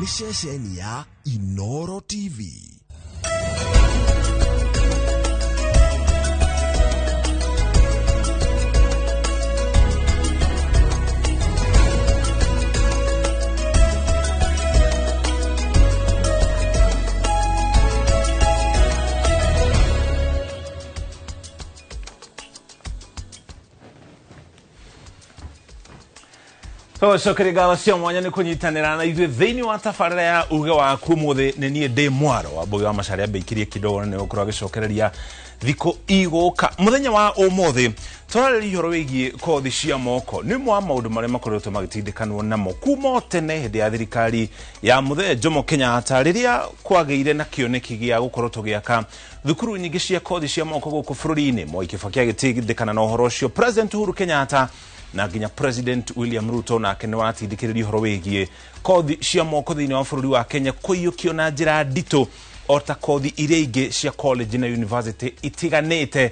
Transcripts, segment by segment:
Nĩ ceceni ya Inoro TV. Tũgũcokeria ngatho cia mwanya nĩ kũnyitanĩra na ithuĩ thĩinĩ wa tabarĩra ya uge waku. Ũmũthĩ nĩ niĩ ndĩ mwaro wa Mbũgĩ wa Macharia, ambĩikirie kidogo na nĩ gũkorwo agĩcokereria thikũ igũka. Mũthenya wa ũmũthĩ tũrarĩria ũhoro wĩgiĩ kothi cia moko. Nĩ ũmwe wa maũndũ marĩa makoretwo magĩtindĩkanwo namo kuma o tene hĩndĩ ya thirikari ya Mũthee Jomo Kenyatta, rĩrĩa kwagĩire na kĩoneki gĩa gũkorwo tũgĩaka thukuru nyingĩ cia kothi cia moko gũkũ bũrũri-inĩ. Mwai Kibaki agĩtindĩkana na ũhoro ũcio, President Uhuru Kenyatta na nginya President William Ruto nake nĩ waratindĩkĩrĩria ũhoro wĩgiĩ kothi cia moko thĩinĩ wa bũrũri wa Kenya kũiyũkio na njĩra nditũ o ta kothi iria ingĩ cia college na university itiganĩte.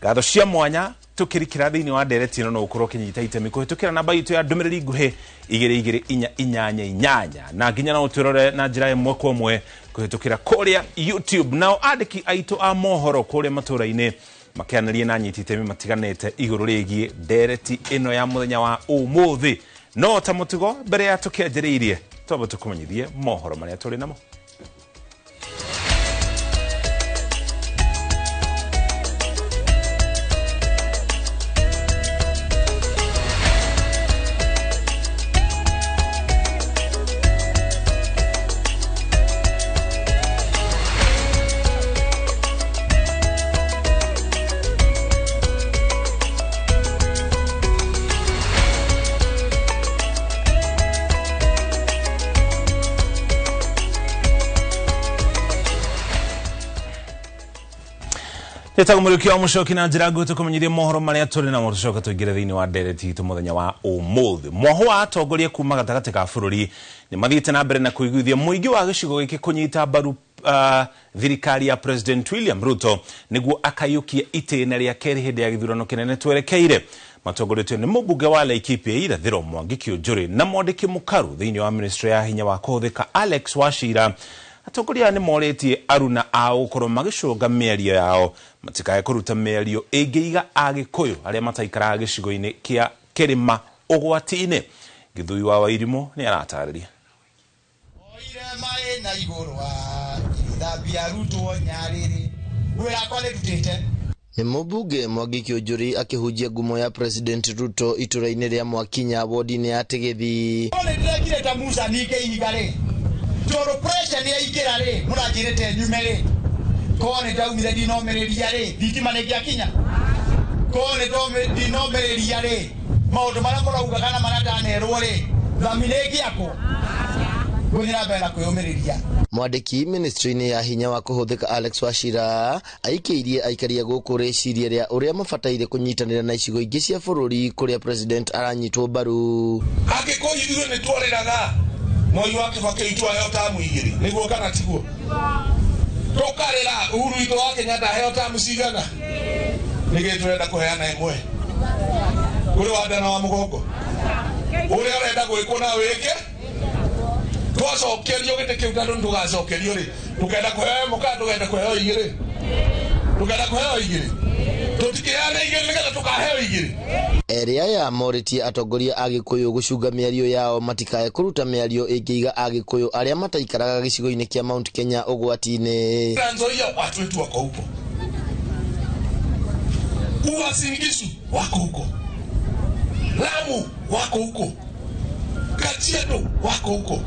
Ngatho cia mwanya tũkĩrikĩra thĩinĩ wa ndereti ĩno no ũkorwo ũkĩnyita itemi kũhĩtũkĩra namba itũ ya ndũmĩrĩri nguhĩ 22488 na nginya no ũtwĩrore na njĩra ĩmwe kwa ĩmwe kũhĩtũkĩra kũrĩa YouTube. Nao andĩki aitũ a mohoro kũrĩa matũũra-inĩ makĩaranĩria na anyiti itemi matiganĩte igũrũ rĩgiĩ ndereti ĩno ya mũthenya wa ũmũthĩ. No ta mũtugo, mbere ya tũkĩanjĩrĩirie, twambe tũkũmenyithie mohoro marĩa tũrĩ namo. Njĩtagwo Mũriũki wa Mũcoki na njĩra nguhĩ tũkũmenyithia mohoro marĩa tũrĩ namo, tũcoke tũingĩre thĩinĩ wa ndereti itũ mũthenya wa ũmũthĩ. Mwahũ wa atongoria kuma gatagatĩ ka bũrũri nĩ mathiĩte na mbere na kũiguithia mũingĩ wa gĩcigo gĩkĩ kũnyita mbaru thirikari ya President William Ruto nĩguo akaiyũkie itĩna rĩa kerĩ hĩndĩ ya gĩthurano kĩnene twerekeire. Matongoretio nĩ mũmbunge wa Laikipia Irathĩro Mwangi Kiunjuri na mwandĩki mũkaru thĩinĩ wa ministry ya hinya wa kũhũthĩka Alex Wachira. Atongoria aya nĩ morĩtie aruna ao gũkorwo magĩcũnga mĩario yao matikae kũruta mĩario ĩngĩiga Agĩkũyũ arĩa mataikaraga gĩcigo-inĩ kĩa kĩrĩma ũgwati-inĩ. Gĩthui wa Wairimũ nĩ aratarĩria. Oire maĩ na igũrũ agĩthambia arutwo nyarĩrĩ. Wĩra wakwa nĩ ndutĩte. Nĩ mũmbunge Mwangi Kiunjuri akĩhunjia ngumo ya President Ruto itũra-inĩ rĩa Mwakinya wodi-inĩ ya Tigĩthi. No nĩ ndĩrekire ta Musa ningĩ ihiga rĩ, tondũ pressure nĩ yaingĩra rĩ, mũranjĩrĩte nyume rĩ, korwo nĩ ndaumire ndinomĩrĩria rĩ, thitima nĩ ingĩakinya? Korwo nĩ ndinomĩrĩria rĩ, maũndũ marĩa mũrauga kana marĩa ndanerwo rĩ, thami nĩ ĩngĩakwo? Ngũthiĩ na mbere na kwĩyũmĩrĩria. Mwandĩki ministry-inĩ ya hinya wa kũhũthĩka Alex Wachira aikĩirie aikari a gũkũ rĩciria rĩa ũrĩa mabataire kũnyitanĩra na icigo ingĩ cia bũrũri kũrĩa president aranyitwo mbaru. Agĩkũyũ ithuĩ nĩ twarĩraga Mwai wa Kibaki witũ aheo tamu igĩrĩ, nĩguo kana tiguo? Tũkarĩra Uhuru witũ wa Kenyatta aheo tamu cigana? Nĩkĩ tũrenda kũheana ĩmwe kũrĩ wa nda na wa mũgongo? Ũrĩa ũrenda gwĩkwo na wĩke. Twacokerio gĩtĩ kĩu, tondũ nĩtũgacokerio rĩ, tũkenda kũheo ĩmwe kana tũkenda kũheo igĩrĩ? Tũkenda kũheo igĩrĩ. Tũtikĩheana igĩrĩ nĩgetha tũkaheo igĩrĩ. Erĩ aya morĩtie atongoria a Gĩkũyũ gũcunga mĩario yao matikae kũruta mĩario ĩngĩiga Agĩkũyũ arĩa mataikaraga gĩcigo-inĩ kĩa Mount Kenya ũgwati-inĩ. Trans Nzoia watu wetu wako huko, Uasin Gishu wako huko, Lamu wako huko, Kajiado wako huko.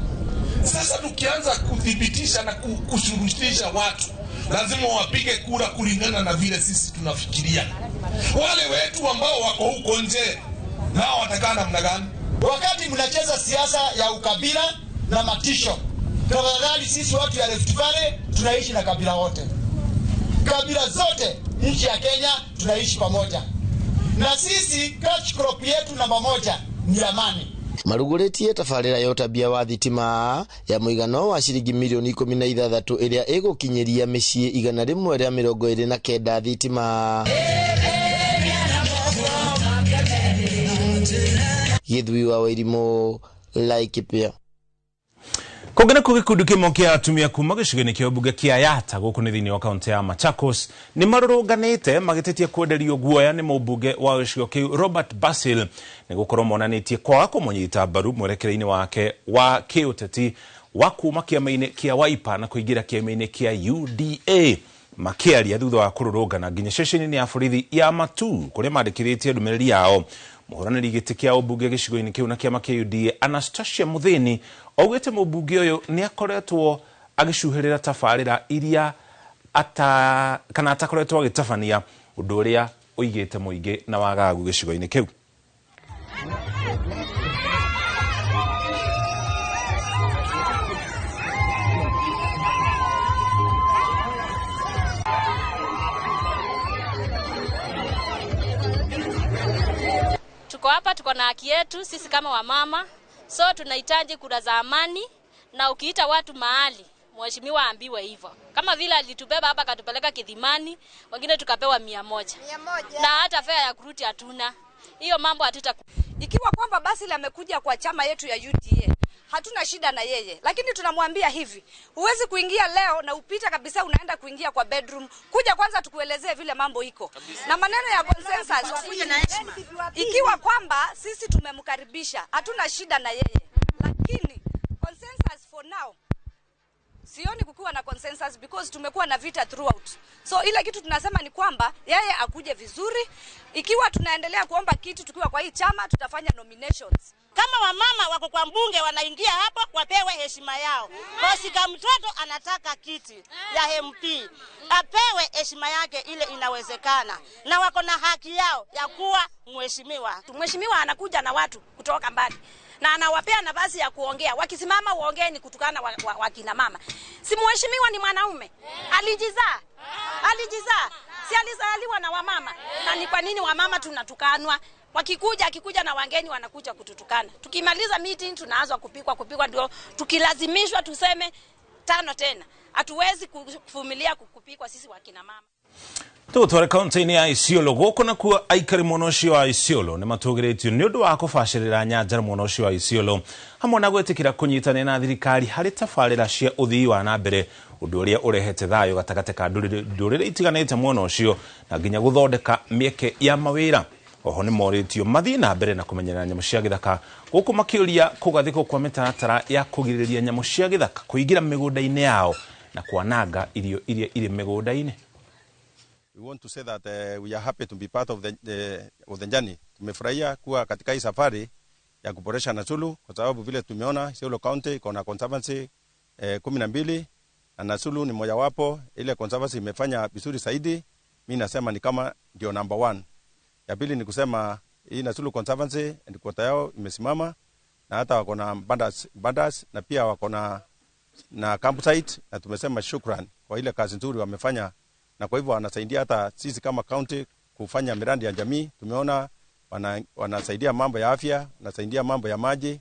Sasa tukianza kuthibitisha na kushurutisha watu, lazima wapige kura kulingana na vile sisi tunafikiria. Wale wetu ambao wako huko nje nao watakaa namna gani? Wakati mnacheza siasa ya ukabila na matisho, tafadhali sisi watu ya Rift Valley tunaishi na kabila wote, kabila zote nchi ya Kenya tunaishi pamoja, na sisi cash crop yetu namba moja ni amani. Marugũrĩtie tabarĩra ya ũtambia wa thitima ya mũigana wa ciringi mirioni 16 ĩrĩa ĩgũkinyĩria mĩciĩ 129 thitima. Gĩthui wa Wairimũ, Laikipia. Kũngĩ nakuo gĩkundi kĩmwe kĩa atumia kuma gĩcigo-inĩ kĩa mbunge kĩa Yatta gũkũ nĩ thĩinĩ wa kaunti ya Machakos nĩ marũrũnganĩte magĩtetia kwenderio guoya nĩ mũmbunge wa gĩcigo kĩu Robert Basil nĩ gũkorwo monanĩtie kwaga kũmũnyita mbaru mwerekera-inĩ wake wa kĩũteti wa kuma kĩama-inĩ kĩa Wiper na kũingĩra kĩama-inĩ kĩa UDA. Makĩaria thutha wa kũrũrũngana nginya ceceni-inĩ ya borithi ya Matuu kũrĩa mandĩkithĩtie ndũmĩrĩri yao. Mũhũranĩri gĩtĩ kĩa ũmbunge gĩcigo-inĩ kĩu na kĩama kĩa UDA Anastasia Muthini augĩte mũmbunge ũyũ nĩ akoretwo agĩcuhĩrĩra tabarĩra iria kana atakoretwo agĩtabania ũndũ ũrĩa ũigĩte mũingĩ na wagagu gĩcigo-inĩ kĩu. Tuko hapa, tuko na haki yetu sisi kama wamama, so tunahitaji kura za amani, na ukiita watu mahali mheshimiwa ambiwe hivyo. Kama vile alitubeba hapa akatupeleka Kithimani, wengine tukapewa 100. Na hata fare ya kurudi hatuna. Hiyo mambo hatuta. Ikiwa kwamba Basil amekuja kwa chama yetu ya UDA, hatuna shida na yeye, lakini tunamwambia hivi, huwezi kuingia leo na upita kabisa unaenda kuingia kwa bedroom. Kuja kwanza tukuelezee vile mambo iko. Na maneno ya consensus, ikiwa kwamba sisi tumemkaribisha, hatuna shida na yeye, lakini consensus for now sioni kukiwa na consensus because tumekuwa na vita throughout. So ile kitu tunasema ni kwamba yeye akuje vizuri. Ikiwa tunaendelea kuomba kitu tukiwa kwa hii chama, tutafanya nominations. Kama wamama wako kwa mbunge wanaingia hapo, wapewe heshima yao. Basi kama mtoto anataka kiti ya MP, apewe heshima yake ile inawezekana. Na wako na haki yao ya kuwa mheshimiwa. Mheshimiwa anakuja na watu kutoka mbali na anawapea nafasi ya kuongea. Wakisimama waongee ni kutukana wakina mama. Si mheshimiwa ni mwanaume. Alijizaa. Alijizaa. Si alizaliwa na wamama. Na ni kwa nini wamama tunatukanwa? Wakikuja, akikuja na wageni wanakuja kututukana. Tukimaliza meeting tunaanza kupikwa ndio tukilazimishwa tuseme 5 tena. Hatuwezi kuvumilia kupikwa sisi wakina mama. Tũtware kaunti-inĩ ya Isiolo gũkũ nakuo aikari mwena ũcio wa Isiolo nĩ matũgĩrĩtio nĩ ũndũ wa kũbacĩrĩra nyanjara mwena ũcio wa Isiolo hamwe na gwĩtĩkĩra kũnyitanĩra na thirikari harĩ tabarĩra cia ũthii wa na mbere ũndũ ũrĩa ũrehete thayũ gatagatĩ ka ndũrĩrĩ itiganĩte mwena ũcio na nginya gũthondeka mĩeke ya mawĩra. Oho nĩ morĩtio mathiĩ na mbere na kũmenyerera nyamũ cia gĩthaka gũkũ makĩũria kũgathĩkwo kwa mĩtaratara ya kũgirĩrĩria nyamũ cia gĩthaka kũingĩra mĩgũnda-inĩ yao na kwananga irio iria irĩ mĩgũnda-inĩ. We want to say that we are happy to be part of the journey. Tumefurahia kuwa katika hii safari ya kuboresha Nasulu kwa sababu vile tumeona Isiolo County iko na conservancy 12 na Nasulu ni mojawapo. Ile conservancy imefanya vizuri zaidi, mimi nasema ni kama ndio number 1. Ya pili ni kusema hii Nasulu Conservancy headquarter yao imesimama na hata wako na bandas na pia wako na campsite, na tumesema shukran kwa ile kazi nzuri wamefanya, na kwa hivyo wanasaidia hata sisi kama county kufanya miradi ya jamii. Tumeona wanasaidia mambo ya afya, wanasaidia mambo ya maji,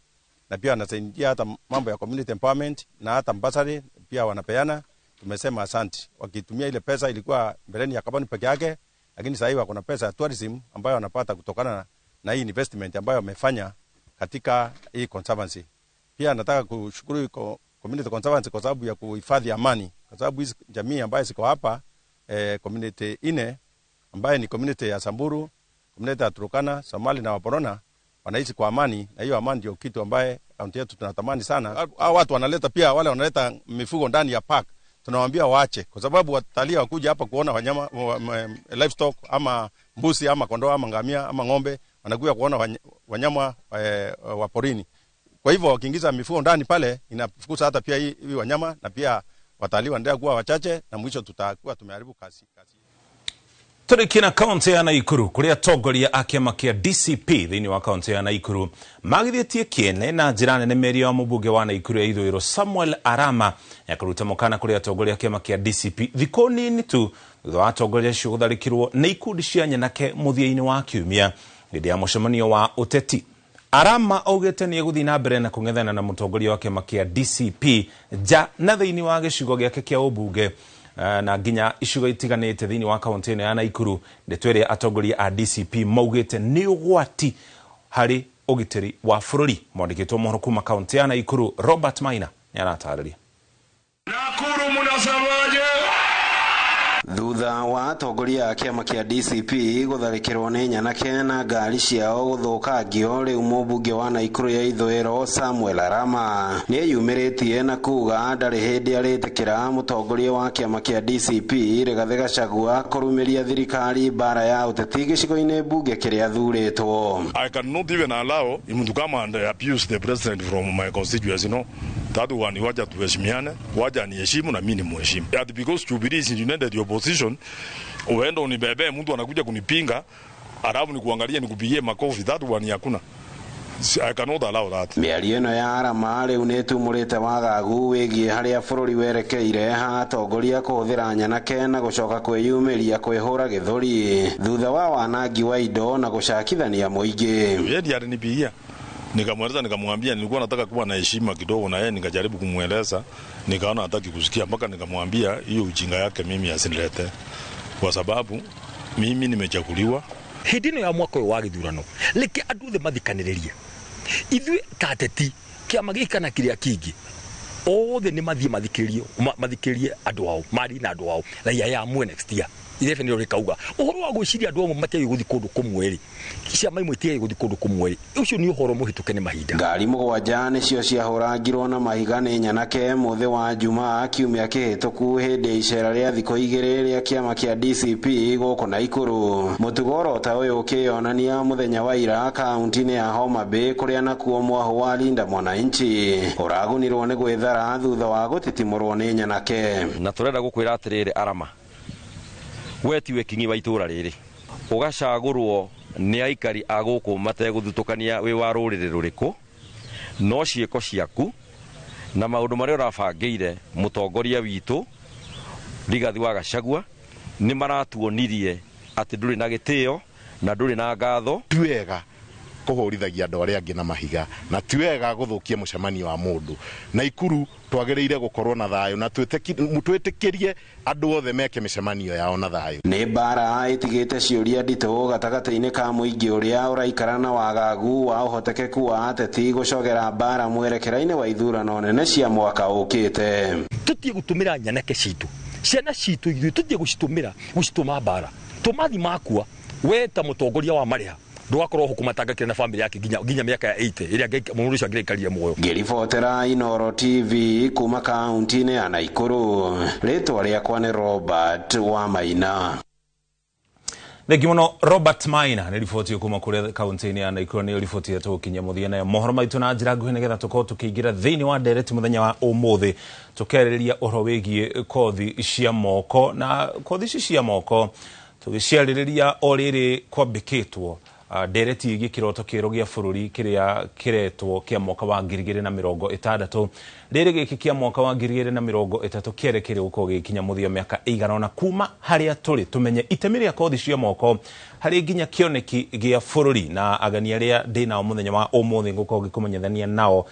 na pia wanasaidia hata mambo ya community empowerment na hata bursary pia wanapeana. Tumesema asante. Wakitumia ile pesa ilikuwa mbeleni ya kaboni peke yake, lakini sasa hivi kuna pesa ya tourism ambayo wanapata kutokana na hii investment ambayo wamefanya katika hii conservancy. Pia nataka kushukuru community conservancy kwa sababu ya kuhifadhi amani, kwa sababu hizi jamii ambayo ziko hapa community ine ambaye ni community ya Samburu, community ya Turkana, Somali na Waborona wanaishi kwa amani, na hiyo amani ndio kitu ambaye kaunti yetu tunatamani sana. Hao watu wanaleta pia wale wanaleta mifugo ndani ya park, tunawaambia waache, kwa sababu watalii wakuja hapa kuona wanyama livestock ama mbuzi ama kondoo ama ngamia ama ng'ombe, wanakuja kuona wanyama wa porini. Kwa hivyo wakiingiza mifugo ndani pale inafukuza hata pia hii wanyama, na pia watalii wanaendelea kuwa wachache, na mwisho tutakuwa tumeharibu kazi. Tũrĩkie na kaunti ya Naikuru kũrĩa atongoria a kĩama kĩa DCP thĩinĩ wa kaunti ya Naikuru magithĩtie kĩene na njĩra nene mĩario ya mũmbunge wa Naikuru ya ithũĩro Samuel Arama ya kũruta mũkana kũrĩ atongoria a kĩama kĩa DCP thikũ nini tu thutha wa atongoria acio gũtharĩkĩrwo nĩ ikundi cia nyanake mũthia-inĩ wa kiumia hĩndĩ ya mũcemanio wa ũteti. Arama augĩte nĩ egũthiĩ na mbere na kũng'ethana na mũtongoria wa kĩama kĩa DCP nja na thĩinĩ wa gĩcigo gĩake kĩa ũmbunge na nginya icigo itiganĩte thĩinĩ wa kaunti ĩno ya Naikuru, ndeto ĩrĩa atongoria a DCP maugĩte nĩ ũgwati harĩ ũgitĩri wa bũrũri. Mwandĩkĩtwo mohoro kuma kaunti ya Naikuru Robert Maina. Nĩ aratarĩria. Nakuru munasemaje? Thutha wa atongoria a kĩama kĩa DCP gũtharĩkĩrwo nĩ nyanake na ngari ciao gũthũkangio, rĩu mũmbunge wa Naikuru ya ithũĩro Samuel Arama nĩeyumĩrĩtie na kuga ndarĩ hĩndĩ arĩtĩkĩra mũtongoria wa kĩama kĩa DCP Rigathĩ Gachagua kũrumĩria thirikari mbara ya ũteti gĩcigo-inĩ mbunge kĩrĩa athurĩtwo. I cannot even allow him to come and abuse the president from my constituency, no. That one, wacha tuheshimiane, wacha niheshimu na mimi nimheshimu. That because Jubilee is united the opposition, uende unibebe mtu anakuja kunipinga, alafu nikuangalie nikupigie makofi, that one hakuna. I cannot allow that. Mĩario ĩno ya Arama rĩu nĩĩtumũrĩte wagagu wĩgiĩ harĩa bũrũri werekeire ha atongoria kũhũthĩra nyanake na gũcoka kwĩyumĩria kwĩhũra gĩthũri thutha wa wanangi wa indo na gũcakithania mũingĩ. Yeye ndiye alinipigia, nikamweleza, nikamwambia nilikuwa nataka kuwa na heshima kidogo na yeye, nikajaribu kumweleza, nikaona hataki kusikia, mpaka nikamwambia hiyo ujinga yake mimi asinilete, kwa sababu mimi nimechaguliwa. Hĩndĩ ĩno ya mwaka ũyũ wa gĩthurano reke andũ othe mathikanĩrĩrie ithuĩ ta ateti kĩama gĩkĩ kana kĩrĩa kĩngĩ othe nĩ mathiĩ mathikĩrĩrie andũ ao marie na andũ ao raia ya amwe next year irebe nĩrĩo rĩkauga ũhoro wa gwĩciria andũ amwe matiagĩ gũthiĩ kũndũ kũmwe rĩ, ciama imwe itiagĩ gũthiĩ kũndũ kũmwe rĩ, ũcio nĩ ũhoro mũhĩtũke nĩ mahinda. Ngari 7 nĩcio ciahũrangirwo na mahiga nĩ nyanake mũthĩ wa Jumaa kiumia kĩhĩtũku hĩndĩ ya icera rĩa thikũ 2 rĩa kĩama kĩa DCP gũkũ Naikuru. Mũtugo oro ta ũyũ ũkĩyonania mũthenya wa ira kaunti-inĩ ya Homa Bay kũrĩa nakuo mwahũ wa Linda Mwananchi ũragunirwo nĩ gwĩthara thutha wa gũtitimũrwo nĩ nyanake. Na tũrenda gũkwĩra atĩrĩrĩ Arama, we tiwe kingi wa itũra rĩrĩ, ũgacagũrwo nĩ aikari a gũkũ mategũthutũkania wĩ wa rũrĩrĩ rũrĩkũ, no ciĩko ciaku na maũndũ marĩa ũrabangĩire mũtongoria witũ Rigathĩ wa Gachagua nĩ maratuonirie atĩ ndũrĩ na gĩtĩo na ndũrĩ na ngatho. Ti wega kũhũrithagia andũ arĩa angĩ na mahiga na ti wega gũthũkia mũcemanio wa mũndũ. Naikuru twagĩrĩire gũkorwo na thayũ na twĩtĩkĩrie andũ othe meke mĩcemanio yao na thayũ. Nĩ mbara ĩtigĩte ciũria nditũ gatagatĩ-inĩ ka mũingĩ ũrĩa ũraikara na wagagu wa ũhotekeku wa ateti gũcogera mbara mwerekera-inĩ wa ithurano nene cia mwaka ũkĩte. Tũtige gũtũmĩra nyanake citũ, ciana citũ ithuĩ tũtige gũcitũmĩra gũcitũma mbara tũmathi makua we ta mũtongoria wa marĩha ndũgakorwo hũkũmatangakĩra na famĩlĩ yake nginya mĩaka ya 80 ĩrĩa mũndũ ũcio angĩraikarire muoyo. Ngĩribotera Inooro TV kuma kaunti-inĩ ya Naikuru, rĩtwa rĩakwa nĩ Robert Wamaina. Thengi mũno Robert Maina nĩ riboti kuma kũrĩa kaunti-inĩ ya Naikuru, nĩ riboti ĩrĩa tũgũkinyia mũthia nayo mohoro maitũ na njĩra nguhĩ nĩgetha tũkorwo tũkĩingĩra thĩinĩ wa ndereti mũthenya wa ũmũthĩ tũkĩarĩrĩria ũhoro wĩgiĩ kothi cia moko, na kothi ici cia moko tũgĩciarĩrĩria o rĩrĩ kwambĩkĩtwo ndereti ĩgiĩ kĩroto kĩerũ gĩa bũrũri kĩrĩa kĩretwo kĩa mwaka wa 2060. Rĩrĩ gĩkĩ kĩa mwaka wa 2030 kĩerekeire gũkorwo gĩgĩkinya mũthia mĩaka ĩigana ũna kuma harĩa tũrĩ, tũmenye itemi rĩa kothi cia moko harĩ nginya kĩoneki gĩa bũrũri na ageni arĩa ndĩ nao mũthenya wa ũmũthĩ ngũkorwo ngĩkũmenyithania nao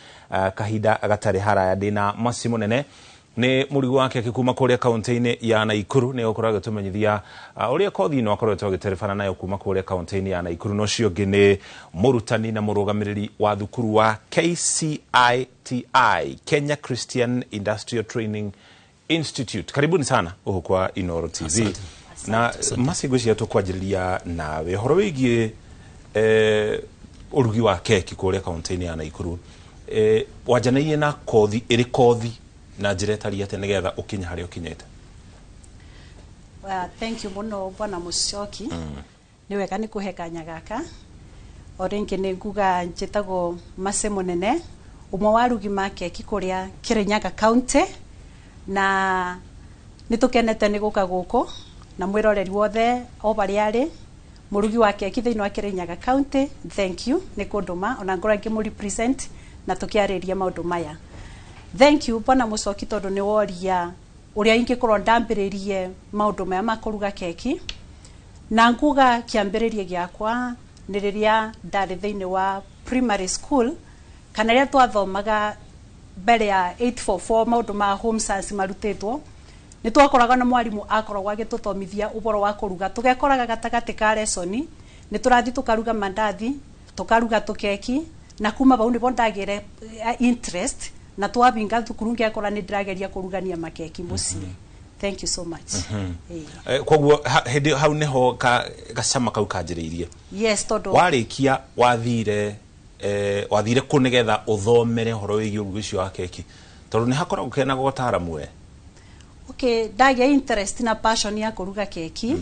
kahinda gatarĩ haraya. Ndĩ na Mercy Mũnene nĩ mũrigo wake akĩkuma kũrĩa kaunti-inĩ ya Naikuru, nĩ gũkorwo agĩtũmenyithia ũrĩa kothi ĩno akoretwo agĩterebana nayo kuma kũrĩa kaunti-inĩ ya Naikuru. Na ũcio ũngĩ nĩ mũrutani na mũrũgamĩrĩri wa thukuru wa KCITI, Kenya Christian Industrial Training Institute. Karibuni sana gũkũ kwa Inooro TV. Na Mercy, ngwĩciria tũkwanjĩrĩria nawe ũhoro wĩgiĩ ũrugi wa keki kũrĩa kaunti-inĩ ya Naikuru. Wanjanĩirie na kothi ĩrĩ kothi na njĩra ĩtariĩ atĩa nĩgetha ũkinye harĩa ũkinyĩte? Thank you mũno bwana Mũcoki. Nĩ wega nĩ kũhe kanya gaka. O rĩngĩ nĩ nguga njĩtagwo Mercy Mũnene, ũmwe wa arugi ma keki kũrĩa Kirinyaga County, na nĩ tũkenete nĩ gũka gũkũ na mwĩroreri wothe o barĩa arĩ mũrugi wa keki thĩinĩ wa Kirinyaga County. Thank you nĩ kũndũma ona ngorwo ngĩmũ represent na tũkĩarĩria maũndũ maya. Thank you bwana Mũcoki tondũ nĩ woria ũrĩa ingĩkorwo ndambĩrĩrie maũndũ maya ma kũruga keki, na nguga kĩambĩrĩria gĩakwa nĩ rĩrĩa ndarĩ thĩinĩ wa primary school kana rĩrĩa twathomaga mbere ya 844 maũndũ ma home science marutĩtwo, nĩ twakoraga na mwarimũ akoragwo agĩtũthomithia ũhoro wa kũruga. Tũgekoraga gatagatĩ ka lesson nĩ tũrathiĩ tũkaruga mandathi, tũkaruga tũkeki, na kuma bau nĩbo ndagĩire interest Na twabinga thukuru ngekora nĩ ndĩrageria kũrugania makeki mũciĩ. Thank you so much. Koguo hĩndĩ hau nĩho gacama kau kanjĩrĩirie? Yes, tondũ Warĩkia wathire kũ nĩgetha ũthomere ũhoro wĩgiĩ ũrugi ũcio wa keki, tondũ nĩ hakoragwo kena gotaramu we? Okay, ndagĩa interest na passion ya kũruga keki.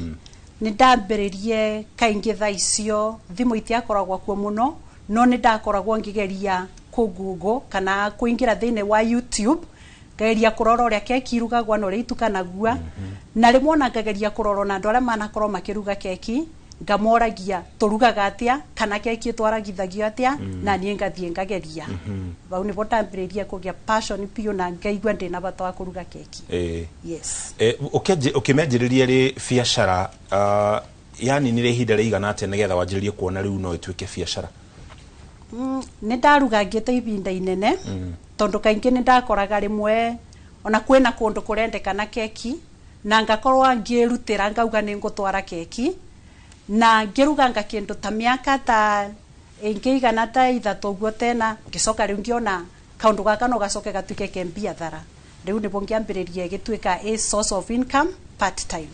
Nĩ ndambĩrĩrie kaingĩ thaa icio thimũ itiakoragwo kuo mũno, no nĩ ndakoragwo ngĩgeria kũ Google kana kũingĩra thĩinĩ wa YouTube, ngageria kũrora ũrĩa keki irugagwo na ũrĩa itukanagua. Na rĩmwe ona ngageria kũrora na andũ arĩa manakorwo makĩruga keki, ngamoragia tũrugaga atĩa kana keki ĩtwaragithagio atĩa. Na niĩ ngathiĩ ngageria. Bau nĩbo ndambĩrĩrie kũgĩa passion biũ na ngaigua ndĩna bata wa kũruga keki. Yes. Ũkĩmĩanjĩrĩria rĩ biacara, yaninire ihinda rĩigana atĩa nĩgetha wanjĩrĩrie kuona rĩu no ĩtuĩke biacara? Nĩ ndarugangĩte ibinda inene, tondũ kaingĩ nĩ ndakoraga rĩmwe ona kwĩna kũndũ kũrendekana keki na ngakorwo ngĩrutĩra, ngauga nĩ ngũtwara keki na ngĩruganga kĩndũ ta mĩaka ta ĩngĩigana ta 3 ũguo. Tena ngĩcoka rĩu ngĩona kaũndũ gaka no gacoke gatuĩke ke biathara. Rĩu nĩguo ngĩambĩrĩria ĩgĩtuĩka a source of income part time.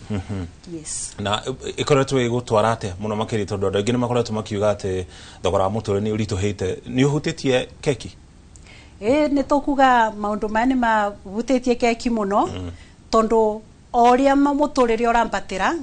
Yes. Na ĩkoretwo ĩgũtwara atĩa mũno makĩria, tondũ andũ aingĩ nĩ makoretwo makiuga atĩ thogora wa mũtũrĩre nĩ ũritũhĩte? Nĩ ũhutĩtie keki? Ĩ, nĩ tũkuga maũndũ maya nĩ mahutĩtie keki mũno, tondũ o ũrĩa mũtũrĩre ũrambatĩra,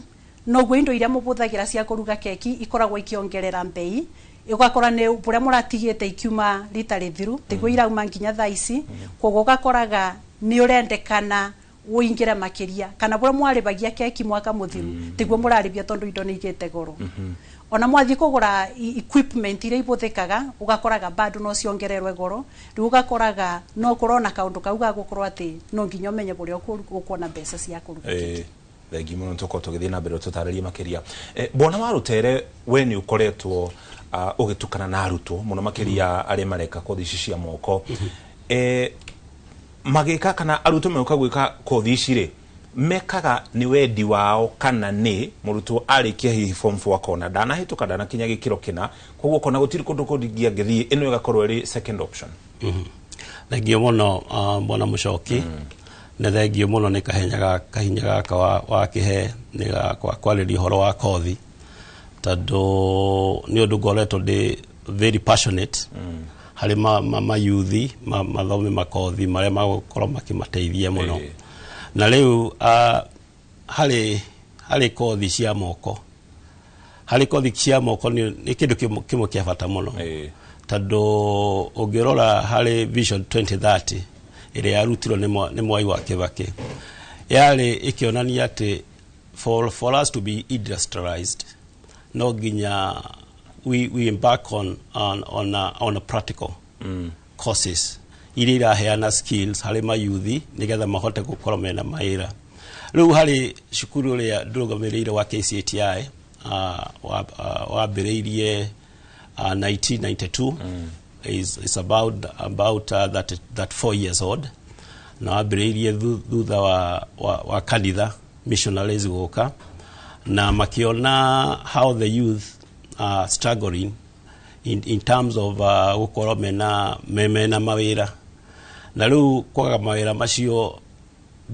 noguo indo iria mũbũthagĩra cia kũruga keki ikoragwo ikĩongerera mbei. Ũgakora nĩ ũrĩa mũratigĩte ikiuma rita rĩthiru tiguo irauma nginya thaa ici. Koguo ũgakoraga nĩ ũrendekana ũingĩre makĩria, kana bũrĩa mwarĩbagia keki mwaka mũthiru tiguo mũrarĩbia, tondũ indo nĩ igĩte goro. Ona mwathiĩ kũgũra equipment iria ibũthĩkaga, ũgakoraga bado no ciongererwe goro. Rĩu ũgakoraga no kũrona kaũndũ kau ga gũkorwo atĩ no nginya ũmenye bũrĩa ũkuona mbeca cia kũruga. Thengi mũno. Tũkorwo tũgĩthiĩ na mbere tũtarĩrie makĩria. Bwana wa Rũtere, we nĩ ũkoretwo ũgĩtukana na arutwo mũno makĩria arĩa mareka kothi ici cia moko. Magĩka kana arutwo megũka gwĩka kothi ici rĩ, mekaga nĩ wendi wao kana nĩ mũrutwo arĩkia hihi form 4 akona ndanahĩtũka, ndanakinya gĩkĩro kĩna, koguo kona gũtirĩ kũndũ kũngĩ angĩthiĩ, ĩno ĩgakorwo ĩrĩ second option? Thengio mũno, bwana Mũcoki. Nĩ thengio mũno nĩ kahinya gaka wakĩhe nĩ gakwa kwarĩria ũhoro wa kothi, tondũ nĩ ũndũ ngoretwo ndĩ very passionate harĩ mayuthi mathome makothi marĩa magũkorwo makĩmateithia mũno. Na rĩu harĩ kothi cia moko, nĩ kĩndũ kĩmwe kĩa bata mũno, tondũ ũngĩrora harĩ Vision 2030 ĩrĩa yarutirwo nĩ Mwai wa Kibaki, yarĩ ĩkĩonania atĩ for us to be industrialized no nginya we embark on a practical courses iria iraheana skills harĩ mayuthi nĩgetha mahote gũkorwo mena mawĩra. Rĩu harĩ cukuru ũrĩa ndũrũgamĩrĩire wa KCATI, wambĩrĩirie 1992, is about that 4 years old, na wambĩrĩirie thutha wa kanitha missionaries gũka na makiona how the youth are struggling in terms of gũkorwo mena mawĩra. Na rĩu kwaga mawĩra macio,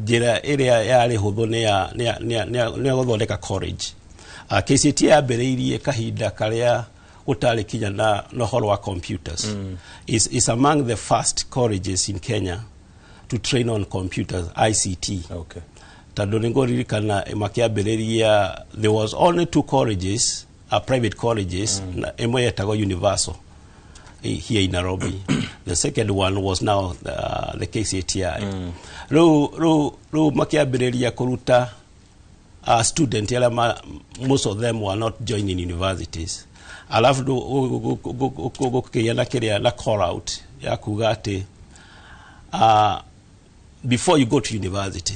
njĩra ĩrĩa yarĩ hũthũ nĩ ya gũthondeka college. KCT yambĩrĩirie kahinda karĩa gũtarĩ kinya na ũhoro wa computers. Is among the first colleges in Kenya to train on computers, ICT. Tondũ nĩ ngũririkana makĩambĩrĩria there was only two colleges, private colleges. Na ĩmwe yetagwo Universal here in Nairobi. The second one was now the KCATI. Rĩu makĩambĩrĩria kũruta student arĩa most of them were not joining universities. Alafu gũkĩgĩa na kĩrĩa na call out ya kuga atĩ before you go to university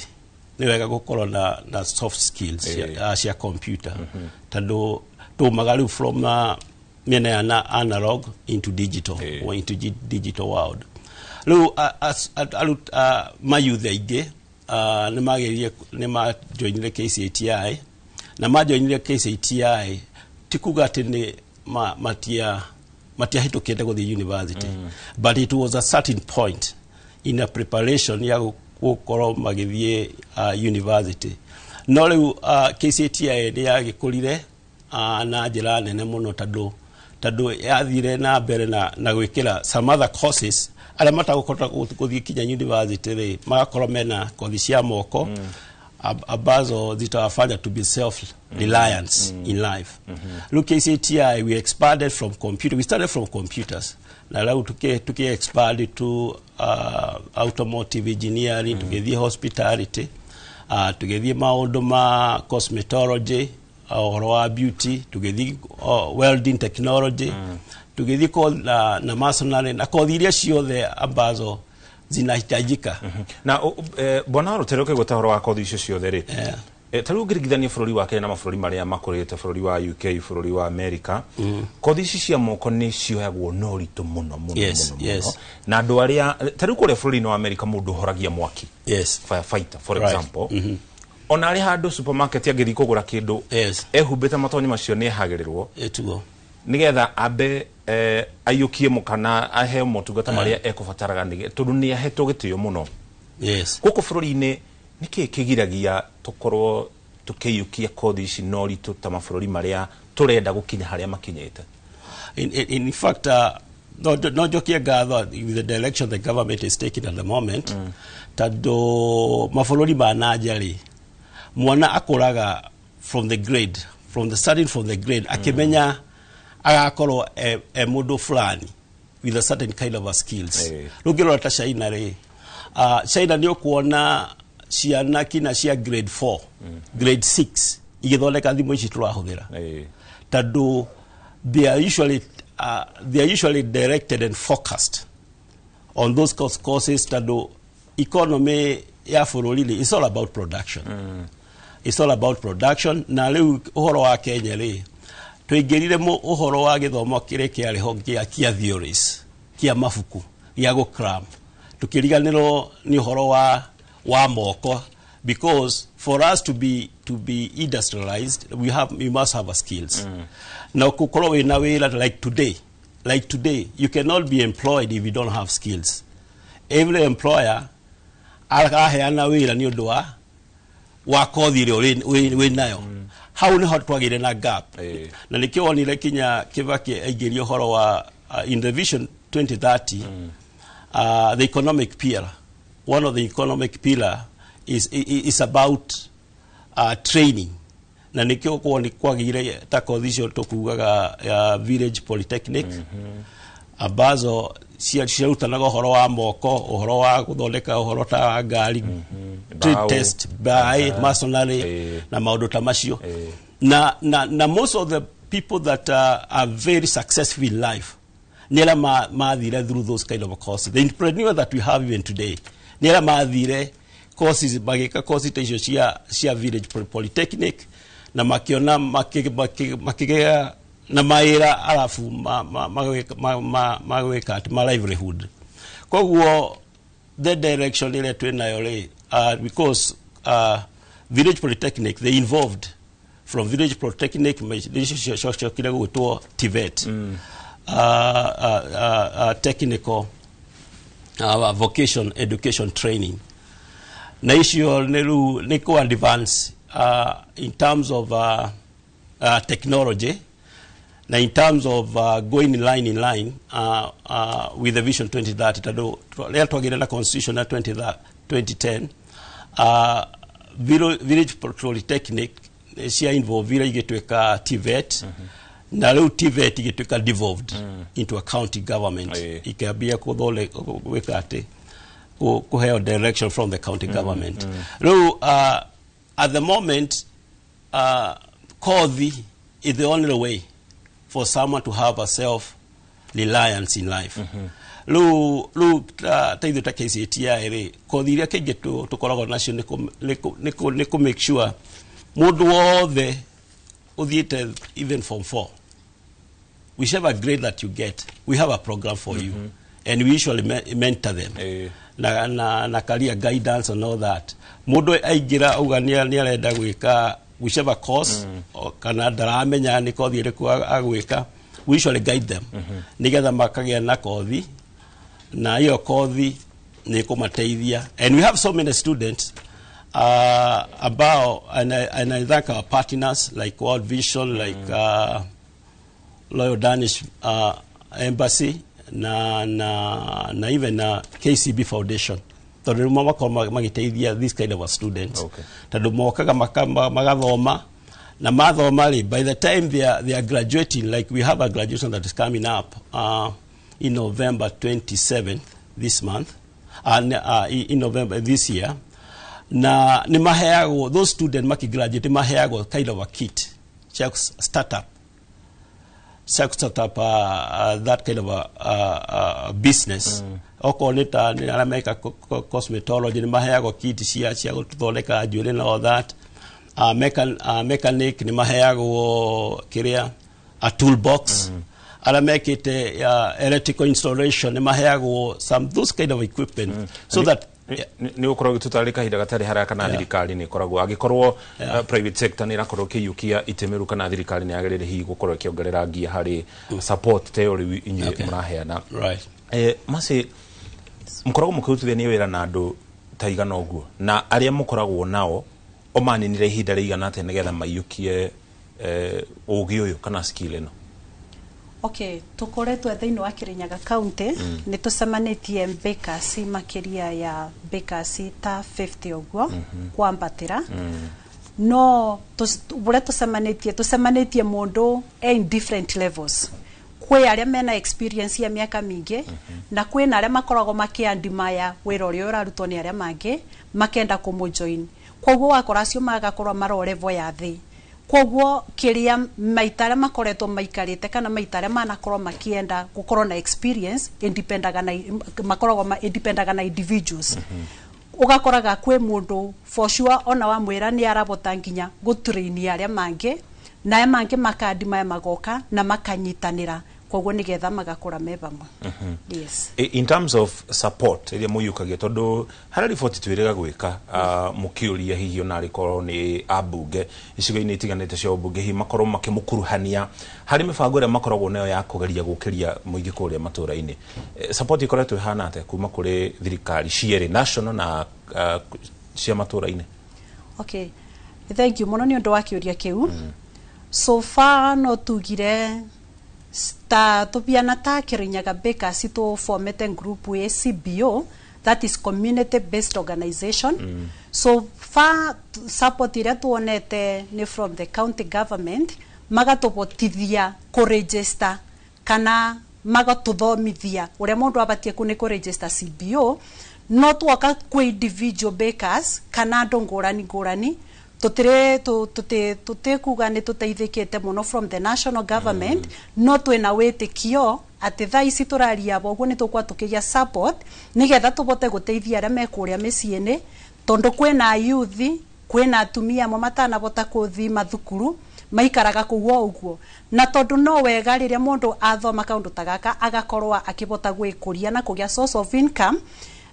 nĩ wega gũkorwo na soft skills cia computer, tondũ tũmaga rĩu from mĩena ya na analog into digital or into digital world. Rĩu mayouth aingĩ nĩ magĩrire nĩ majoinire KCATI, na majoinire KCATI ti kuga atĩ nĩ matiahĩtũkĩte gũthiĩ university, but it was a certain point. In a preparation ya gũkorwo magĩthiĩ university. No rĩu KCTI nĩ yagĩkũrire na njĩra nene mũno tondũ yathire na mbere na gwĩkĩra some other courses. Arĩa matagũkota gũthiĩ kinya university rĩ, magakorwo mena kothi cia moko ambazo zitawafanya to be self reliance in life. Rĩu KCTI, we expanded from computer, we started from computers, na rĩu tuki expand to automotive engineering, tũgĩthiĩ hospitality, tũgĩthiĩ maũndũ ma cosmetology, ũhoro wa beauty, tũgĩthiĩ welding technology, tũgĩthiĩ na masonry na kothi iria ciothe ambazo zinahitajika. Na bwana Rutere, ũkĩgweta ũhoro wa kothi icio ciothe rĩ, ta rĩu ũngĩringithania bũrũri wa Kenya na mabũrũri marĩa makũrĩte, bũrũri wa UK, bũrũri wa America, kothi ici cia moko nĩ cioyagwo na ũritũ mũno mũno mũno mũno. Na andũ arĩa ta rĩu kũrĩa bũrũri-inĩ wa America, mũndũ ũhoragia mwaki, firefighter for example, ona arĩ handũ supermarket angĩthiĩ kũgũra kĩndũ ehumbĩte matonyi macio, nĩ ehagĩrĩrwo Ĩtuo nĩgetha ambe aiyũkie kana aheo motungata marĩa ekũbataraga tondũ nĩ ahetwo gĩtĩo mũno. Gũkũ bũrũri-inĩ, nĩkĩ kĩgiragia tũkorwo tũkĩiyũkia kothi ici na ũritũ ta mabũrũri marĩa tũrenda gũkinya harĩa makinyĩte? In fact, no njokie ngatho with the direction the government is taking at the moment, tondũ mabũrũri ma nanja rĩ, mwana akũraga from the grade from the starting from the grade akĩmenya agakorwo e mũndũ fulani with a certain kind of a skills. Rĩu ũngĩrora ta China rĩ, China nĩ ũkuona ciana kina cia grade 4, grade 6 igĩthondeka thimũ ici tũrahũthĩra, tondũ they are usually directed and focused on those courses, tondũ economy ya bũrũri rĩ, it's all about production. It's all about production. Na rĩu ũhoro wa Kenya rĩ, tũingĩrire ũhoro wa gĩthomo kĩrĩa kĩarĩ ho kĩa theories, kĩa mabuku, gĩa gũcram, tukĩriganĩrwo nĩ ũhoro wa moko, because for us to be industrialized, we must have a skills na gũkorwo wĩna wĩra. Like today you cannot be employed if you don't have skills. Every employer araheana wĩra nĩ ũndũ wa kothi ĩrĩa wĩ nayo. Hau niho twagĩire na gap, na nĩkĩo wonire kinya Kibaki aingĩria ũhoro wa in the Vision 2030, the economic pillar, one of the economic pillar is about training, na nĩkĩo kuoni kwagĩire ta kothi icio tũkugaga ya village polytechnic ambazo ciarutanaga ũhoro wa moko, ũhoro wa gũthondeka, ũhoro ta wa ngari, trade Bao. test by masonry na maũndũ ta macio. Na most of the people that are very successful in life nĩ arĩa mathire through those kind of courses. The entrepreneur that we have even today nĩ arĩa mathire courses, magĩka courses ta icio cia village polytechnic na makĩona makĩgĩa na mawĩra, arabu magwĩka atĩ ma livelihood. Koguo the direction ĩrĩa twĩ nayo rĩ, because village polytechnic, they involved from village polytechnic, nĩcio ciacokire gwĩtwo TVET, technical vocation education training, na icio nĩ rĩu nĩ kũ advance in terms of technology na in terms of going in line with the Vision 2030, tondũ rĩrĩa twagĩire na constitution ya 2010, village polytechnic cia involve igĩtuĩka TVET, na rĩu TVET igĩtuĩka devolved into a county government, ikĩambia gwĩka atĩ kũheo direction from the county government. Rĩu at the moment, kothi is the only way for someone to have a self reliance in life. Rĩu ta ithuĩ ta KCTI rĩ, kothi iria kaingĩ tũkoragwo nacio nĩ kũ make sure mũndũ wothe ũthiĩte even form 4, whichever grade that you get, we have a program for you, and we usually mentor them na career guidance and all that. Mũndũ aingĩra auga nĩ arenda gwĩka whichever course, kana ndaramenya nĩ kothi ĩrĩkũ agwĩka, we usually guide them nĩgetha makagĩa na kothi, na iyo kothi Nä kå mateithia, and we have so many students ambao and I thank our partners like World Vision, like Royal Danish Embassy na even KCB Foundation, tondũ nĩmo makorwo magĩteithia this kind of a students, tondũ mokaga magathoma na mathoma rĩ, by the time they are graduating, like we have a graduation that is coming up in November 27th this month and in November this year, na nĩ maheagwo, those students makigraduate maheagwo kind of a kit cia startup, cia start up that kind of a business. Okorwo nĩ ta nĩ arĩa meka cosmetology, nĩ maheagwo kit cia gũthondeka njuĩrĩ na all that. Mechanic nĩ maheagwo kĩrĩa, a toolbox. Arĩa mekĩte electrical installation nĩ maheagwo some those kind of equipment so that Nä å korwo gä tå kahinda gatarä haraya kana thirikari nä ĩkoragwo angĩkorwo private sector nä ĩrakorwo ĩkĩiyũkia itemi rĩu, kana thirikari nä yagĩrĩire hihi gũkorwo ĩkĩongerera ngia harĩ support ta ĩyo rĩu inyuĩ mũraheana? Maci mũkoragwo mũkĩrutithania wĩra na andũ ta igana ũguo, na arĩa mũkoragwo nao o maninire ihinda rĩigana atĩa nĩgetha maiyũkie ũgĩ ũyũ kana skill ĩno? Okay, tukoretwo thĩinĩ wa Kirinyaga County, nĩ tũcemanĩtie bakers makĩria ya bakers ta 50 ũguo kwambatĩra. No ũrĩa tũcemanĩtie mũndũ e in different levels. Kwĩ arĩa mena experience ya mĩaka mĩingĩ, na kwĩna arĩa makoragwo makĩandimaya wĩra ũrĩa ũrarutwo nĩ arĩa mangĩ, makenda kũmũjoin. Koguo wakora acio magakorwo maro level ya thĩ. Koguo kĩrĩa maita arĩa makoretwo maikarĩte kana maita arĩa manakorwo makĩenda gũkorwo na experience independaga na makoragwo independaga na individuals. Ũgakoraga kwĩ mũndũ for sure ona wamwĩra nĩ arabota nginya gũtrain arĩa mangĩ, na aya mangĩ makandi maya magoka na makanyitanĩra, koguo nĩgetha magakũra me vamwe, yes. In terms of support ĩrĩa mũiyũkagia, tondũ harĩa riboti twĩrĩga gwĩka mũkĩũria hihi ona arĩkorwo nĩ ambunge icigo-inĩ itiganĩte cia ũmbunge, hihi makorwo makĩmũkuruhania harĩ mĩbango ĩrĩa makoragwo nayo ya kũgeria gũkĩria mũingĩ kũrĩa matũra-inĩ. Support ĩkoretwo ĩhana atĩa kuma kũrĩ thirikari cierĩ, national na cia matũra-inĩ? Okay, thank you mũno nĩ ũndũ wa kĩũria kĩu. So far no tugire ta tũbiana ta Kirinyaga Bakers tũformete group ya CBO, that is community based organization. So far support iria tuonete nĩ from the county government, magatũbotithia kũregister kana magatũthomithia ũrĩa mũndũ abatie kũ nĩ kũregister CBO. No twoka kwĩ individual bakers kana andũ ngũrani ngũrani, tutire tutikuga nĩ tũteithĩkĩte mũno from the national government. No twĩna wĩtĩkio atĩ thaa ici tũraria aba ũguo nĩ tũkwa tũkĩgĩa support nĩgetha tũbote gũteithia arĩa me kũrĩa mĩciĩ-inĩ, tondũ kwĩna youth, kwĩna atumia amwe matanabota kũthi mathukuru, maikaraga kũu o ũguo. Na tondũ no wega rĩrĩa mũndũ athoma kaũndũ ta gaka agakorwo akĩbota gwĩkũria na kũgĩa source of income.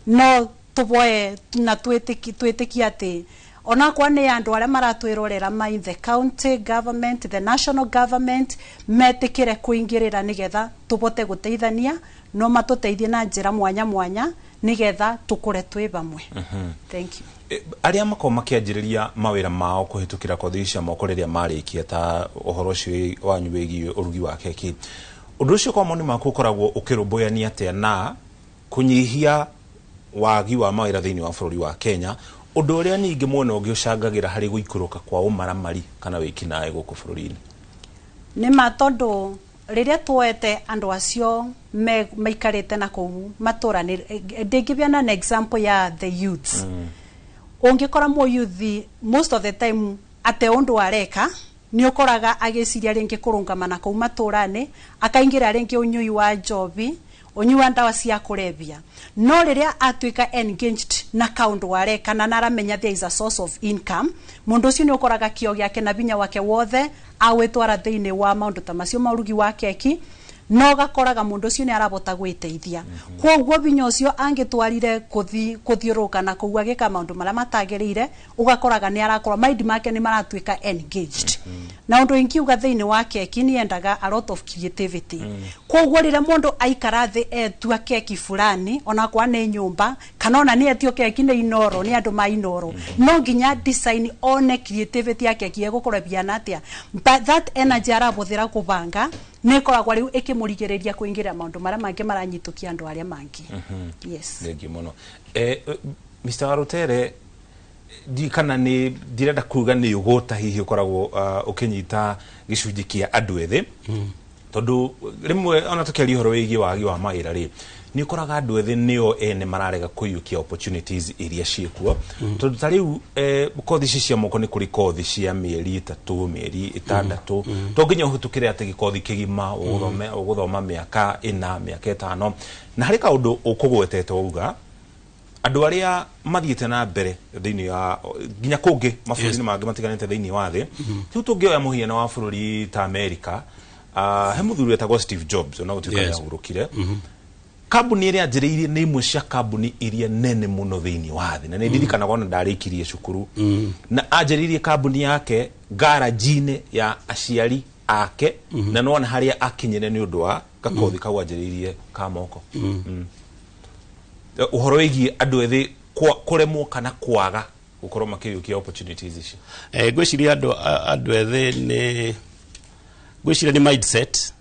No tũboe na twĩtĩkie atĩ onakwa nĩ andũ arĩa maratwĩrorera ma in the county government, the national government, metĩkĩre kũingĩrĩra nĩgetha tũbote gũteithania, no matũteithie na njĩra mwanya mwanya nĩgetha tũkũre twĩ vamwe. Thank you. Arĩa makoragwo makĩanjĩrĩria mawĩra mao kũhĩtũkĩra kothi cia moko rĩrĩa marĩkia ta ũhoro ũcio wanyu wĩgiĩ ũrugi wa keki, ũndũ ũcio kwa moni maku ũkoragwo ũkĩrũmbũyania atĩa na kũnyihia wagi wa mawĩra thĩinĩ wa bũrũri wa Kenya, ũndũ ũrĩa ningĩ mwena ũngĩ ũcangagĩra harĩ gũikũrũka kwa ũmaramari kana wĩkinaĩ gũkũ bũrũri-inĩ? Nĩ ma, tondũ rĩrĩa tuoete andũ acio maikarĩte na kũu matũra, ndĩngĩbĩana na example ya the youths. Ũngĩkora mũyuthi most of the time ate ũndũ areka, nĩ ũkoraga agĩciria rĩngĩ kũrũngama na kũu matũra-inĩ, akaingĩra rĩngĩ ũnyui wa njobi, ũnyui wa ndawa cia kũrebia. No rĩrĩa atuĩka engaged na kaũndũ areka na naramenya there is a source of income, mũndũ ũcio nĩ ũkoraga kĩo gĩake na vinya wake wothe awĩtwara thĩinĩ wa maũndũ ta macio ma ũrugi wa keki. No ũgakoraga mũndũ ũcio nĩ arabota gwĩteithia. Kwoguo binya ũcio angĩtwarire kũthi kũthiũrũrũka na kũu agĩka maũndũ marĩa matagĩrĩire, ũgakoraga nĩ arakorwo mind make nĩ maratuĩka engaged. Na ũndũ ingiuga thĩinĩ wa keki, nĩ yendaga a lot of creativity. Kwoguo rĩrĩa mũndũ aikara thĩ etua keki fulani, onakorwo nĩ nyũmba kana ona nĩ etio keki nĩ Inoro, nĩ andũ ma Inoro, no nginya design one creativity ya keki ĩgũkorwo ĩbiana atĩa. But that energy arabũthĩra kũbanga nĩ ĩkoragwo rĩu ĩkĩmũrigĩrĩria kũingĩrĩra maũndũ marĩa mangĩ maranyitũkia andũ arĩa mangĩ. Yes. Thengiũ mũno. Mr. Warutere, ndi kana nĩ ndirenda kuga nĩ ũgũta hihi ũkoragwo ũkĩnyita gĩcunjĩ kĩa andũ ethĩ, tondũ rĩmwe ona tũkĩaria ũhoro wĩgiĩ wagi wa mawĩra rĩ, nĩ ũkoraga andũ ethĩ nĩo ene mararega kũiyũkia opportunities iria ciĩkuo, tondũ ta rĩu kothi ici cia moko, nĩ kũrĩ kothi cia mĩeri 3, mĩeri 6, to nginya ũhĩtũkĩre atĩ gĩkothi kĩgima ũgũthoma mĩaka 4, mĩaka 5. Na harĩ kaũndũ ũkũgwetete wauga andũ arĩa mathiĩte na mbere thĩinĩ wa nginya kũngĩ mabũrũri-inĩ mangĩ matiganĩte thĩinĩ wa thĩ, rĩu tũngĩoya mũhiano wa bũrũri ta America, he mũthuri wetagwo Steve Jobs, ona gũtuĩka nĩahurũkire. Kambuni ĩrĩa anjĩrĩirie nĩ imwe cia kambuni iria nene mũno thĩinĩ wa thĩ, na nĩ ndirikanaga ona ndarĩkirie cukuru, na anjĩrĩirie kambuni yake garage-inĩ ya aciari ake, na nĩwona harĩa akinyire nĩ ũndũ wa gakothi kau anjĩrĩirie ka moko. Ũhoro wĩgiĩ andũ ethĩ kũremwo kana kwaga gũkorwo makĩiyũkia opportunities ici. Ngwĩciria andũ ethĩ nĩ, ngwĩciria nĩ mindset.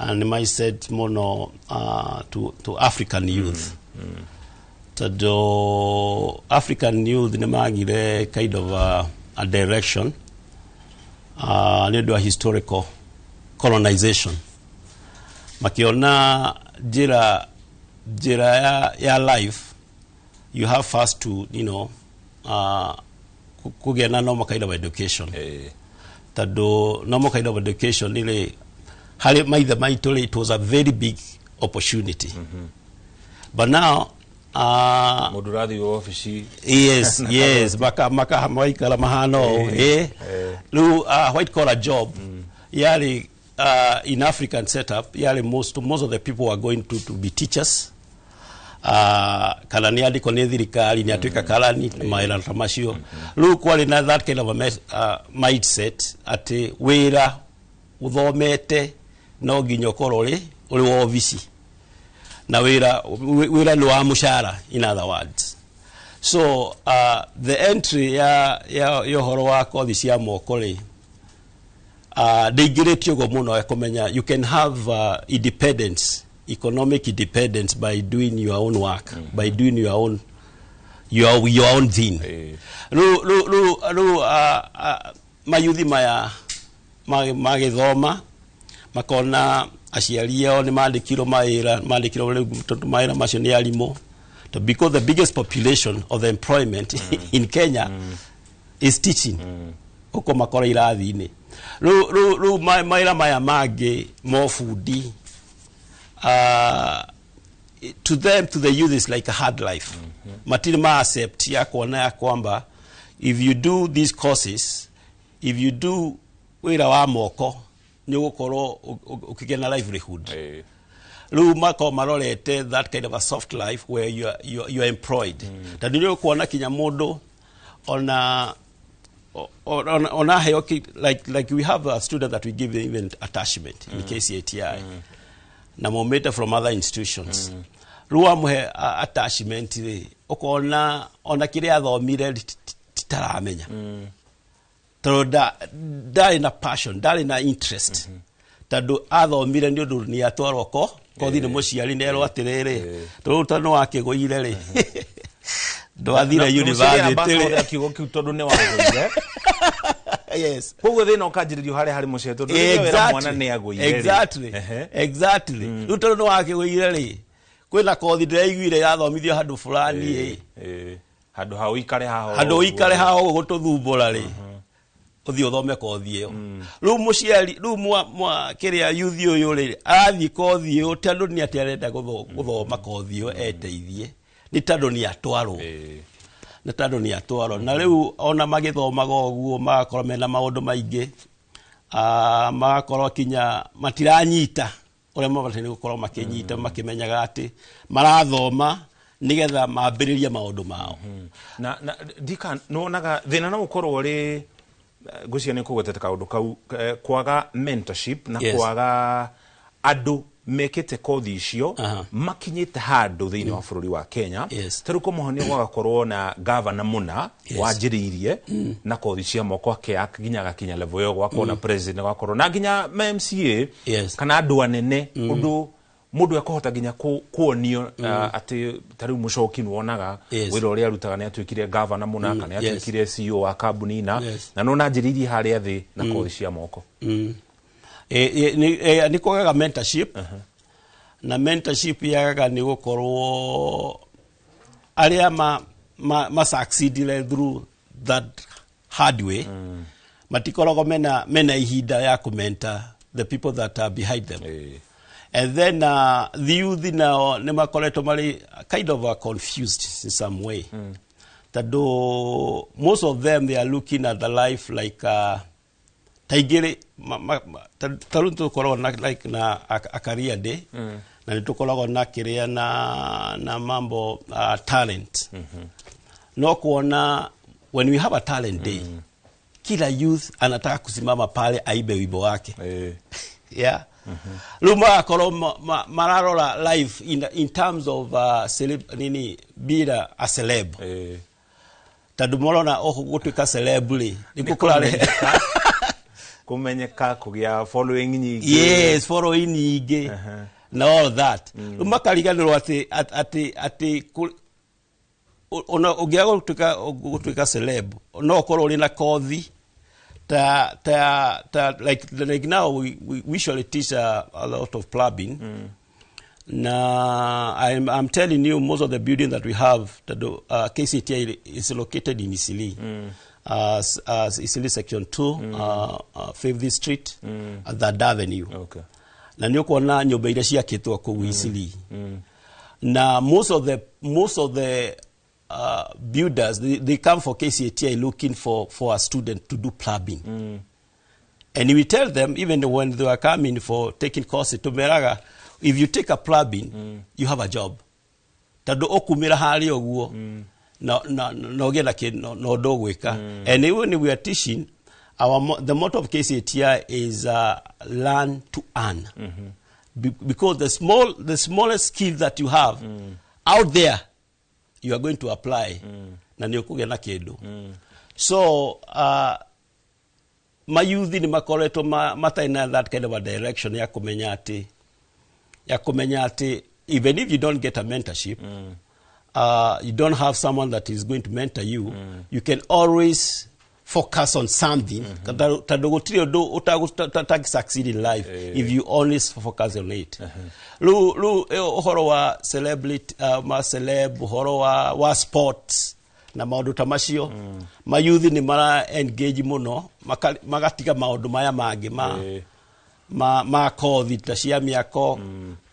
Nĩ mindset mũno to African youth, tondũ African youth nĩ magire kind of a direction nĩ ũndũ wa historical colonization. Makiona njĩra ya life, you have first to kũgĩa na normal kind of education, tondũ normal kind of education rĩ, harĩ maithe maitũ rĩ, it was a very big opportunity. But now Mũndũ ũrathiĩ obici. Yes, maka maikara mahana ũũ. Rĩu white collar job yarĩ in African setup yarĩ most of the people were going to be teachers, kana nĩ andĩkwo nĩ thirikari, nĩ atuĩka karani na mawĩra ta macio. Rĩu kwarĩ na that kind of a mindset atĩ wĩra ũthomete no nginya ũkorwo ũrĩ wa obici, na wĩra nĩ wa mũcara, in other words. So the entry ya ũhoro wa kothi cia moko rĩ, ndĩingĩrĩtio ũguo mũno ya kũmenya you can have independence, economic independence, by doing your own work, by doing your own thing. Rĩu mayuthi maya magĩthoma makona aciari ao nĩ mandĩkirwo mawĩra, mandĩkirwo rĩu tondũ mawĩra macio nĩ arimũ. Because the biggest population of the employment in Kenya is teaching, ũko makora irathi-inĩ. Rĩu mawĩra maya mangĩ mobundi, to them, to the youth, is like a hard life. Matirĩ ma accept ya kuona ya kwamba if you do these courses, if you do wĩra wa moko, nĩ ũgũkorwo ũkĩgĩa na livelihood. Rĩu makorwo marorete that kind of a soft life where you are employed, tondũ nĩ ũkuona kinya mũndũ ona heo like we have a student that we give even attachment in KCATI, na maumĩte from other institutions. Rĩu wamũhe attachment rĩ, ũkona ona kĩrĩa athomire titaramenya, tondũ ndarĩ na passion, ndarĩ na interest, tondũ athomire nĩ ũndũ nĩ atwarwo kothi nĩ mũciari, nĩ erwo atĩrĩrĩ, tondũ tondũ nĩ wakĩgũire rĩ, ndwathire university rĩ. Kiugo kĩu tondũ nĩ wagũire. Yes. Koguo thĩna ũkanjĩrĩrio harĩa harĩ mũciari, tondũ rĩrĩa wera mwana nĩ agũire rĩ. Exactly. Rĩu tondũ nĩ wakĩgũire rĩ, kwĩna kothi ndĩraiguire yathomithio handũ fulani ĩ. Handũ ha ũikare haha handũ ũikare haha ũguo gũtũthumbũra rĩ, ũthiĩ ũthome kothi ĩyo. Rĩu mũciari rĩu mwa kĩrĩa yuthi ũyũ rĩ, arathiĩ kothi ĩyo tondũ nĩ atĩ arenda gũthoma kothi ĩyo eteithie, nĩ tondũ nĩ atwarwo, nĩ tondũ nĩ atwarwo. Na rĩu ona magĩthomaga ũguo magakorwo mena maũndũ maingĩ, magakorwo kinya matiranyita. Ũrĩa mabataire gũkorwo makĩnyita, makĩmenyaga atĩ marathoma nĩgetha mambĩrĩrie maũndũ mao. Na ndika nĩwonaga thĩna no ũkorwo ũrĩ, ngwĩciria nĩ kũgwetete kaũndũ kau, kwaga mentorship na kwaga andũ mekĩte kothi icio makinyĩte handũ thĩinĩ wa bũrũri wa Kenya. Ta rĩu kũmũhonia gwagakorwo na gavana mũna wanjĩrĩirie na kothi cia moko, akĩaka nginya agakinya level ĩyo, gwakorwo na president, gwakorwo na nginya ma MCA kana andũ anene, ũndũ mũndũ ekũhota nginya kuonio atĩ ta rĩu Mũcoki nĩwonaga wĩra ũrĩa arutaga, nĩ atuĩkire gavana mũna kana nĩ atuĩkire CEO wa kambuni na na nona anjĩrĩirie harĩa thĩ na kothi cia moko. Nĩ kwagaga mentorship, na mentorship yagaga nĩ gũkorwo arĩa ma succeedire through that hard way matikoragwo mena ihinda ya kũmentor the people that are behind them. And then the youth nao nĩ makoretwo marĩ kind of confused in some way, tondũ most of them, they are looking at the life like taingĩ ta rĩu tũkoragwo na like na a career day, na nĩ tũkoragwo na kĩrĩa na mambo talent. No kuona when we have a talent day, kila youth anataka kusimama pale aibe wimbo wake. Yeah, rĩu magakorwo mararora life in terms of celeb, nini, bila a celeb, tondũ marona oho gũtuĩka celeb rĩ nĩkuo kũrarehe kũmenyeka, kũgĩa following nyingĩ. Yes, following nyingĩ na all that. Rĩu makariganĩrwo atĩ ona ũngĩaga gũtuĩka celeb, no ũkorwo ũrĩ na kothi ta like now we usually teach a lot of plumbing. Na I'm telling you, most of the building that we have, tondũ KCTI is located in Isili, Isili section 2, 5th Street, at Third Avenue. Na nĩ ũkuona nyũmba iria ciakĩtwo kũu Isili, na most of the builders, they come for KCATI looking for a student to do plumbing. And we tell them, even when they are coming for taking courses, tumeraga, if you take a plumbing, you have a job, tondũ ũkumĩra harĩa ũguo na ũgĩe na na ũndũ ũgwĩka. And even we are teaching the motto of KCATI is learn to earn. Because the smallest skill that you have out there, you are going to apply na nĩ ũkũgĩa na kĩndũ. So mayuthi nĩ makoretwo matarĩ na that kind of a direction ya kũmenya atĩ even if you don't get a mentorship, you don't have someone that is going to mentor you, you can always focus on something, tondũ gũtirĩ ũndũ ũtangĩ succeed in life if you always focus on it. Rĩu ĩyo ũhoro wa celebrity, ma celeb, ũhoro wa sports na maũndũ ta macio, mayuthi nĩ mara engage mũno, magatiga maũndũ maya mangĩ ma kothi ta cia mĩako,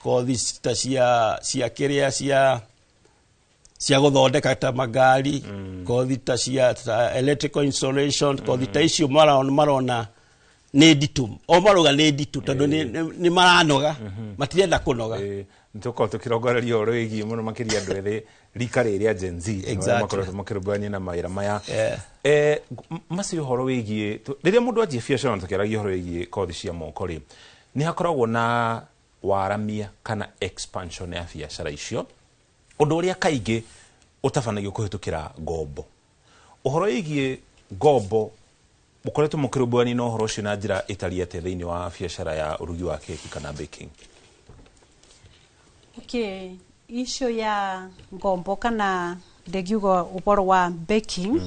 kothi ta cia kĩrĩa cia gũthondeka ta magari, kothi ta cia ta electrical installation, kothi ta icio marona nĩ nditũ, o marauga nĩ nditũ tondũ nĩ maranoga, matirenda kũnoga. Nĩtũkorwo tũkĩrongoreria ũhoro wĩgiĩ mũno makĩria andũ ethĩ, rika rĩrĩa Gen Z, arĩa makoretwo makĩrũmbũyania na mawĩra maya. Macio ũhoro wĩgiĩ rĩrĩa mũndũ anjia biacara, na tũkĩaragia ũhoro wĩgiĩ kothi cia moko rĩ, nĩ hakoragwo na waramia kana expansion ya biacara icio, ũndũ ũrĩa kaingĩ ũtabanagio kũhĩtũkĩra ngombo. Ũhoro wĩgiĩ ngombo, mũkoretwo mũkĩrũmbũyania na ũhoro ũcio na njĩra ĩtariĩ atĩa thĩinĩ wa biacara ya ũrugi wa keki kana baking? Okay, issue ya ngombo kana ndingiuga ũhoro wa baking.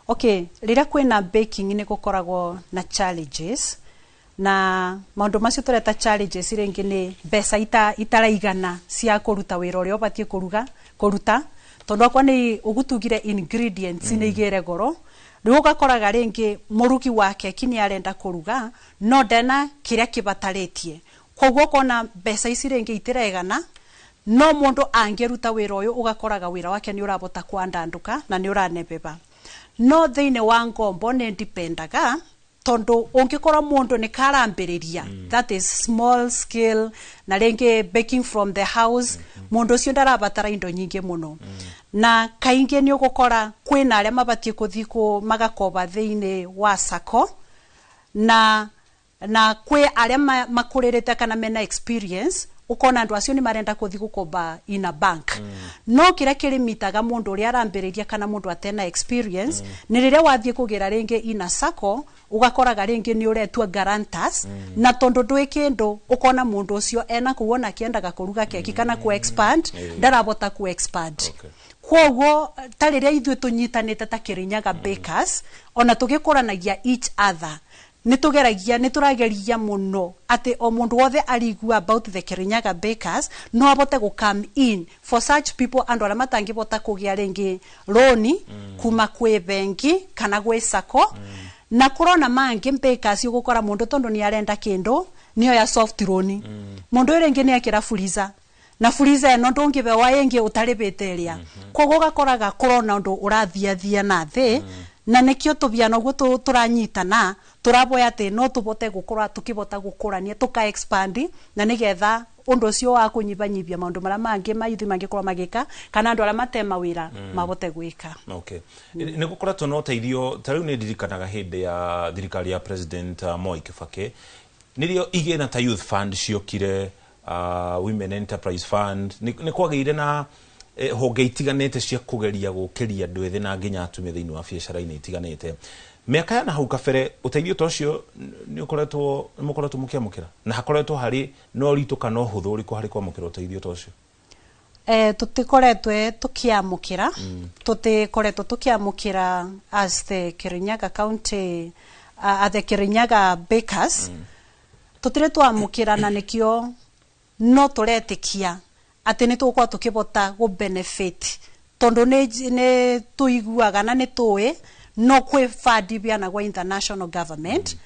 Okay, rĩrĩa kwĩna baking nĩ gũkoragwo na challenges, na maũndũ macio tũreta challenges rĩngĩ nĩ mbeca itaraigana cia kũruta wĩra ũrĩa ũbatiĩ kũruga kũruta, tondũ akwa nĩ ũgũtugire ingredients nĩ igĩre goro. Rĩu ũgakoraga rĩngĩ mũrugi wa keki nĩ arenda kũruga no ndena kĩrĩa kĩbatarĩtie, koguo ũkona mbeca ici rĩngĩ itiregana. No mũndũ angĩruta wĩra ũyũ, ũgakoraga wĩra wake nĩ ũrabota kwandandũka na nĩ ũranebeba. No thĩinĩ wa ngombo nĩ ndipendaga Tondu ungikorwo mundu ni karambiriria, that is small scale, na ringi baking from the house, mundu ucio ndarabatara indo nyingi muno. Na kaingi ni ugukora kwina aria mabatie kuthi ku magakoba thiini wa sacco, na kwi aria makuririte kana mena experience, ukona andu acio ni marenda kuthi gukomba in a bank. No kiria kirimitaga mundu uria arambiriria kana mundu atena experience, ni riria wathie kugira ringi in a sacco, ugakoraga ringi ni uretua guarantors, na tondu ndwi kindu, ukona mundu ucio ena kuona akiendaga kuruga keki kana ku expand, ndarabota ku expand. Koguo ta riria ithuĩ tũnyitanĩte ta Kirinyaga Bakers, ona tũgĩkũranagia each other, nĩ tũgeragia, nĩ tũrageria mũno atĩ o mũndũ wothe arigua about the Kirinyaga Bakers no abote gũ come in. For such people, andũ arĩa matangĩbota kũgĩa rĩngĩ roni kuma kwĩ bengi kana gwĩ sacco, na kũrona mangĩ bakers, ũgũkora mũndũ tondũ nĩ arenda kĩndũ nĩoya soft loan. Mũndũ ũyũ rĩngĩ nĩ ekĩra freezer, na freezer ĩno ndũngĩbewa ĩngĩ ũtarĩbĩte ĩrĩa. Koguo ũgakoraga kũrona ũndũ ũrathiathia na thĩ, na nĩkĩo tũbiana ũguo tũranyitana, tũraboya atĩ no tũbote gũkũra, tũkĩbota gũkũrania, tũka expand, na nĩgetha ũndũ ũcio wa kũnyibanyibia maũndũ marĩa mangĩ mayuthi mangĩkorwo magĩka kana andũ arĩa mate mawĩra mabote gwĩka. Okay. Nä gå koretwo na ũteithio, ta rĩu nĩ ndirikanaga hĩndĩ ya thirikari ya President Moi Kibaki, nĩrĩo igĩna ta Youth Fund ciokire, Women Enterprise Fund, nĩ kwagĩire na honge itiganĩte cia kũgeria gũkĩria andũ ethĩ na nginya atumia thĩinĩ wa biacara-inĩ itiganĩte. Mĩaka ya na hau kabere, ũteithio ta ũcio nĩ ũkoretwo, nĩ mũkoretwo mũkĩamũkĩra, na hakoretwo harĩ na ũritũ kana ũhũthũ ũrĩkũ harĩ kwamũkĩra ũteithio ta ũcio? Tũtikoretwe tũkĩamũkĩra, tũtikoretwo tũkĩamũkĩra as the Kirinyaga County, as the Kirinyaga Bakers, tũtirĩ twamũkĩra, na nĩkĩo no tũretĩkia atĩ nĩ tũgũkorwo tũkĩbota gũ benefit, tondũ nĩ tũiguaga na nĩ tũĩ no kwĩ fund ibianagwo international government,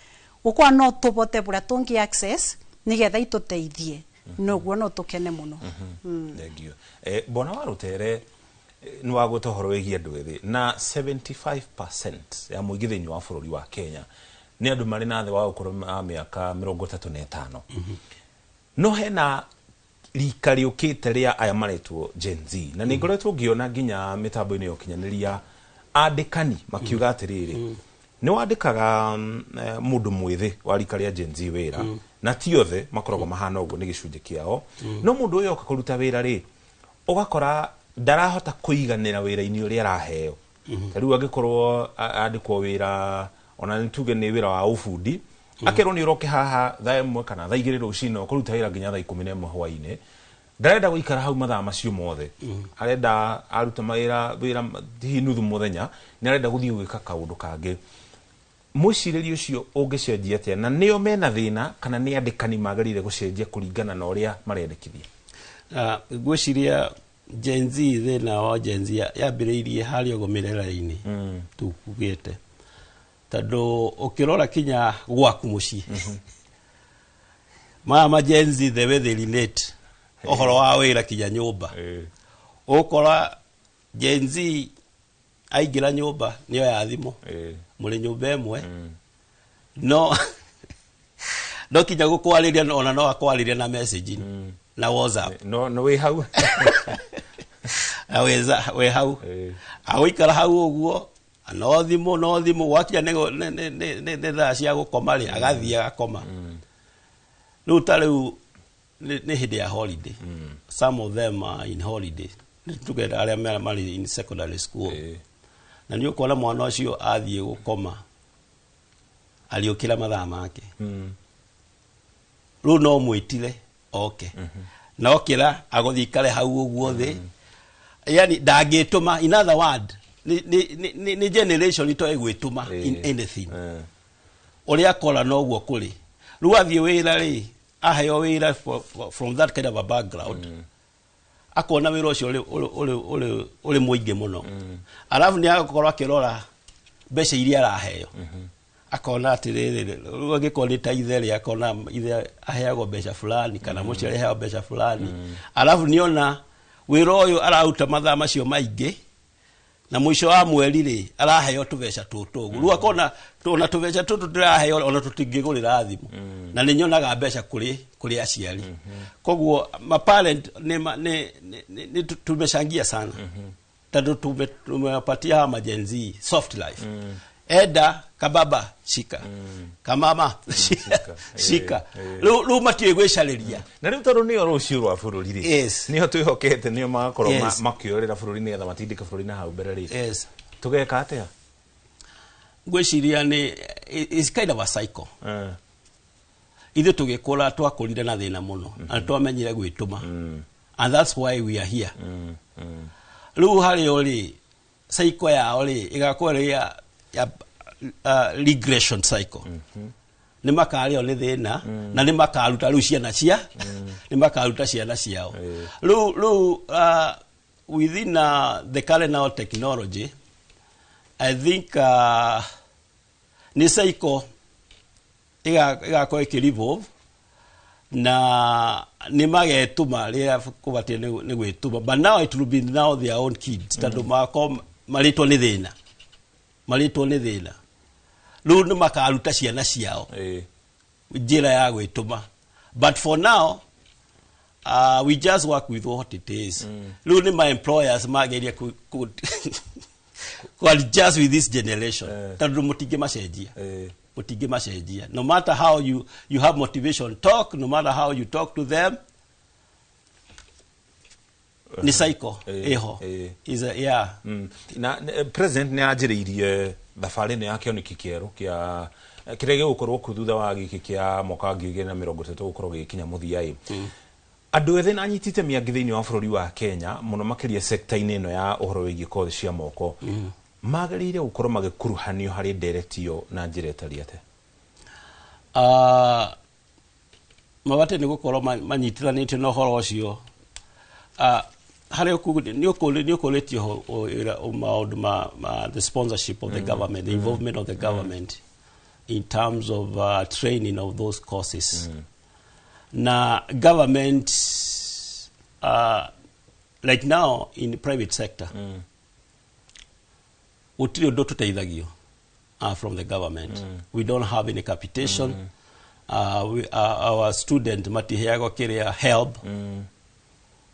gũkorwo no tũbote bũrĩa tũngĩ access nĩgetha itũteithie, noguo no tũkene mũno. Thank you. Bwana wa Rutere, nĩ wagweta ũhoro wĩgiĩ andũ ethĩ, na 75% ya mũingĩ thĩinĩ wa bũrũri wa Kenya nĩ andũ marĩ na thĩ wa ũkũrũ wa mĩaka 35. No hena rika rĩũkĩte rĩa aya maretwo Gen Z, na nĩ ngoretwo ngĩona nginya mĩtambo-inĩ ya ũkinyanĩria andĩkani makiuga atĩrĩrĩ, nĩ wandĩkaga mũndũ mwĩthĩ wa rika rĩa Gen Z wĩra, na ti othe makoragwo mahana ũguo, nĩ gĩcunjĩ kĩao, no mũndũ ũyũ oka kũruta wĩra rĩ, ũgakora ndarahota kũiganĩra wĩra-inĩ ũrĩa araheo. Ta rĩu angĩkorwo andĩkwo wĩra, ona nĩ tuge nĩ wĩra wa ũbundi, akerwo nĩ ũroke haha thaa 1 kana thaa 2 rũcinĩ, ũkũruta wĩra nginya thaa 11 hwaĩ-inĩ, ndarenda gũikara hau mathaa macio mothe. Arenda aruta mawĩra wĩra hihi nuthu mũthenya, nĩ arenda gũthiĩ gwĩka kaũndũ kangĩ. Mwĩcirĩrie ũcio ũngĩcenjia atĩa, na nĩo mena thĩna kana nĩ andĩkani magĩrĩire gũcenjia kũringana na ũrĩa marendekithia? Ngwĩciria Gen Z, thĩna wa Gen Z yambĩrĩirie harĩa ũguo mĩrera-inĩ tukugĩte, tondũ ũkĩrora kinya gwaku mũciĩ, maya ma Gen Z, the way they relate ũhoro wa wĩra kinya nyũmba, ũgũkora Gen Z aingĩra nyũmba nĩyo ya thimũ, mũrĩ nyũmba ĩmwe, no kinya gũkwarĩria ona no akwarĩria na message na WhatsApp. No wĩ hau. Na wĩ hau, agũikara hau ũguo no thimũ, no thimũ, gwakinya nĩ thaa cia gũkoma rĩ, agathiĩ agakoma. Rĩu ta rĩu nĩ hĩndĩ ya holiday, some of them are in holiday, tuge arĩa marĩ in secondary school, na nĩ ũkuona mwana ũcio athiĩ gũkoma ariũkĩra mathaa make. Rĩu no mwĩtire oke, na okĩra agũthiĩ ikare hau ũguo thĩ, yani ndangĩtũma. In other word, nĩ generation itoĩ gwĩtũma in anything. Ũrĩa akora noguo kũrĩ. Rĩu athiĩ wĩra rĩ, aheo wĩra from that kind of a background, akona wĩra ũcio ũrĩ mũingĩ mũno, arabu nĩ agakorwo akĩrora mbeca iria araheo, akona atĩrĩrĩ, rĩu angĩkorwo nĩ ta ithe rĩ, akona ithe aheagwo mbeca fulani kana mũciari aheagwo mbeca fulani, arabu nĩona wĩra ũyũ araruta mathaa macio maingĩ Na mũico wa mweri rĩ, araheo tũbeca tũtũ ũguo. Rĩu akona ona tũbeca tũtũ ndĩraheo ona tũtingĩgũrĩra thimũ, na nĩ nyonaga mbeca kũrĩ aciari. Koguo ma parent nĩ tumechangia sana, tondũ tumewapatia hawa ma Gen Z soft life. Enda kababa shika, kamama shika, shika. Rĩu matiũĩ gwĩcarĩria. Na rĩu tondũ nĩo rũciũ rwa bũrũri rĩ, nĩo twĩhokete, nĩo magakorwo makĩoerera bũrũri nĩgetha matindĩke bũrũri na hau mbere rĩ, tũgeka atĩa? Ngwĩciria nĩ is kind of a cycle. Ithuĩ tũgĩkũra twakũrire na thĩna mũno, na twamenyire gwĩtũma, and that's why we are here. Rĩu harĩ o rĩ, cycle yao rĩ ĩgakorwo ĩrĩ ya regression cycle. Nĩ makarĩo nĩ thĩna, na nĩ makaruta rĩu ciana cia nĩ makaruta ciana ciao. Rĩu within the current now technology, I think nĩ cycle ĩgakorwo ĩkĩ-revolve, na nĩ magetũma rĩrĩa kũbatiĩ nĩ gwĩtũma, but now it will be now their own kids, tondũ magakorwo marĩtwo nĩ thĩna, marĩtwo nĩ thĩna. Rĩu nĩ makaruta ciana ciao njĩra ya gwĩtũma, but for now we just work with what it is. Rĩu nĩ my employers mageria ku adjust with this generation, tondũ mũtingĩmacenjia, mũtingĩmacenjia, no matter how you have motivation talk, no matter how you talk to them, nĩ cycle ĩho. Is a, yeah. Na president nĩ anjĩrĩirie thabarĩ ĩno ya kĩoneki kĩerũ kĩa kĩrĩa gĩgũkorwo kuo thutha wa gĩkĩ kĩa mwaka wa 2030 gũkorwo gĩgĩkinya mũthia ĩ. Andũ ethĩ na anyiti itemi angĩ thĩinĩ wa bũrũri wa Kenya, mũno makĩria sekta-inĩ ĩno ya ũhoro wĩgiĩ kothi cia moko, magĩrĩire gũkorwo magĩkuruhanio harĩ ndereti ĩyo na njĩra ĩtariĩ atĩa? Mabatiĩ nĩ gũkorwo manyitithanĩtio na ũhoro ũcio. Harĩa nĩ ũkũrĩtio maũndũ ma the sponsorship of the government, the involvement of the government in terms of training of those courses. Na government, like now in the private sector, gũtirĩ ũndũ tũteithagio from the government. We don't have any capitation. Our student matiheagwo kĩrĩa help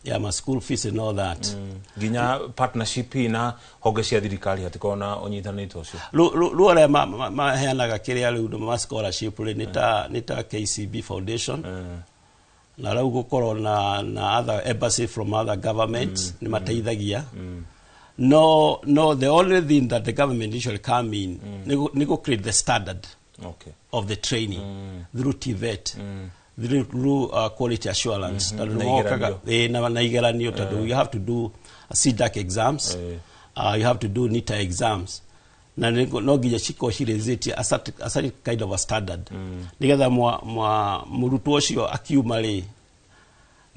ya ma school fees and all that. Nginya partnership na honge cia thirikari hatikorwo na ũnyitanĩri ũcio? Rĩu arĩa maheanaga kĩrĩa rĩu ma scholarship rĩ, nĩ ta KCB Foundation, na rĩu gũkorwo na other embassy from other governments nĩ mateithagia. No, the only thing that the government usually come in nĩ gũ create the standard of the training through TVET, through quality assurance. Tondũ Na mokaga igeranio. Na igeranio, tondũ you have to do CDACC exams, you have to do NITA exams, na no nginya cikorwo cirĩzĩtie a certain kind of a standard, nĩgetha mwa mũrutwo ũcio akiuma rĩ,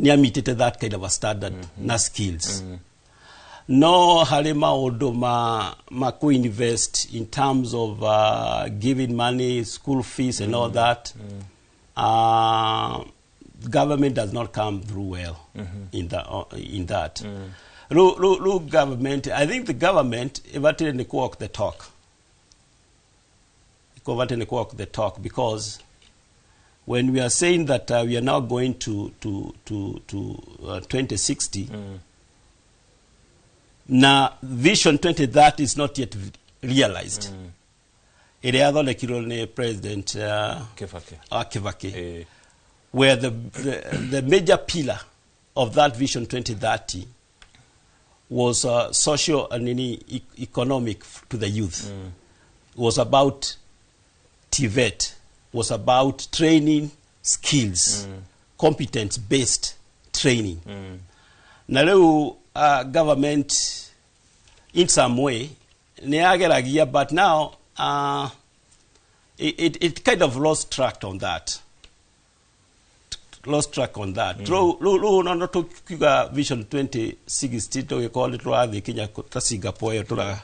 nĩ amitĩte that kind of a standard na skills. No harĩ maũndũ ma ku-invest in terms of giving money, school fees and all that, government does not come through well in that. Rĩu government, I think the government ĩbataire nĩ walk the talk, ĩbataire nĩ walk the talk, because when we are saying that we are now going to 2060, na Vision 2030 is not yet realized, ĩrĩa yathondekirwo nĩ President Kibaki. Kibaki, where the major pillar of that Vision 2030 was social and economic to the youth. Was about TVET, was about training skills, competence based training. Na rĩu government in some way nĩ yageragia, but now it kind of lost track on that, lost track on that. Rĩu no tũkiuga Vision 2060 tũgĩkorwo nĩ tũrathiĩ kinya ta Singapore ĩyo tũra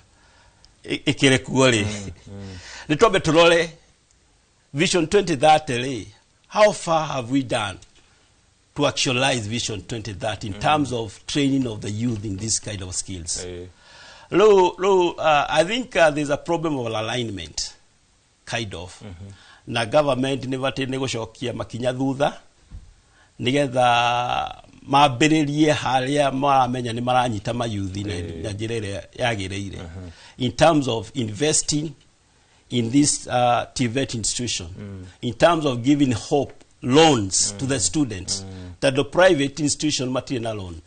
ĩkĩrĩ kuo rĩ, nĩ twambe tũrore Vision 2030 rĩ, how far have we done to actualize Vision 2030 in terms of training of the youth in this kind of skills? Rĩu I think there's a problem of alignment kind of, na government nĩ batiĩ nĩ gũcokia makinya thutha nĩgetha mambĩrĩrie harĩa maramenya nĩ maranyita mayuthi na njĩra ĩrĩa yagĩrĩire in terms of investing in this TVET institution, in terms of giving hope loans to the students, tondũ private institution matirĩ na loan,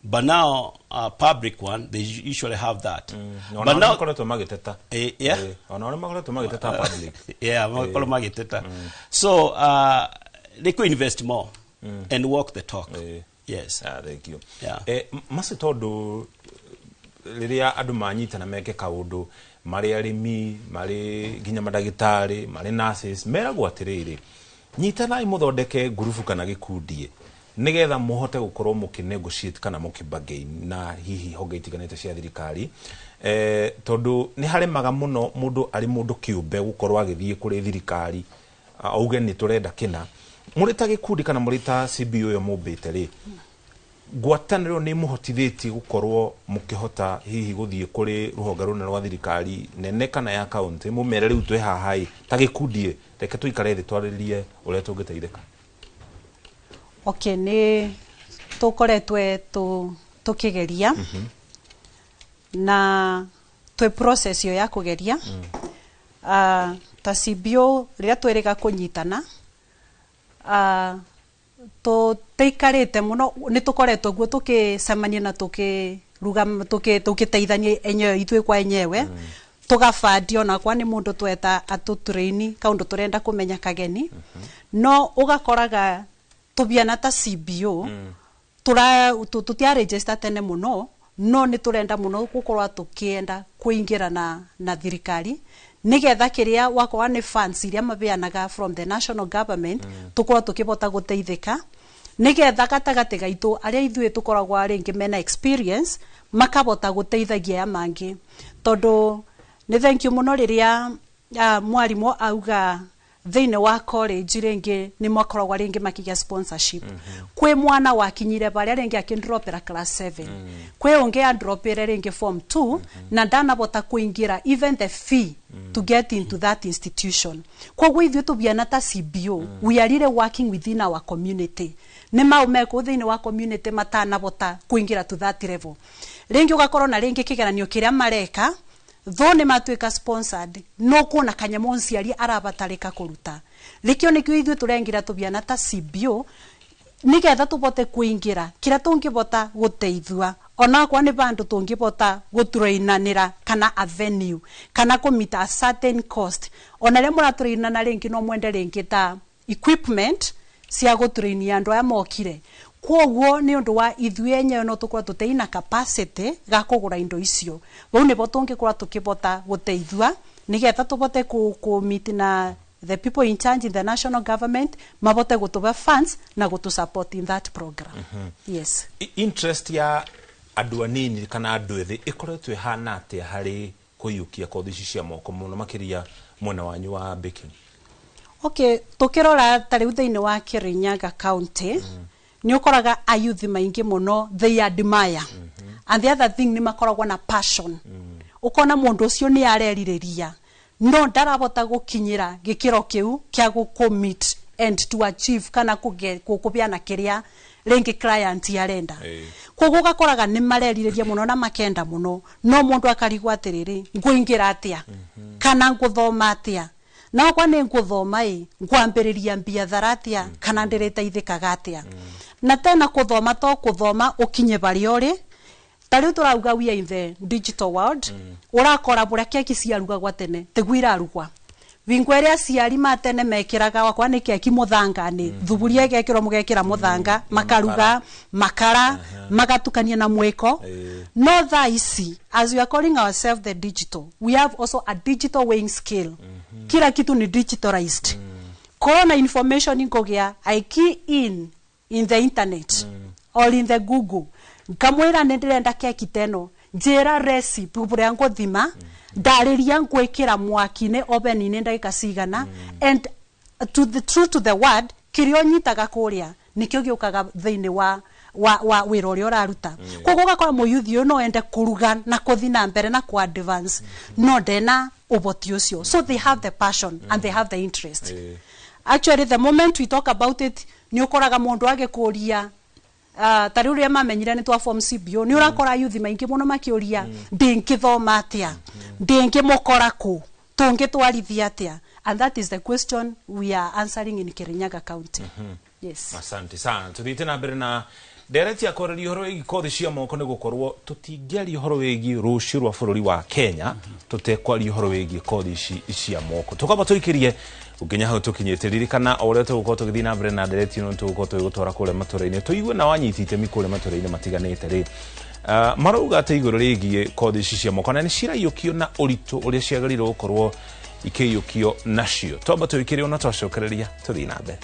but now public one, they usually have that. Ona arĩa makoretwo magĩteta. Yeah. Ona arĩa makoretwo magĩteta public. Yeah, makorwo magĩteta. So they could invest more and walk the talk. Yes. Ah, thank you. Yeah. Maci tondũ rĩrĩa andũ manyitana meke kaũndũ, marĩ arĩmi, marĩ nginya mandagĩtarĩ, marĩ nurses, meragwo atĩrĩrĩ, nyitanai mũthondeke ngurubu kana gĩkundi nĩgetha mũhote gũkorwo mũkĩ negotiate kana mũkĩ bargain na hihi honge itiganĩte cia thirikari, tondũ nĩ haremaga mũno mũndũ arĩ mũndũ kĩũmbe gũkorwo agĩthiĩ kũrĩ thirikari auge nĩ tũrenda kĩna. Mũrĩ ta gĩkundi kana mũrĩ ta CBO ĩyo mũmbĩte rĩ, ngwatanĩro nĩ mũhotithĩtie gũkorwo mũkĩhota hihi gũthiĩ kũrĩ rũhonge rũnene rwa thirikari nene kana ya kaunti mũmere rĩu twĩ haha ĩ ta gĩkundi ĩ, reke tũikare thĩ twarĩrĩrie ũrĩa tũngĩteithĩka? Okay, nĩ tũkoretwe tũkĩgeria na twĩ process ĩyo ya kũgeria. Ta CBO rĩrĩa twĩrĩga kũnyitana, tũtiikarĩte mũno, nĩ tũkoretwo guo tũkĩcemania na tũkĩruga tũgĩteithania enyewe ithuĩ kwa enyewe, tũgabandi onakwa nĩ mũndũ tweta atũtraini kaũndũ tũrenda kũmenya kageni, no ũgakoraga tũbiana ta CBO tũtiaregister tene mũno, no nĩ tũrenda mũno gũkorwo tũkĩenda kũingĩra na thirikari nĩgetha kĩrĩa wakorwa nĩ funds iria mabeanaga from the national government tũkorwo tũkĩbota gũteithĩka, nĩgetha gatagatĩ gaitũ arĩa ithuĩ tũkoragwo rĩngĩ mena experience makabota gũteithagia aya mangĩ. Tondũ nĩ thank you mũno rĩrĩa mwarimũ auga thĩinĩ wa college rĩngĩ nĩ makoragwo rĩngĩ makĩgĩa sponsorship. Kwĩ mwana wakinyire barĩa rĩngĩ akĩndropera class 7, kwĩ ũngĩ andropere rĩngĩ form 2 na ndanabota kũingĩra even the fee to get into that institution. Koguo ithuĩ tũbiana ta CBO, we are really working within our community, nĩ mau mekũ thĩinĩ wa community matanabota kũingĩra to that level. Rĩngĩ ũgakorwo na rĩngĩ kĩgeranio kĩrĩa mareka tho nĩ matuĩka sponsored, no kuona kanyamũ mũciari arabatarĩka kũruta. Rĩkĩo nĩkĩo ithuĩ tũrengĩra tũbiana ta CBO nĩgetha tũbote kũingĩra kĩrĩa tũngĩbota gũteithua onakwa nĩ bandũ tũngĩbota gũtũrainanĩra kana avenue kana kũmita a certain cost. Ona rĩrĩa mũratũrainana rĩngĩ no mwende rĩngĩ ta equipment cia gũtũrainia andũ aya mokire. Koguo nĩ ũndũ wa ithuĩ enyewe no tũkorwo tũteina capacity ga kũgũra indo icio, vau nĩvo tũngĩkorwo tũkĩbota gũteithua nĩgetha tũbote kũ meet na the people in charge in the national government mabote gũtũbe funds na gũtũ support in that program. Yes. Interest ya andũ anini kana andũ ethĩ ĩkoretwo ĩhana atĩa harĩ kũiyũkia kothi ici cia moko mũno makĩria mwena wanyu wa baking? Okay, tũkĩrora ta rĩu thĩinĩ wa Kirinyaga County, nĩ ũkoraga ayuthi maingĩ mũno, they admire, and the other thing nĩ makoragwo na passion. Ũkona mũndũ ũcio nĩ arerirĩria no ndarabota gũkinyĩra gĩkĩro kĩu kĩa gũ commit and to achieve kana kũbĩana kĩrĩa rĩngĩ client arenda. Koguo ũgakoraga nĩ marerirĩria mũno na makenda mũno, no mũndũ akarigwo atĩrĩrĩ, ngũingĩra atĩa kana ngũthoma atĩa, na kwa nĩ ngũthoma ĩ ngwambĩrĩria biathara atĩa kana ndĩrĩteithĩkaga atĩa. Na tena kũthoma to kũthoma ũkinye barĩa ũrĩ, ta rĩu tũrauga we are in the digital world, ũrakora bũrĩa keki ciarugagwa tene tiguo irarugwa. Wingo ĩrĩa aciari ma tene mekĩraga wakwa nĩ keki mũthanga-inĩ, thuburia ĩgekĩrwo mũgekĩra mũthanga, makaruga makara, magatukania na mwĩko. No thaa ici as we are calling ourselves the digital, we have also a digital weighing scale. Kila kitu ni digitalized. Korona information ngũgĩa I key in the internet or in the Google, ngamwĩra nĩ ndĩrenda keki teno, njĩra recipe ũrĩa ngũthima, ndarĩria ngwĩkĩra mwaki-inĩ oven-inĩ ndagĩka cigana, and to the true to the word kĩrĩa ũnyitaga kũrĩa nĩkĩo gĩũkaga thĩinĩ wa wa wĩra ũrĩa ũraruta. Koguo ũgakora mũyuthi ũyũ no ende kũruga na kũthi na mbere na kũ advance, no ndena ũhoti ũcio. So they have the passion and they have the interest. Actually, the moment we talk about it, nĩ ũkoraga mũndũ agĩkũria, ta rĩu rĩrĩa mamenyire nĩ twa form CBO, nĩ ũrakora yuthi maingĩ mũno makĩũria, ndĩngĩthoma atĩa, ndĩngĩmũkora kũ, tũngĩtwarithia atĩa? And that is the question we are answering in Kirinyaga County. Yes. Asante sana. Tuthiĩte na mbere na ndereti ya kwarĩria ũhoro wĩgiĩ kothi cia moko, nĩ gũkorwo tũtingĩaria ũhoro wĩgiĩ rũciũ rwa bũrũri wa Kenya tũtekwaria ũhoro wĩgiĩ kothi ici cia moko. Tũkamba tũikĩrie gũkinya hau tũkinyĩte. Ririkana o ũrĩa tũgũkorwo tũgĩthiĩ na mbere na ndereti ĩno, tũgũkorwo tũgĩgũtwara kũrĩa matũra-inĩ, tũigue na wanyiti itemi kũrĩa matũra-inĩ matiganĩte rĩ, marauga atĩ igũrũ rĩgiĩ kothi ici cia moko na nĩ ciraiyũkio na ũritũ ũrĩa ciagĩrĩirwo gũkorwo ikĩiyũkio nacio. Twamba tũikĩrie, ona twacokereria tũthiĩ na mbere.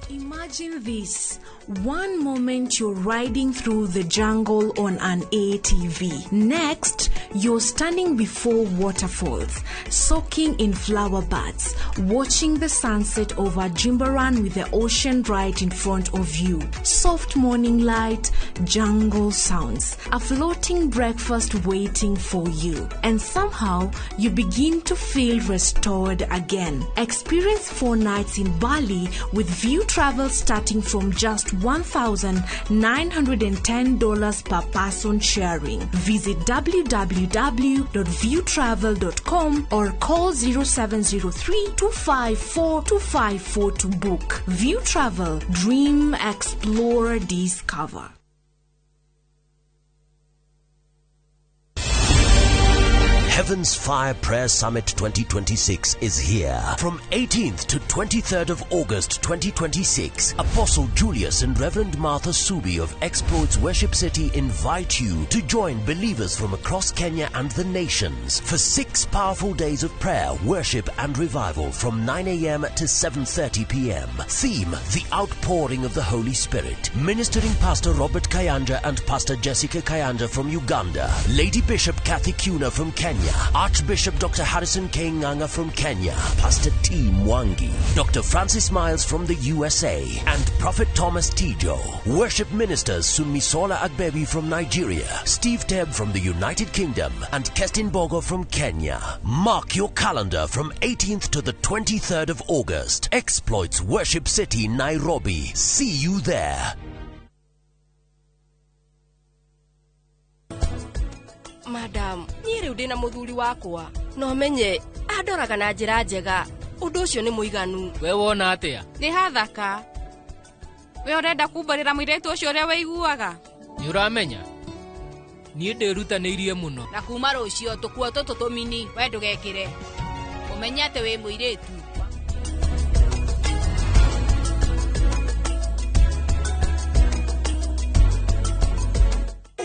Imagine this. One moment you're riding through the jungle on an ATV. Next, you're standing before waterfalls, soaking in flower buds, watching the sunset over Jimbaran with the ocean right in front of you. Soft morning light, jungle sounds, a floating breakfast waiting for you. And somehow, you begin to feel restored again. Experience 4 nights in Bali with View Travel starting from just $1,910 per person sharing. Visit www.viewtravel.com or call 0703 254 254 to book. View Travel, dream, explore, discover. Heaven's Fire Prayer Summit 2026 is here. From 18th to 23rd of August 2026, Apostle Julius and Reverend Martha Subi of Exploits Worship City invite you to join believers from across Kenya and the nations for 6 powerful days of prayer, worship and revival from 9 a.m. to 7:30 p.m. Theme, The Outpouring of the Holy Spirit. Ministering Pastor Robert Kayanja and Pastor Jessica Kayanja from Uganda. Lady Bishop Kathy Kuna from Kenya. Archbishop Dr. Harrison K. Nganga from Kenya, Pastor T. Mwangi, Dr. Francis Miles from the USA, and Prophet Thomas Tijo. Worship ministers Sunmisola Agbebi from Nigeria, Steve Teb from the United Kingdom, and Kestin Bogo from Kenya. Mark your calendar from 18th to the 23rd of August. Exploits Worship City, Nairobi. See you there. Madam, niĩ rĩu ndĩna mũthuri wakwa no menye andoraga na njĩra njega, ũndũ ũcio nĩ mũiganu. We wona atĩa? Nĩ hathaka. We ũrenda kumbarĩra mũirĩtu ũcio ũrĩa wĩiguaga? Nĩ ũramenya niĩ ndĩrutanĩirie mũno. Na kuma rũciũ tũkuo tũtũ tũmini we ndũgekĩre, ũmenye atĩ wĩ mũirĩtu.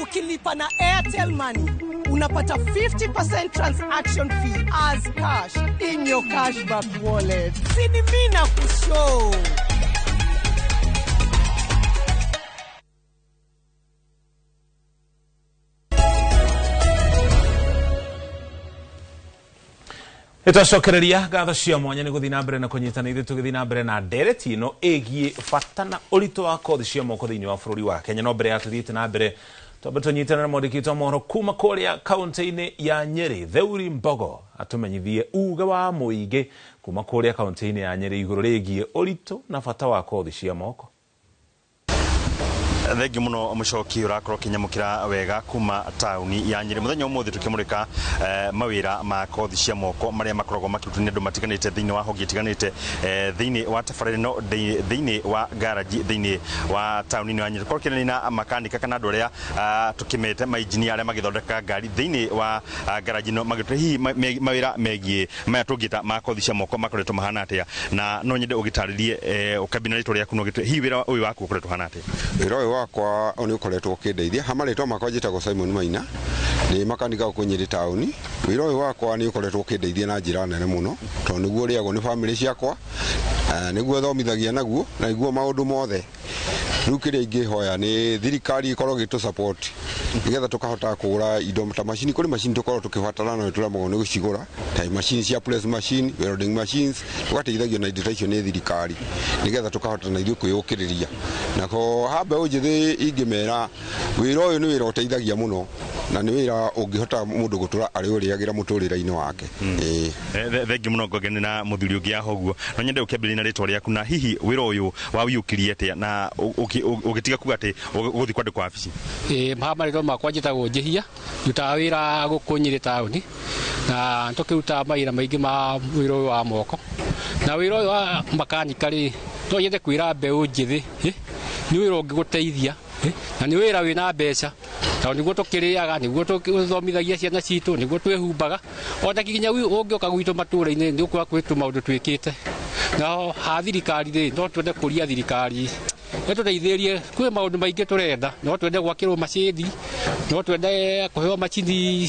Ukilipa na Airtel Money unapata 50% transaction fee as cash in your cashback wallet. Sini mina kushow. Nĩtwacokereria ngatho cia mwanya nĩ gũthiĩ na mbere na kũnyitana ithuĩ tũgĩthiĩ na mbere na ndereti ĩno ĩgiĩ bata na ũritũ wa kothi cia moko thĩinĩ wa bũrũri wa Kenya. No mbere ya tũthiĩte na mbere, twambe tũnyitane na mwandĩki witũ wa mohoro kuma kũrĩa kaũntĩ-inĩ ya Nyeri, Theuri Mbogo, atũmenyithie uge wa mũingĩ kuma kũrĩa kaũntĩ-inĩ ya Nyeri igũrũ rĩgiĩ ũritũ na bata wa kothi cia moko. Thengi muno mucoki, urakorwo kinyamukira wega kuma tauni ya Nyeri. Muthenya umuthi tukimurika mawira ma kothi cia moko maria makoragwo makirutwo ni andu matiganite thiini wa honge itiganite, thiini wa tabarĩra ĩno, thiini wa garage, thiini wa tauni ya Nyeri. Korwo kĩrĩ na makanika kana andu aria tukimete mainjinia aria magithondeka ngari thiini wa garage ĩno, magĩtwĩra hihi mawĩra megiĩ maya tũngĩta ma kothi cia moko makoretwo mahana atĩa, na no nyende ũgĩtarĩrie ũkambia na rĩtwa rĩaku na ũgĩtwĩre hihi wĩra ũyũ waku ũkoretwo ũhana atĩa. Wĩra ũyũ wakwa nĩ ũkoretwo ũkĩndeithia. Ha marĩtwa makwa njĩtagwo Simon Maina, nĩ makanika gũkũ Nyeri taũni. Wĩra ũyũ wakwa nĩ ũkoretwo ũkĩndeithia na njĩra nene mũno, tondũ nĩguo ũrĩagwo nĩ bamĩrĩ ciakwa, nĩguo thomithagia naguo, na nĩguo maũndũ mothe. Rĩu kĩrĩa ingĩhoya nĩ thirikari ĩkorwo ĩgĩtũ support Nĩgetha tũkahota kũgũra indo ta macini. Kũrĩ macini tũkoragwo tũkĩbatara no tũremagwo nĩ gũcigũra, ta macini cia press machine, welding machines. Tũgateithagio na indo ta icio nĩ thirikari nĩgetha tũkahota na ithuĩ kwĩyũkĩrĩria. Nako ha mbeũ njĩthĩ ingĩmera, wĩra ũyũ nĩ wĩra ũteithagia mũno na nĩ wĩra ũngĩhota mũndũ gũtũra arĩ ũrĩagĩra mũtũrĩre-inĩ wake. Ĩĩ. Thengi mũno. Ngongeni na mũthuri ũngĩ aho ũguo, no nyende ũkĩambĩrĩria na rĩtwa rĩaku na hihi wĩra ũyũ waũiyũkirie atĩa na ũgĩtiga kuga atĩ ũgũthiĩ kwandĩkwo wabici. Ĩĩ, ha marĩtwa makwa njĩtagwo Njĩhia, ndutaga wĩra gũkũ Nyĩrĩ taũni, na tũkĩrutaga mawĩra maingĩ ma wĩra ũyũ wa moko. Na wĩra ũyũ wa makanika rĩ, no nyende kwĩra mbeũ njĩthĩ, nĩ wĩra ũngĩgũteithia, na nĩ wĩra wĩna mbeca, tondũ nĩguo tũkĩrĩaga, nĩguo tũthomithagia ciana citũ, nĩguo twĩhumbaga. Ona nginya ũngĩũka gwitũ matũũra-inĩ nĩ ũkuona kwĩ tũmaũndũ twĩkĩte. Na ha thirikari rĩ, no twende kũria thirikari ĩtũteithĩrĩrie. Kwĩ maũndũ maingĩ tũrenda, no twende gwakĩrwo macĩndi, no twende kũheo macini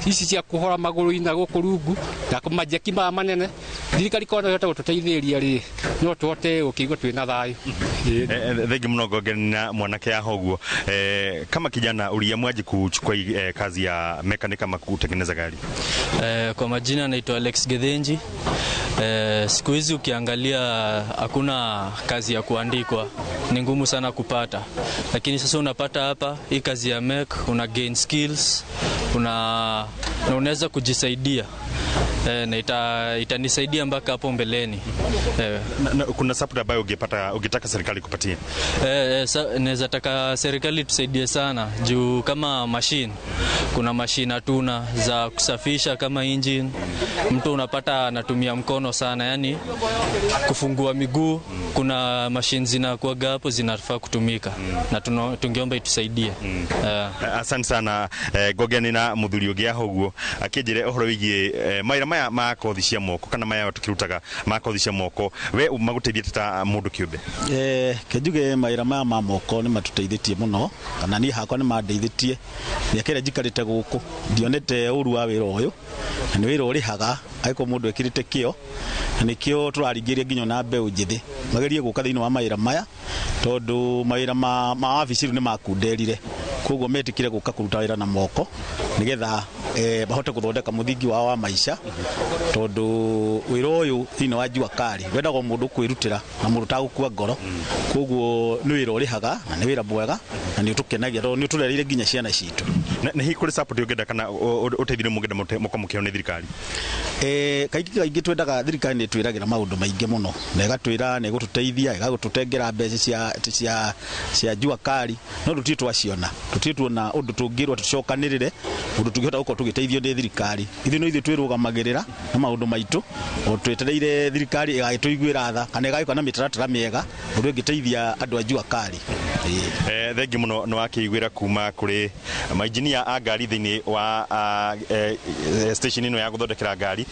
ici cia kũhora magũrũ-inĩ na gũkũ rungu na majeki maya manene. Thirikari korwo no ĩhote gũtũteithĩrĩria rĩ, no tũhote gũkĩigua twĩna thayũ. Thengi mũno. Ngongeni na mwanake aho ũguo, kama kijana uliamuaje kuchukua hii kazi ya mechanic ama kutengeneza gari? Kwa majina naitwa Alex Gethenji. Siku hizi ukiangalia hakuna kazi ya kuandikwa, ni ngumu sana kupata, lakini sasa unapata hapa hii kazi ya mech, una gain skills, na unaweza kujisaidia, na itanisaidia mpaka hapo mbeleni. Na kuna support ambayo ungepata ungetaka serikali kupatia? Naweza taka serikali tusaidie sana juu kama machine, kuna machine hatuna za kusafisha kama engine. Mtu unapata anatumia mkono sana, yani kufungua miguu. Kuna machine zinakuwaga hapo zinafaa kutumika na tungeomba itusaidie. Asante sana. Ngongeni na muthuri ũngĩ aho ũguo akĩnjĩre ũhoro wĩgiĩ mawĩra maya ma kothi cia moko kana maya tũkĩrutaga ma kothi cia moko, we magũteithĩtie ta mũndũ kĩũmbe? Ke njuge mawĩra maya ma moko nĩ matũteithĩtie mũno, kana niĩ hakwa nĩ mandeithĩtie. Mĩaka ĩrĩa njikarĩte gũkũ ndionete ũru wa wĩra ũyũ, na nĩ wĩra ũrĩhaga angĩkorwo mũndũ ekĩrĩte kĩo, na nĩkĩo tũraringĩrĩria nginya ona mbeũ njĩthĩ magerie gũka thĩinĩ wa mawĩra maya, tondũ mawĩra ma wabici rĩu nĩ makunderire. Koguo metĩkire gũka kũruta wĩra na moko nĩgetha mahote gũthondeka mũthingi wao wa maica, tondũ wĩra ũyũ thĩinĩ wa jua kali wendagwo mũndũ kwĩrutĩra na mũndũ ũtagũkua ngoro. Koguo nĩ wĩra ũrĩhaga na nĩ wĩra mwega na nĩ ũtũkenagia tondũ nĩ ũtũrereire nginya ciana citũ. Na hihi kũrĩ support ũngĩenda kana ũteithio mũngĩenda mũkorwo mũkĩheo nĩ thirikari? Kaingĩ kaingĩ twendaga thirikari nĩ ĩtwĩragĩra maũndũ maingĩ mũno na ĩgatwĩra nĩ ĩgũtũteithia, ĩgagũtũtengera mbeca cia jua kali, no tũtirĩ twaciona, tũtirĩ tuona ũndũ tũngĩrwo tũcokanĩrĩre ũndũ tũngĩhota gũkorwo tũgĩteithio nĩ thirikari. Ithuĩ no ithuĩ twĩrũgamagĩrĩra na maũndũ maitũ o twetereire thirikari ĩgagĩtũiguĩra tha kana ĩgagĩũka na mĩtaratara mĩega ũndũ ĩngĩteithia andũ a jua kali. Thengi mũno. Nĩ wakĩiguĩra kuma kũrĩ mainjinia a ngari thĩinĩ wa station ĩno ya gũthondekera ngari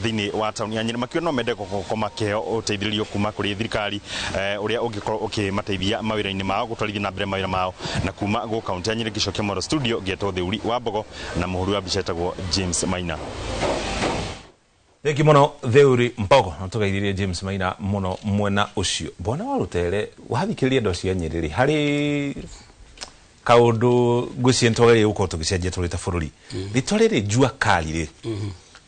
thĩinĩ wa taũni ya Nyĩrĩ, makiuga no mende gũkorwo makĩheo ũteithĩrĩrio kuma kũrĩ thirikari ũrĩa ũngĩkorwo ũkĩmateithia mawĩra-inĩ mao gũtwarithia na mbere mawĩra mao. Na kuma gũ kaunti ya Nyĩrĩ, ngĩcokia mwaro studio, ngĩetwo Theuri wa Mbogo na mũhũri wa mbica etagwo James Maina. Thengi mũno, Theuri Mbogo, na tũgeithirie James Maina mũno mwena ũcio. Bwana wa Rũtere, wathikĩrĩria andũ acio a Nyĩrĩ rĩ, harĩ kaũndũ ngwĩciria nĩtwagĩrĩire gũkorwo tũgĩcenjia tũrĩ ta bũrũri, rĩtwa rĩrĩ jua kali rĩ,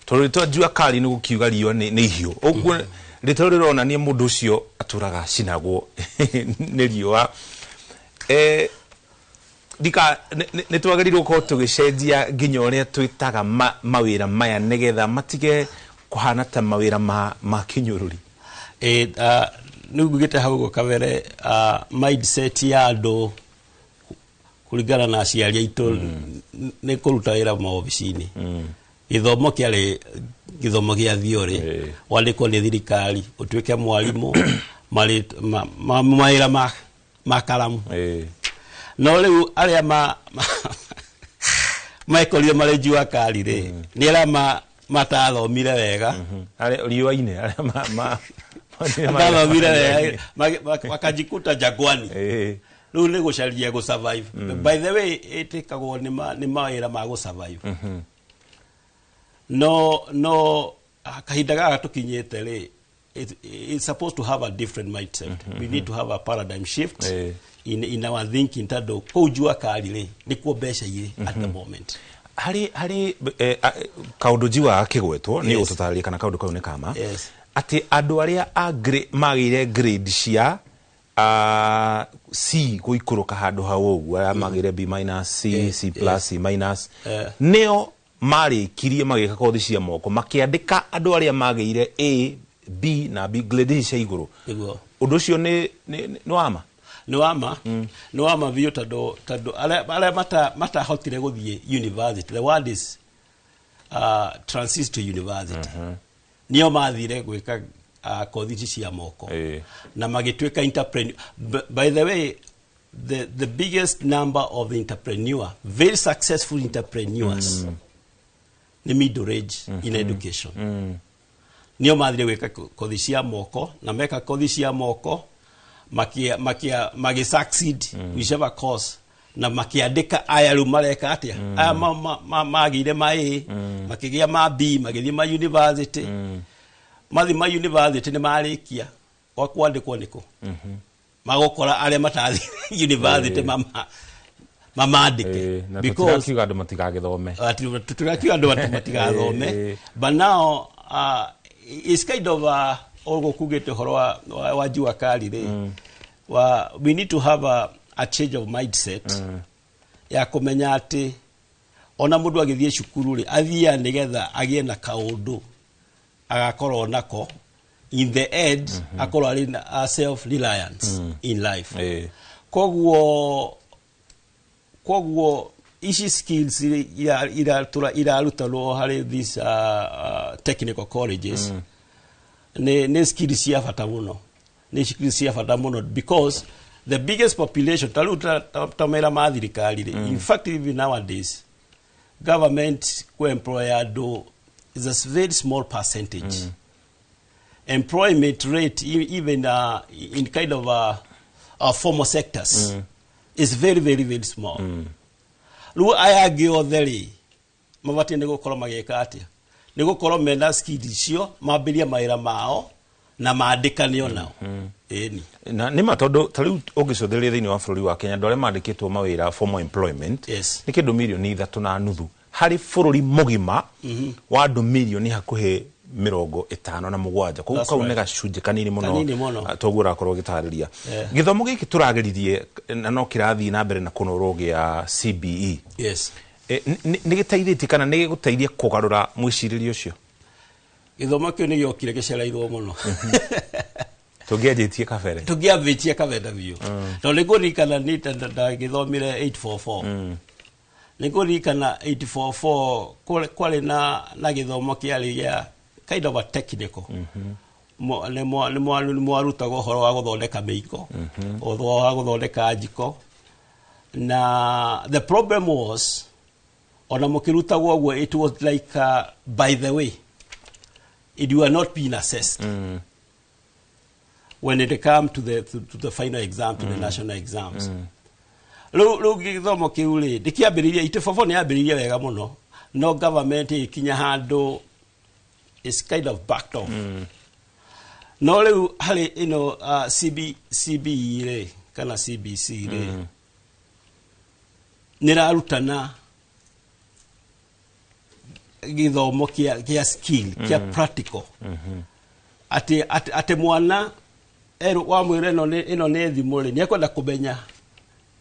tondũ rĩtwa jua kali nĩ gũkiuga riũa nĩ ihiũ ũguo. Rĩtwa rĩrĩ rĩronania mũndũ ũcio atũraga acinagwo nĩ riũa. Ndika nĩ twagĩrĩirwo gũkorwo tũgĩcenjia nginya ũrĩa twĩtaga mawĩra maya nĩgetha matige kũhana ta mawĩra ma kĩnyũrũri. Nĩ ngugĩte hau ũguo kabere, mindset ya andũ kũringana na aciari aitũ nĩ kũruta wĩra maobici-inĩ. Gĩthomo kĩarĩ gĩthomo gĩa theory, wandĩkwo nĩ thirikari ũtuĩke mwarimũ, mawĩra ma karamu. No rĩu arĩa mekorire marĩ jua kali rĩ, nĩ arĩa matathomire wega. Arĩa riũa-inĩ, arĩa matathomire wega wakajikuta jangwani, rĩu nĩ gũcaria gũ survive. By the way, ĩtĩkagwo nĩ mawĩra ma gũ survive. No kahinda gaka tũkinyĩte rĩ, it's supposed to have a different mindset. We need to have a paradigm shift in our thinking, tondũ kũu jua kali rĩ, nĩkuo mbeca irĩ at the moment. Harĩ kaũndũ njiugaga kĩgwetwo nĩ ũtũtarĩrie kana kaũndũ kau nĩ kama atĩ andũ arĩa a magĩire grade cia C gũikũrũka handũ hau ũguo, arĩa magĩire B minus, C, C plus, C minus, nĩo marĩkirie magĩka kothi cia moko, makĩandĩka andũ arĩa magĩire A, B na B, grade ici cia igũrũ. Ũndũ ũcio nĩ wama? Nĩ wama, nĩ wama biũ, tondũ arĩa matahotire gũthiĩ university, the word is transit to university, nĩo mathire gwĩka kothi ici cia moko na magĩtuĩka entrepreneur. By the way, the biggest number of entrepreneur, very successful entrepreneurs, nĩ middle age in education. Nĩo mathire gwĩka kothi cia moko, na meka kothi cia moko magi succeed whichever course, na makiandĩka aya rĩu mareka atĩa, aya magĩire ma A, makĩgĩa ma B, magĩthiĩ ma university. Mathiĩ ma university, nĩ marĩkia gwa kwandĩkwo nĩkũ magũkora arĩa matathire university mamandĩke. Na tũtirakiuga andũ matigagĩthome. Tũtirakiuga andũ atĩ matigathome, but now it's kind of ũguo kugĩte ũhoro wa jua kali rĩ, we need to have a change of mindset ya kũmenya atĩ ona mũndũ agĩthiĩ cukuru rĩ, athiaga nĩgetha agĩe na kaũndũ agakorwo nako in the end, akorwo arĩ na a self reliance in life. Koguo ici skills irarutanwo harĩ these technical colleges nĩ skills cia bata mũno, nĩ skills cia bata mũno, because the biggest population, ta rĩu ta mawĩra ma thirikari rĩ, in fact, even nowadays government ku-employ andũ is a very small percentage. Employment rate even in kind of formal sectors is very, very, very small. Rĩu aya angĩ othe rĩ, mabatiĩ nĩ gũkorwo magĩka atĩa? Nĩ gũkorwo mena skills icio, mambĩrie mawĩra mao na mandĩkane onao, ĩni. Na nĩ ma, tondũ ta rĩu ũngĩcũthĩrĩria thĩinĩ wa bũrũri wa Kenya, andũ arĩa mandĩkĩtwo mawĩra, formal employment, nĩ kĩndũ 3.5 mirioni harĩ bũrũri mũgima wa andũ 57 mirioni. Koguo kau nĩ gacunjĩ kanini mũno. Kanini mũno. Ah, toguo ũrakorwo ũgĩtarĩria gĩthomo gĩkĩ tũrageririe na no kĩrathiĩ na mbere na kũnorwo gĩa CBE. Nĩ gĩteithĩtie kana nĩ gĩgũteithia kũgarũra mwĩcirĩrie ũcio? Gĩthomo kĩu nĩ gĩokire gĩcereirwo mũno. Tũngĩanjĩtie kabere. Tũngĩambĩtie kabere biũ, tondũ nĩ ngũririkana nĩ ndagĩthomire 844. Nĩ ngũririkana 844 kwarĩ na gĩthomo kĩarĩ gĩa kind of a technical. Nĩ mwarutagwo ũhoro wa gũthondeka mĩiko, ũhoro wa gũthondeka njiko, na the problem was, ona mũkĩrutagwo ũguo, it was like by the way, it you are not being assessed when it come to the final exam, to the national exams. Rĩu gĩthomo kĩu rĩ, ndĩkĩambĩrĩirie 844, nĩ yambĩrĩirie wega mũno, no government ĩgĩkinya handũ is kind of backed off. No rĩu harĩ ĩno CBE rĩ, kana CBC rĩ, nĩ ĩrarutana gĩthomo kĩa skill, kĩa practical, atĩ mwana erũ wamwĩra ĩno nĩ thimũ rĩ, nĩ ekwenda kũmenya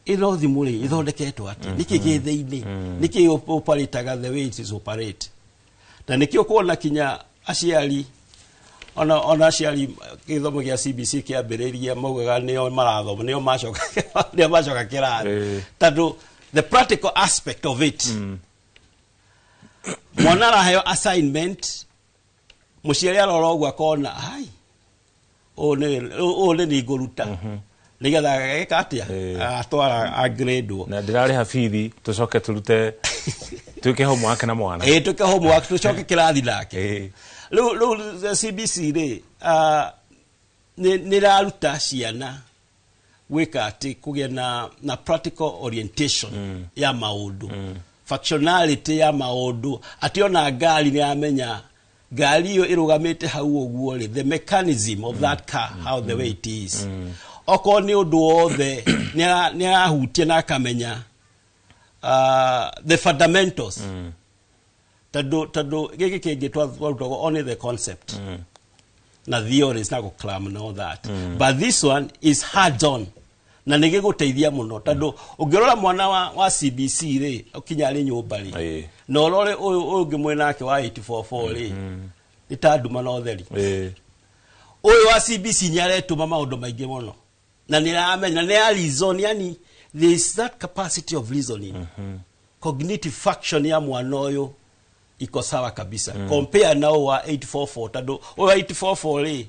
ĩno thimũ rĩ ĩthondeketwo atĩ nĩkĩ gĩ thĩinĩ, nĩkĩ operataga the way it is operate. Na nĩkĩo kuona kinya aciari, ona aciari, gĩthomo gĩa CBC kĩambĩrĩria maugaga nĩo marathoma, nĩo macoka kĩrathi, tondũ the practical aspect of it, mwana araheo assignment, mũciari arora ũguo akona, hai, ũũ nĩ ngũruta nĩgetha ageka atĩa, agatwara agradwo. Na ndĩrarĩha bithi, tũcoke tũrute twĩke homework na mwana. Ĩĩ, twĩke homework, tũcoke kĩrathi nake. Rĩu CBC rĩ, nĩ ĩraruta ciana gwĩka atĩ kũgĩa na practical orientation ya maũndũ, functionality ya maũndũ, atĩ ona ngari nĩ amenya Ngari ĩyo ĩrũgamĩte hau ũguo rĩ, the mechanism of that car, how the way it is, okorwo nĩ ũndũ wothe nĩ arahutia na akamenya the fundamentals, tondũ gĩkĩ kĩngĩ twarutagwo only the concept na theories na gũcram and all that, but this one is hands on na nĩ gĩgũteithia mũno, tondũ ũngĩrora mwana wa CBC rĩ, ũkinya arĩ nyũmba rĩ, na ũrore ũyũ ũngĩ mwĩnake wa 844 rĩ, nĩ ta nduma na ũtheri. Ũyũ wa CBC nĩ aretũma maũndũ maingĩ mũno na nĩ aramenya, nĩ a reason, yani there is that capacity of reasoning, cognitive function ya mwana ũyũ iko sawa kabisa compare na ũyũ wa 844, tondũ ũyũ wa 844 rĩ,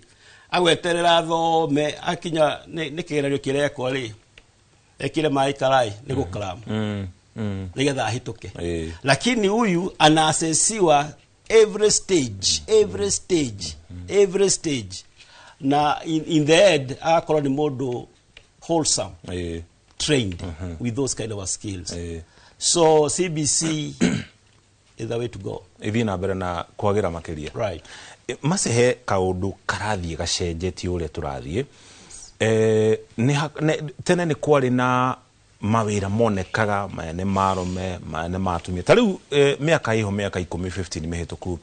agweterera thome akinya nĩ kĩgeranio kĩrekwo rĩ, ekĩre maĩ karai nĩ gũcram nĩgetha ahĩtũke. Lakini huyu anaasesiwa every stage, every stage, every stage, na in the end agakorwo nĩ mũndũ wholesome, trained with those kind of skills. So CBC is the way to go. Ĩthiĩ na mbere na kwagĩra makĩria. Right. Macehe kaũndũ karathiĩ gacenjetie ũrĩa tũrathiĩ. Tene nĩ kwarĩ na mawĩra monekaga maya nĩ marũme, maya nĩ ma atumia. Ta rĩu mĩaka ĩho, mĩaka 10, 15 mĩhĩtũku,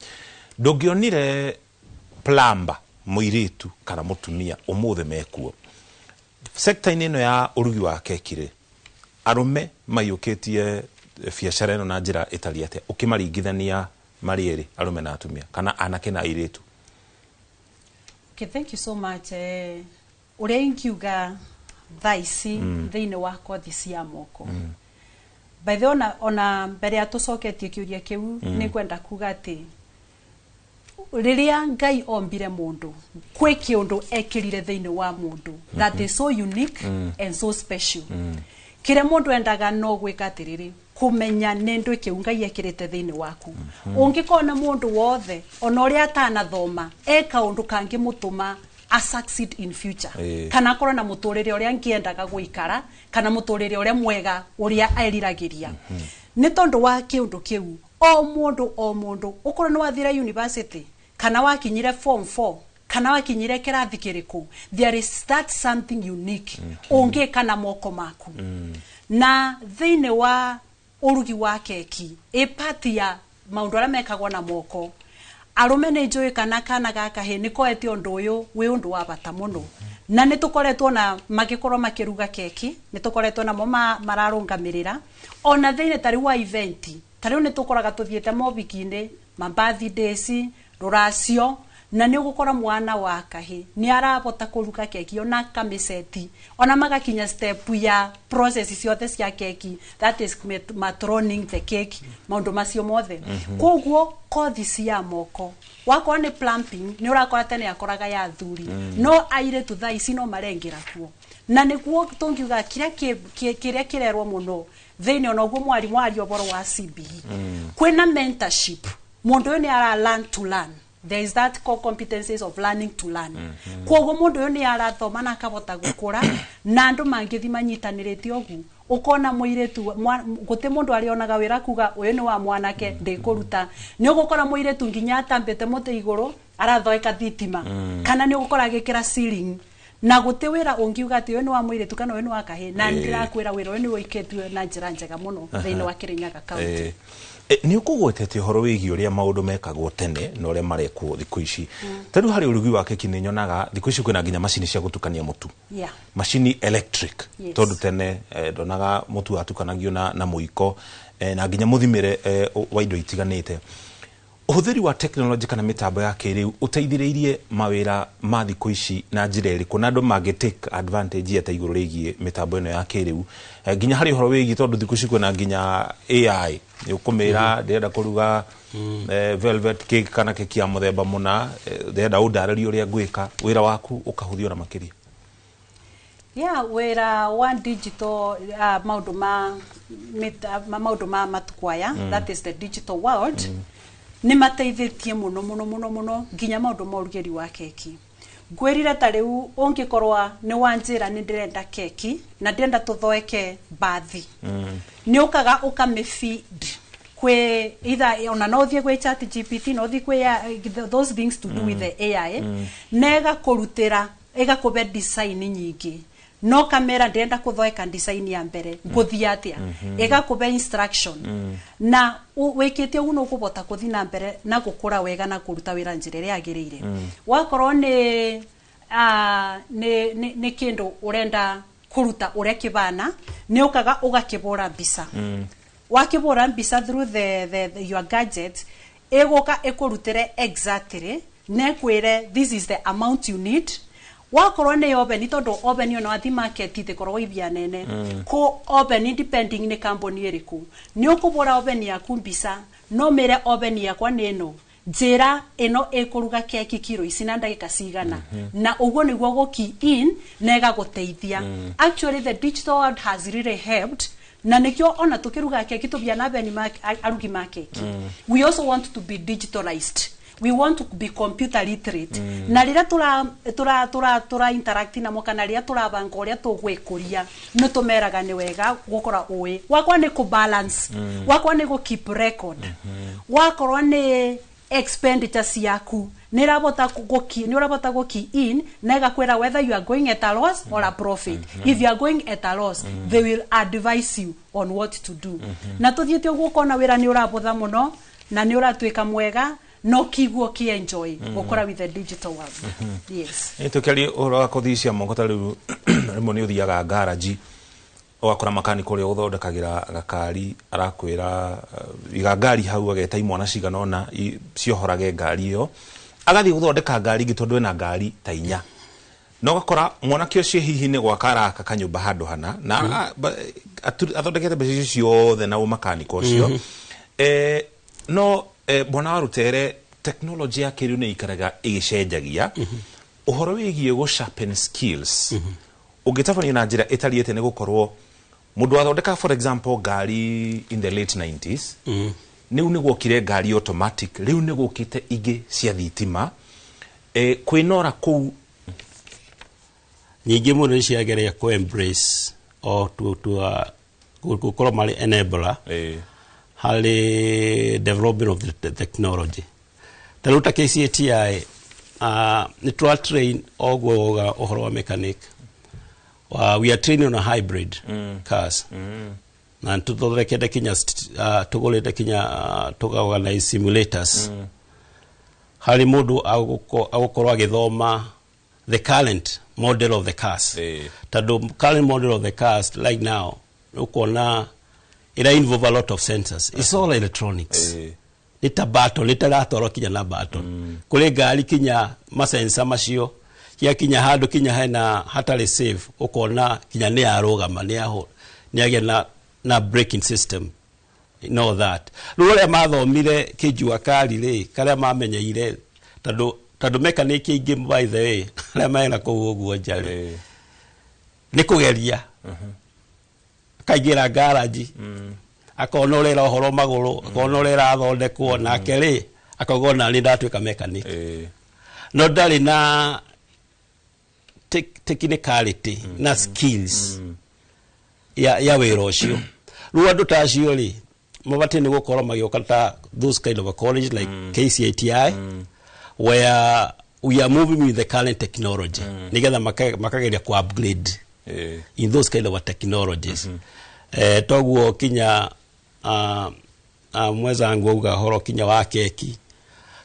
ndũngĩonire plumber mũirĩtu kana mũtumia. Ũmũthĩ mekuo. Sector-inĩ ĩno ya ũrugi wa keki rĩ, arũme maiyũkĩtie biacara ĩno na njĩra ĩtariĩ atĩa ũkĩmaringithania marĩ erĩ, arũme na atumia kana anake na airĩtu? Okay, thank you so much. Ũrĩa ingiuga thaa ici thĩinĩ wa kothi cia moko, by the way, ona mbere ya tũcoketie kĩũria kĩu, nĩ ngwenda kuga atĩ rĩrĩa Ngai ombire mũndũ, kwĩ kĩũndũ ekĩrire thĩinĩ wa mũndũ that is so unique and so special. Kĩrĩa mũndũ endaga no gwĩka atĩrĩrĩ, kũmenya nĩ ndũ kĩu Ngai ekĩrĩte thĩinĩ waku. Ũngĩkorwo na mũndũ wothe, ona ũrĩa atanathoma, e kaũndũ kangĩmũtũma a succeed in future kana akorwo na mũtũrĩre ũrĩa angĩendaga gũikara kana mũtũrĩre ũrĩa mwega ũrĩa eriragĩria, nĩ tondũ wa kĩũndũ kĩu. O mũndũ, o mũndũ, ũkorwo nĩ wathire university kana wakinyire form 4 kana wakinyire kĩrathi kĩrĩkũ, there is that something unique ũngĩka na moko maku. Na thĩinĩ wa ũrugi wa keki, ĩ part ya maũndũ arĩa mekagwo na moko. Arũme nĩ njũĩ kana gaka hĩ nĩ koete ũndũ ũyũ wĩ ũndũ wa bata mũno, na nĩ tũkoretwo na magĩkorwo makĩruga keki, nĩ tũkoretwo namo mararũngamĩrĩra ona thĩinĩ ta rĩu wa event. Ta rĩu nĩ tũkoraga tũthiĩte mobiki-inĩ, ma birthdays, rũracio, na nĩ ũgũkora mwana wa kahĩ nĩ arabota kũruga keki ona akamĩceti, ona magakinya step ya process ciothe cia keki, that is matroning the cake, maũndũ macio mothe. Koguo kothi cia moko, wakorwo nĩ plumbing, nĩ ũrakora tene akoraga ya athuri, no airĩtu thaa ici no marengera kuo, na nĩguo tũngiuga kĩrĩa kĩrĩa kĩrerwo mũno thĩinĩ. Ona ũguo mwarimũ aria ũhoro wa CBE, kwĩna mentorship, mũndũ ũyũ nĩ ara learn to learn. There is that core competencies of learning to learn. Koguo mũndũ ũyũ nĩ arathoma na akahota gũkũra, na andũ mangĩthi manyitanĩrĩte ũguo, ũkona mũirĩtu gũtĩ mũndũ arĩonaga wĩra kuga ũyũ nĩ wa mwanake ndĩkũruta. Nĩ ũgũkora mũirĩtu nginya atambĩte mũtĩ igũrũ arathondeka thitima, kana nĩ ũgũkora agĩkĩra ceiling, na gũtĩ wĩra ũngiuga atĩ ũyũ nĩ wa mũirĩtu kana ũyũ nĩ wa kahĩĩ. Na ndĩrakwĩra wĩra ũyũ nĩ wĩkĩtio na njĩra njega mũno thĩinĩ wa Kirinyaga County. Nĩ ũkũgwetete ũhoro wĩgiĩ ũrĩa maũndũ mekagwo tene na ũrĩa marekwo thikũ ici. Ta rĩu harĩ ũrugi wa keki, nĩ nyonaga thikũ ici kwĩna nginya macini cia gũtukania mũtu, macini electric, tondũ tene ndonaga mũtu watukanagio na mũiko, na nginya mũthimĩre wa indo itiganĩte. Ũhũthĩri wa tekinoronjĩ kana mĩtambo ya kĩrĩu ũteithĩrĩirie mawĩra ma thikũ ici na njĩra ĩrĩkũ, na andũ mangĩ take advantage atĩa igũrũ rĩgiĩ mĩtambo ĩno ya kĩrĩu, nginya harĩ ũhoro wĩgiĩ, tondũ thikũ ici kwĩna nginya AI, nĩ ũkũmĩra ndĩrenda kũruga velvet cake kana keki ya mũthemba mũna, ndĩrenda ũndarĩrie ũrĩa ngwĩka, wĩra waku ũkahũthio na makĩria? Yeah, wĩra wa digital, maũndũ ma maũndũ ma matukũ aya, that is the digital world, nĩ mateithĩtie mũno mũno mũno mũno nginya maũndũ ma ũrugĩri wa keki. Ngwĩrire ta rĩu ũngĩkorwo nĩ wanjĩra nĩ ndĩrenda keki na ndĩrenda tũthondeke bathi, nĩ ũkaga ũkamĩ feed Kwe either ona no thie gwe Chat GPT, no thie kwe those things to do with the AI, na ĩgakũrutĩra, ĩgakũbe design nyingĩ. No kamera ndĩrenda kũthondeka design ya mbere, ngũthiĩ atĩa? Ĩgakũbe instruction, na wĩkĩte ũguo nĩ ũkũbota kũthiĩ na mbere na gũkũra wega na kũruta wĩra njĩra ĩrĩa yagĩrĩire. Wakorwo nĩ nĩ kĩndũ ũrenda kũruta ũrĩa kĩbana, nĩ ũkaga ũgakĩbũra mbica. Wakĩbũra mbica through the your gadget, ĩgũka ĩkũrutĩre exactly na ĩkwĩre this is the amount you need. Wakorwo nĩ oven, tondũ oven ĩyo no athi market itikoragwo ibia nene, kũ oven depending nĩ kambuni ĩrĩkũ, nĩ ũkũbũra oven yaku mbica, no mĩre oven yakwa nĩ ĩno, njĩra ĩno ĩkũruga keki kiro ici na ndagĩka cigana, na ũguo nĩguo gũ key in na ĩgagũteithia. Actually, the digital world has really helped, na nĩkĩo ona tũkĩruga keki tũbia na beni arugi ma keki, we also want to be digitalized, we want to be computer literate, na rĩrĩa tũra interact namo kana rĩrĩa tũrabanga ũrĩa tũgwĩkũria, nĩ tũmeraga nĩ wega gũkora ũĩ wakwa nĩ kũ balance, wakwa nĩ gũ keep record, wakorwo nĩ expenditure ciaku nĩ ũrabota gũ key in na ĩgakwĩra whether you are going at a loss or a profit. If you are going at a loss, they will advise you on what to do. Na tũthiĩte ũguo ũkona wĩra nĩ ũrabũtha mũno na nĩ ũratuĩka mwega no kiguo ki enjoy gũkora with the digital world, yes. Nĩ tũkĩaria ũhoro wa kothi cia moko, ta rĩu rĩmwe nĩ ũthiaga ngaraji ũgakora makaniko ũrĩa ũthondekagĩra gakari arakwĩra iga ngari hau, ageta imwana cigana ũna ciohorage ngari ĩyo, agathiĩ gũthondeka ngari ĩngĩ tondũ ena ngari ta inya, na ũgakora mwanake ũcio hihi nĩ gwaka araka kanyũmba handũ hana na athondekete mbeca icio ciothe na ũmakaniko ũcio. No bwana wa Rutere, technology ya kĩrĩu nĩ ikaraga ĩgĩcenjagia. Ũhoro wĩgiĩ gũ sharpen skills ũngĩtabania na njĩra ĩtariĩ atĩa? Nĩ gũkorwo mũndũ wathondeka, for example, ngari in the late 90s, rĩu nĩ gwokire ngari automatic, rĩu nĩ gũkĩte ingĩ cia thitima, kwĩnora kũu. Nyingĩ mũno nĩ ciageria kũ embrace or to gũkorwo marĩ enabler harĩ development of the technology. Ta rĩu ta KCATI, nĩ tũra train oguo uga ũhoro wa mechanic. We are training on a hybrid cars, na tũthondekete kinya tũgũrĩte kinya tũka organize simulators harĩ mũndũ agũkorwo agĩthoma the current model of the cars, tondũ current model of the cars like now ũkuona ira involve a lot of sensors. It's all electronics, nĩ ta button, nĩ taratwarwo kinya na button kũrĩ ngari, kinya masensa macio kinya handũ kinya hena hatarĩ safe, ũkona kinya nĩ yarũgama, nĩ yaho nĩ yagĩa na braking system. Know that rĩu arĩa mathomire kĩnjua kari rĩ, karĩa mamenyeire, tondũ mechanic aingĩ, by the way, arĩa mena kũu ũguo nja rĩ, nĩ kũgeria akaingĩra ngaraji, akona ũrĩa ũhoro magũrũ, akona ũrĩa ĩrathondekwo, nake rĩ akauga ona nĩ ndatuĩka mechanic, no ndarĩ na technicality na skills ya wĩra ũcio. Rĩu andũ ta acio rĩ, mabatiĩ nĩ gũkorwo magĩũka ta those kind of a college like KCATI, where we are moving with the current technology, nĩgetha makageria ku upgrade in those kind of a technologies. Toguo kinya mwezangu auga horo kinya wa keki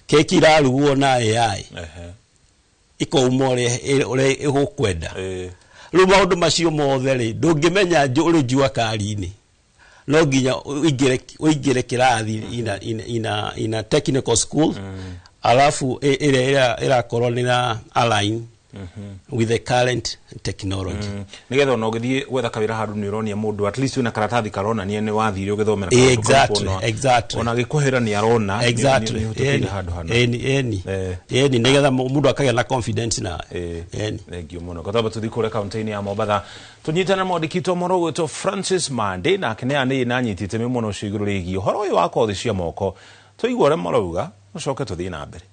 irarugwo na AI, ikauma ũrĩa ĩgũkwenda. Rĩu maũndũ macio mothe rĩ, ndũngĩmenya ũrĩ jua kari-inĩ, no nginya ũingĩre kĩrathi ina technical school, alafu ĩrĩa ĩrakorwo nĩ na align with the current technology. Nĩgetha ona ũgĩthiĩ gwetha kawĩra handũ nĩ ũronia mũndũ at least wĩna karatathi karonania nĩ wathire ũgĩthomera kaũndũ kau, ona gĩkũhĩra nĩ arona nĩ ũhĩtũkĩire handũ hana. Eni, nĩgetha mũndũ akagĩa na confidence na eni. Thank you mũno. Katamba tũthiĩ kũrĩa kaunti-inĩ ya Mombatha, tũnyitane na mwandĩki witũ mũno ũgwĩtwo Francis Mande, nake nĩ anĩ nanyitĩte mĩ mũno ũcio igũrũ rĩgiĩ ũhoro ũyũ wa kothi cia moko. Tũigue ũrĩa marauga, ũcoke tũthiĩ na mbere.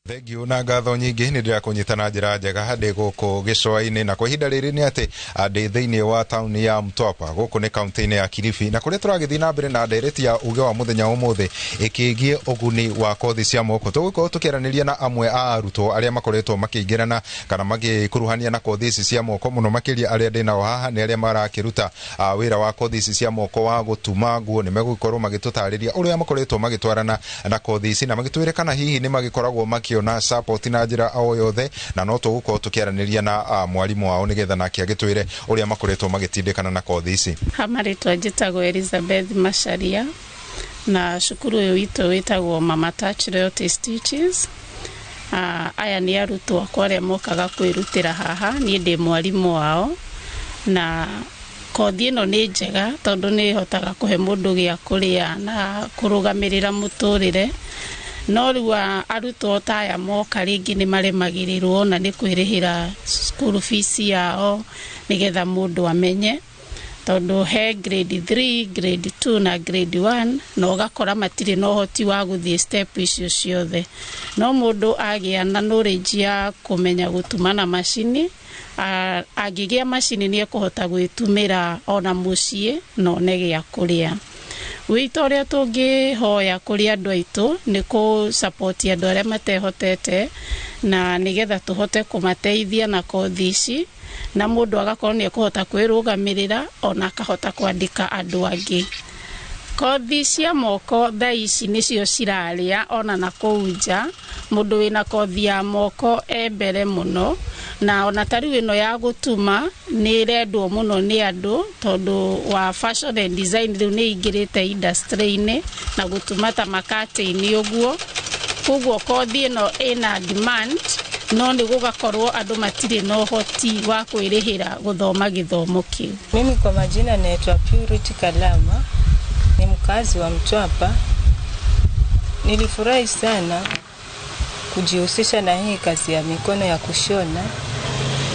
Thengiũ na ngatho nyingĩ, nĩ ndĩrakũnyita na njĩra njega ndĩ gũkũ gĩcũa-inĩ, na kwa ihinda rĩrĩ nĩ atĩ ndĩ thĩinĩ wa taũni ya Mtwapa, gũkũ nĩ kaunti-inĩ ya Kilifi, na kũrĩa tũragĩthiĩ na mbere na ndereti ya uge wa mũthenya ũmũthĩ ĩkĩgiĩ ũguni wa kothi cia moko. Tũgũkorwo tũkĩaranĩria na amwe a arutwo arĩa makoretwo makĩingĩrana kana magĩkuruhania na kothi ici cia moko, mũno makĩria arĩa ndĩ nao haha nĩ arĩa marakĩruta wĩra wa kothi ici cia moko wa gũtuma nguo. Nĩ megũgĩkorwo magĩtũtarĩria ũrĩa makoretwo magĩtwarana na kothi ici na magĩtwĩre kana hihi nĩ magĩkoragwo makĩona support na njĩra o yothe, na no tũgũkorwo tũkĩaranĩria na mwarimũ wao nĩgetha nake agĩtwĩre ũrĩa makoretwo magĩtindĩkana na kothi ici. Hamarĩtwa njĩtagwo Elizabeth Macharia, na cukuru ũyũ witũ wĩtagwo Mama Touch Royalty Stitches. Aya nĩ arutwo akwa arĩa mokaga kwĩrutĩra haha, niĩ ndĩ mwarimũ wao, na kothi ĩno nĩ njega tondũ nĩ ĩhotaga kũhe mũndũ gĩa kũrĩa na kũrũgamĩrĩra mũtũrĩre. No rĩu arutwo ta aya moka rĩngĩ nĩ maremagĩrĩrwo na nĩ kwĩrĩhĩra school fees yao nĩgetha mũndũ amenye, tondũ he grade 3, grade 2 na grade 1, na ũgakora matirĩ na ũhoti wa gũthiĩ step icio ciothe. No mũndũ agĩa na knowledge ya kũmenya gũtuma na macini, angĩgĩa macini nĩ ekũhota gwĩtumĩra ona mũciĩ na one gĩa kũrĩa. Wĩito ũrĩa tũngĩhoya kũrĩ andũ aitũ nĩ kũ support andũ arĩa matehotete, na nĩgetha tũhote kũmateithia na kothi ici, na mũndũ agakorwo nĩ ekũhota kwĩrũgamĩrĩra ona akahota kwandĩka andũ angĩ. Kothi cia moko thaa ici nĩcio cirarĩa ona na kũu nja, mũndũ wĩna kothi ya moko e mbere mũno, na ona ta rĩu ĩno ya gũtuma nĩ ĩrendwo mũno nĩ andũ tondũ wa fashion and design rĩu nĩ ĩingĩrĩte industry-inĩ na gũtuma ta makatĩ-inĩ ũguo. Koguo kothi ĩno ĩna demand, no nĩ gũgakorwo andũ matirĩ na ũhoti wa kwĩrĩhĩra gũthoma gĩthomo kĩu. Mimi kwa majina naitwa Purity Kalama, ni mkazi wa Mtwapa. Nilifurahi sana kujihusisha na hii kazi ya mikono ya kushona.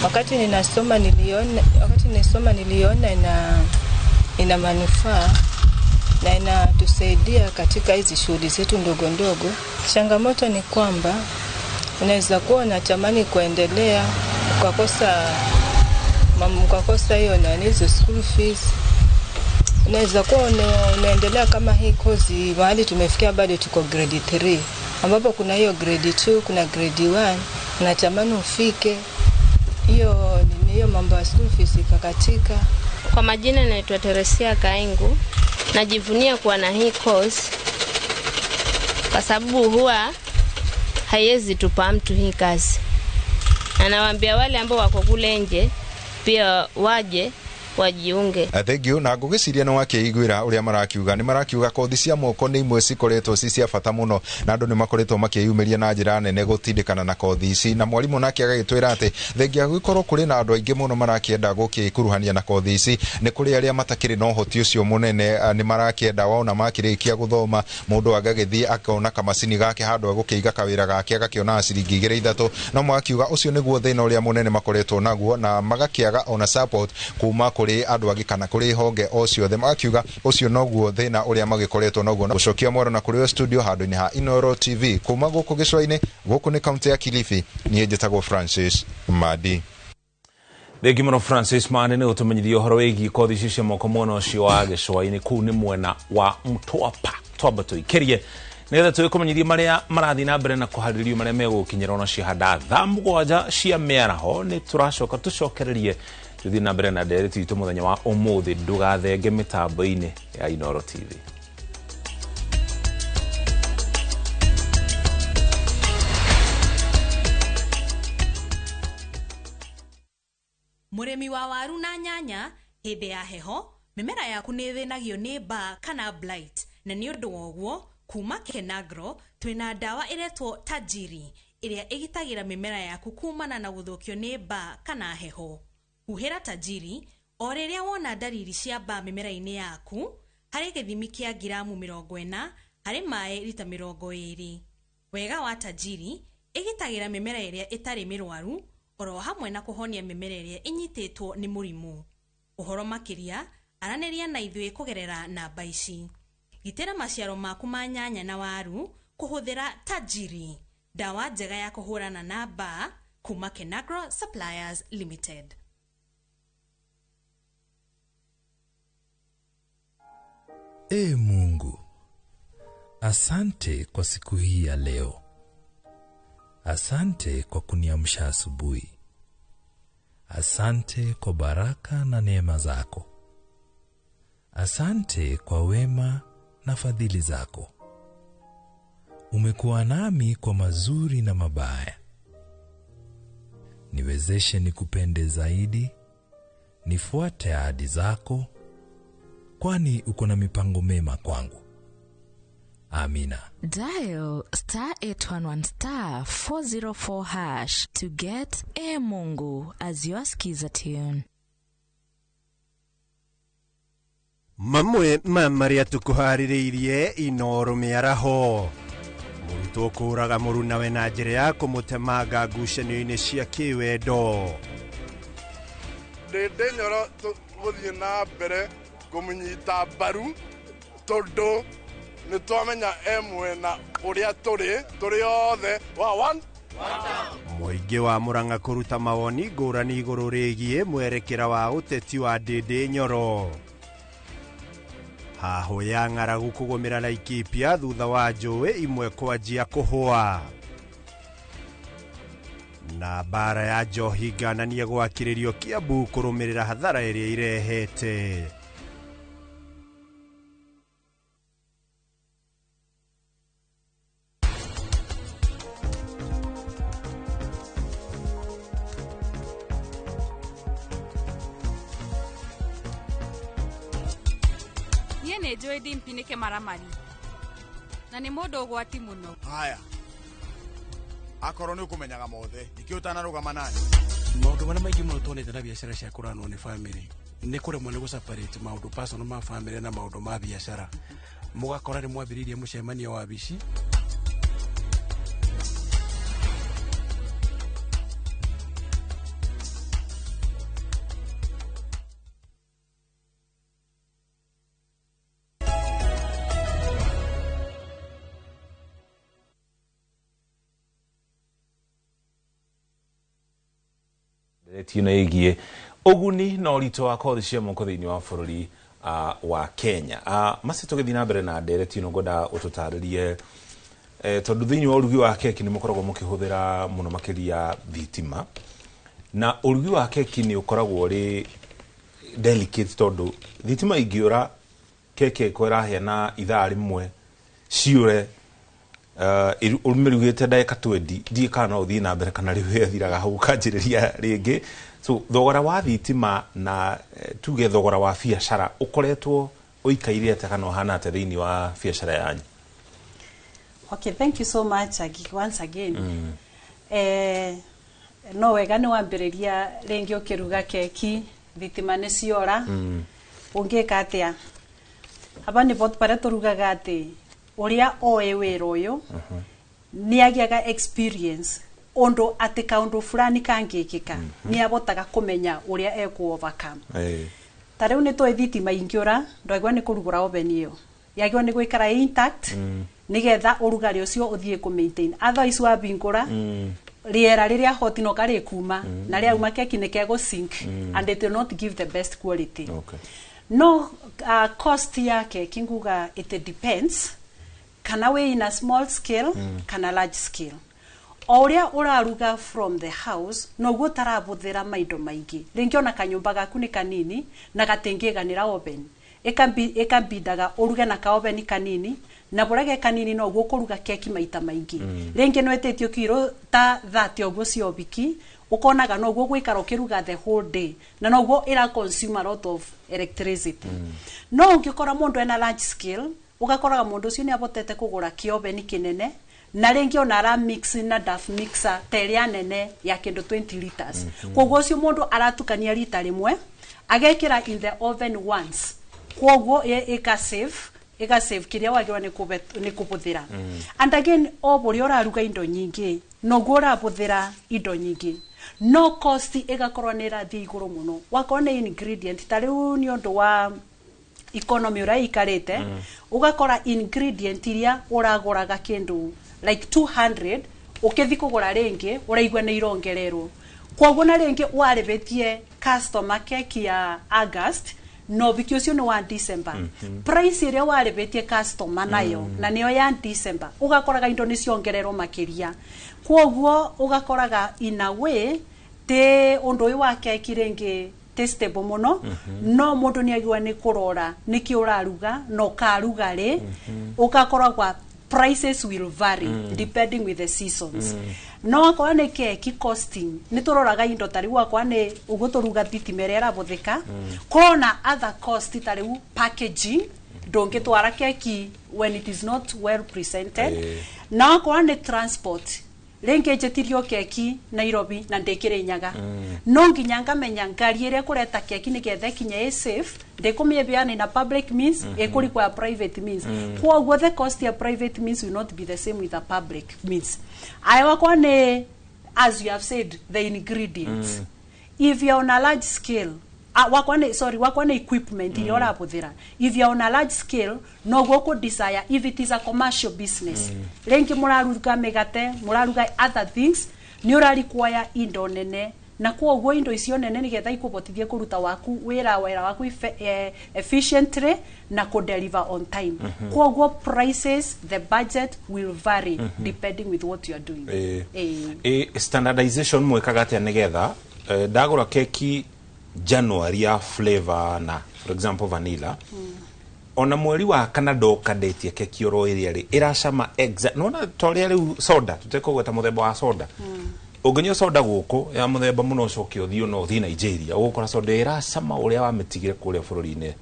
Wakati ninasoma niliona ina manufaa na inatusaidia katika hizi shughuli zetu ndogo ndogo. Changamoto ni kwamba unaweza kuwa unatamani kuendelea ukakosa hiyo na hizo school fees. Unaweza kuwa unaendelea kama hii kozi mahali tumefikia bado tuko grade 3, ambapo kuna hiyo grade 2, kuna grade 1, unatamani ufike hiyo hiyo mambo ya school fees ikakatika. Kwa majina naitwa Teresia Kaingu. Najivunia kuwa na hii course kwa sababu huwa haiwezi tupa mtu hii kazi. Na nawaambia wale ambao wako kule nje pia waje wajiunge. Thank you. Na ngũgĩciria nĩ wakĩiguĩra ũrĩa marakiuga. Nĩ marakiuga kothi cia moko nĩ imwe cikoretwo ci cia bata mũno, na andũ nĩ makoretwo makĩyumĩria na njĩra nene gũtindĩkana na kothi ici, na mwarimũ nake agagĩtwĩra atĩ thengia gũgĩkorwo kũrĩ na andũ aingĩ mũno marakĩenda gũgĩkuruhania na kothi ici, nĩ kũrĩ arĩa matakĩrĩ na ũhoti ũcio mũnene, nĩ marakĩenda wona makĩrĩkia gũthoma mũndũ agagĩthiĩ akona kamacini gake handũ agũkĩiga kawĩra gake agakĩona ciringi 2 3, no magakiuga ũcio nĩguo thĩna ũrĩa mũnene makoretwo naguo, na magakĩaga ona support kuma kũrĩ andũ angĩ kana kũrĩ honge o ciothe, magakiuga ũcio noguo thĩna ũrĩa magĩkoretwo naguo. Gũcokia mwaro na kũrĩ studio handũ-inĩ ha Inooro TV kuma gũkũ gĩcũa-inĩ, gũkũ nĩ kaunti ya Kilifi. Niĩ njĩtagwo Francis Madi. Thengi mũno Francis Madi nĩ gũtũmenyithia ũhoro wĩgiĩ kothi icio cia moko mwena ũcio wa gĩcũa-inĩ, kũu nĩ mwena wa Mtwapa. Twamba tũikĩrie nĩgetha tũgĩkũmenyithie marĩa marathiĩ na mbere na kũharĩrĩrio marĩa megũkinyĩra ona ciahanda thaa 7 cia mĩaraho. Nĩ tũracoka tũcokererie tuthiĩ na mbere na ndereti itũ mũthenya wa ũmũthĩ. Ndũgathenge mĩtambo-inĩ ya Inooro TV. Mũrĩmi wa waru na nyanya, hĩndĩ ya heho mĩmera yaku nĩ ĩthĩnagio nĩ mbaa kana blight, na nĩ ũndũ wa ũguo kuma Kenagro twĩna ndawa ĩretwo Tajiri ĩrĩa ĩgitagĩra mĩmera yaku kumana na gũthũkio nĩ mbaa kana heho. Huhĩra Tajiri o rĩrĩa wona ndariri cia mbaa mĩmera-inĩ yaku harĩ gĩthimi kĩa ngiramu 40 harĩ maĩ rita 20. Wega wa Tajiri ĩgitagĩra mĩmera ĩrĩa ĩtarĩ mĩrwaru oro hamwe na kũhonia mĩmera ĩrĩa ĩnyitĩtwo nĩ mũrimũ. Ũhoro makĩria aranĩria na ithuĩ kũgerera namba ici. Gitĩra maciaro maku ma nyanya na waru kũhũthĩra Tajiri. Ndawa njega ya kũhũrana na mbaa kuma Kenagro Suppliers Limited. Ee Mungu, asante kwa siku hii ya leo. Asante kwa kuniamsha asubuhi. Asante kwa baraka na neema zako. Asante kwa wema na fadhili zako. Umekuwa nami kwa mazuri na mabaya. Niwezeshe nikupende zaidi, nifuate ahadi zako, kwani uko na mipango mema kwangu. Amina. Dial star 811 star 404 hash to get E Mungu as your skiza tune. Mamwe ma marĩa tũkũharĩrĩirie Inoro mĩaraho. Mũrutwo kũũraga mũrunawe na njĩra ya kũmũtemanga ngucanio-inĩ cia kĩwendo. Ndĩndĩ Nyoro gũthiĩ na mbere kũmũnyita mbaru tondũ nĩ twamenya e mwena ũrĩa tũrĩ othe wa one. Mũingĩ wa Murang'a kũruta mawoni ngũrani igũrũ rĩgiĩ mwerekera wa ũteti wa Ndĩndĩ Nyoro. Hahũ ya ng'aragu kũgũmĩra Laikipia thutha wa njũĩ imwe kwanjia kũhũa. Na mbara ya njohi ngananie gwakĩrĩrio Kiambu kũrũmĩrĩra hathara ĩrĩa irehete. Niĩ nĩ njũĩ Dimpi nĩ kĩmaramari na nĩ mũndũ ũgwati mũno. Haya, akorwo nĩ ũkũmenyaga mothe nĩkĩo ũtanarũgama nani. Maũndũ marĩa maingĩ mũno tuonete na biacara cia kũranwo nĩ family nĩ kũremwo nĩ gũseparate maũndũ personal ma family na maũndũ ma biacara. Mũgakora nĩ mwambĩrĩirie mũcemanio wa wabici. Ndereti ĩno ĩgiĩ ũguni na ũritũ wa kothi cia moko thĩinĩ wa bũrũri wa Kenya. Maci tũgĩthiĩ na mbere na ndereti ĩno ngwenda ũtũtarĩrie tondũ thĩinĩ wa ũrugi wa keki nĩ mũkoragwo mũkĩhũthĩra mũno makĩria thitima, na ũrugi wa keki nĩ ũkoragwo ũrĩ delicate tondũ thitima ingĩũra keki ĩkorwo ĩrahĩa na ithaa rĩmwe ciũre ũmĩrugĩte ndagĩka 20 ndiĩ kana no ũthiĩ na mbere kana rĩu ĩthiraga hau ũkanjĩrĩria rĩngĩ. So thogora wa thitima na tuge thogora wa biacara ũkoretwo ũikaire atĩa kana ũhana atĩa thĩinĩ wa biacara yanyu? Okay, thank you so much once again. No wega nĩ wambĩrĩria rĩngĩ ũkĩruga keki thitima nĩ ciora. Ũngĩka atĩa? Aba nĩ barĩa tũrugaga atĩ ũrĩa oĩ wĩra ũyũ nĩ agĩaga experience ũndũ atĩ kaũndũ fulani kangĩkĩka nĩ abotaga kũmenya ũrĩa ekũ overcome. Ta rĩu nĩ tũĩ thitima ingĩũra ndwagĩrĩirwo nĩ kũrugũra oven ĩyo, yagĩrĩirwo nĩ gũikara intact nĩgetha ũrugarĩ ũcio ũthiĩ kũ maintain. Otherwise wambingũra rĩera rĩrĩa hot no karĩkuma na rĩauma keki nĩ kegũ sink and it will not give the best quality. No cost ya keki nguga it depends kana we in a small scale kana large scale. O ũrĩa ũraruga from the house noguo ũtarabũthĩra maindo maingĩ. Rĩngĩ ona kanyũmba gaku nĩ kanini na gatingĩiganĩra oven, ĩkambindaga ũruge na ka oven kanini na bũrĩa ge kanini noguo ũkũruga keki maita maingĩ. Rĩngĩ nĩ wĩtĩtio kiro ta 30 ũguo cia ũbiki, ũkonaga noguo ũgũikara ũkĩruga the whole day na noguo ĩra consume a lot of electricity. No ũngĩkora mũndũ ena large scale ũgakoraga mũndũ ũcio nĩ abotete kũgũra kĩoveni kĩnene na rĩngĩ ona ara mix na duff mixer ta ĩrĩa nene ya kĩndũ 20 liters. Koguo ũcio mũndũ aratukania rita rĩmwe agekĩra in the oven once, koguo ĩka save kĩrĩa wagĩrĩirwo nĩ kũbũthĩra. And again o bũrĩa ũraruga indo nyingĩ noguo ũrabũthĩra indo nyingĩ, no cost ĩgakorwo nĩ ĩrathiĩ igũrũ mũno. Wakorwo nĩ ingredient ta rĩu nĩ ũndũ wa economy ũrĩa ĩikarĩte, ũgakora ingredient iria ũragũraga kĩndũ like 200 Ukithi kugura ringi uraigua ni irongererwo. Koguo na ringi waribetie customer keki ya August no wiki ucio ni wa December. Price iria waribetie customer nayo na niyo ya December ugakoraga indo ni ciongererwo makiria. Koguo ugakoraga in a way te undu uyu wa keki ringi testable muno. No mundu ni agirwo ni kurora niki uraruga no karuga ri ugakoragwa prices will vary depending with the seasons. No akorwo ni keki costing ni turoraga indo ta riu akorwo ni uguo turuga thitima iria irabuthika korona other cost ta riu packaging ndungitwara keki when it is not well presented. Na akorwo ni transport ringi njetirio keki Nairobi na ndikire nyaga. No nginya ngamenya ngari iria kureta keki nigetha ikinye ĩ safe ndikumibiana na public means ikurequire private means. Koguo the cost ya private means will not be the same with the public means. Aya wakwa ni as you have said the ingredients. If you are on a large scale wakwa ni sorry wakwa ni equipment iria urabuthira. If you are on a large scale no guo desire if it is a commercial business ringi muraruga migate muraruga other things ni ura indo nene na koguo indo icio nene nigetha ikubotithie kuruta waku wira waku efficiently na ku deliver on time. Koguo prices the budget will vary depending with what you are doing. Standardization mwekaga atia nigetha ndagura keki January ya flavor na for example vanilla ona mweri wa kana ndoka ndetie keki oro iria ri iracama exact nona toria riu soda tutekugweta muthemba wa soda. Unginyua soda guku ya muthemba muno ucoke uthii no uthii Nigeria ugukora soda iracama uria wamitigire kuria bururi-ini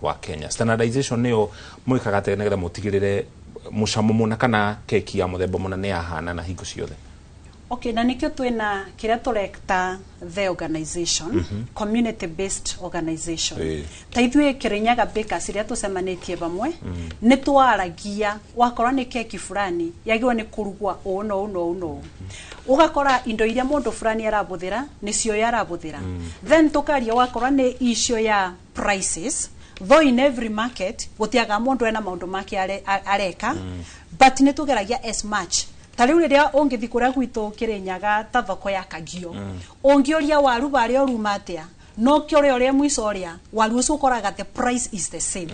wa Kenya. Standardization niyo mwikaga atia nigetha mutigirire mucamo muna kana keki ya muthemba muna ni yahana na hingo ciothe? Okay, na nikio twina kiria turekta the organization community based organization. Ta ithuĩ Kirinyaga Bakers iria tucemanĩtie vamwe nĩ twaragia wakorwo nĩ keki fulani yagĩrĩirwo nĩ kũrugwa ũũ na ũũ na ũũ na ũũ. Ũgakora indo iria mũndũ fulani arabuthĩra nĩcio ye arabuthĩra. Then tũkaria wakorwo nĩ issue ya prices though in every market gũtiaga mũndũ ena maũndũ make areka but nĩ tũgeragia as much. Ta riu riria ungithi kuria gwitu Kirinyaga ta thoko ya Kagio ungiuria waru baria uruma atia no kiore uria mwico uria waru ucio ukoraga the price is the same.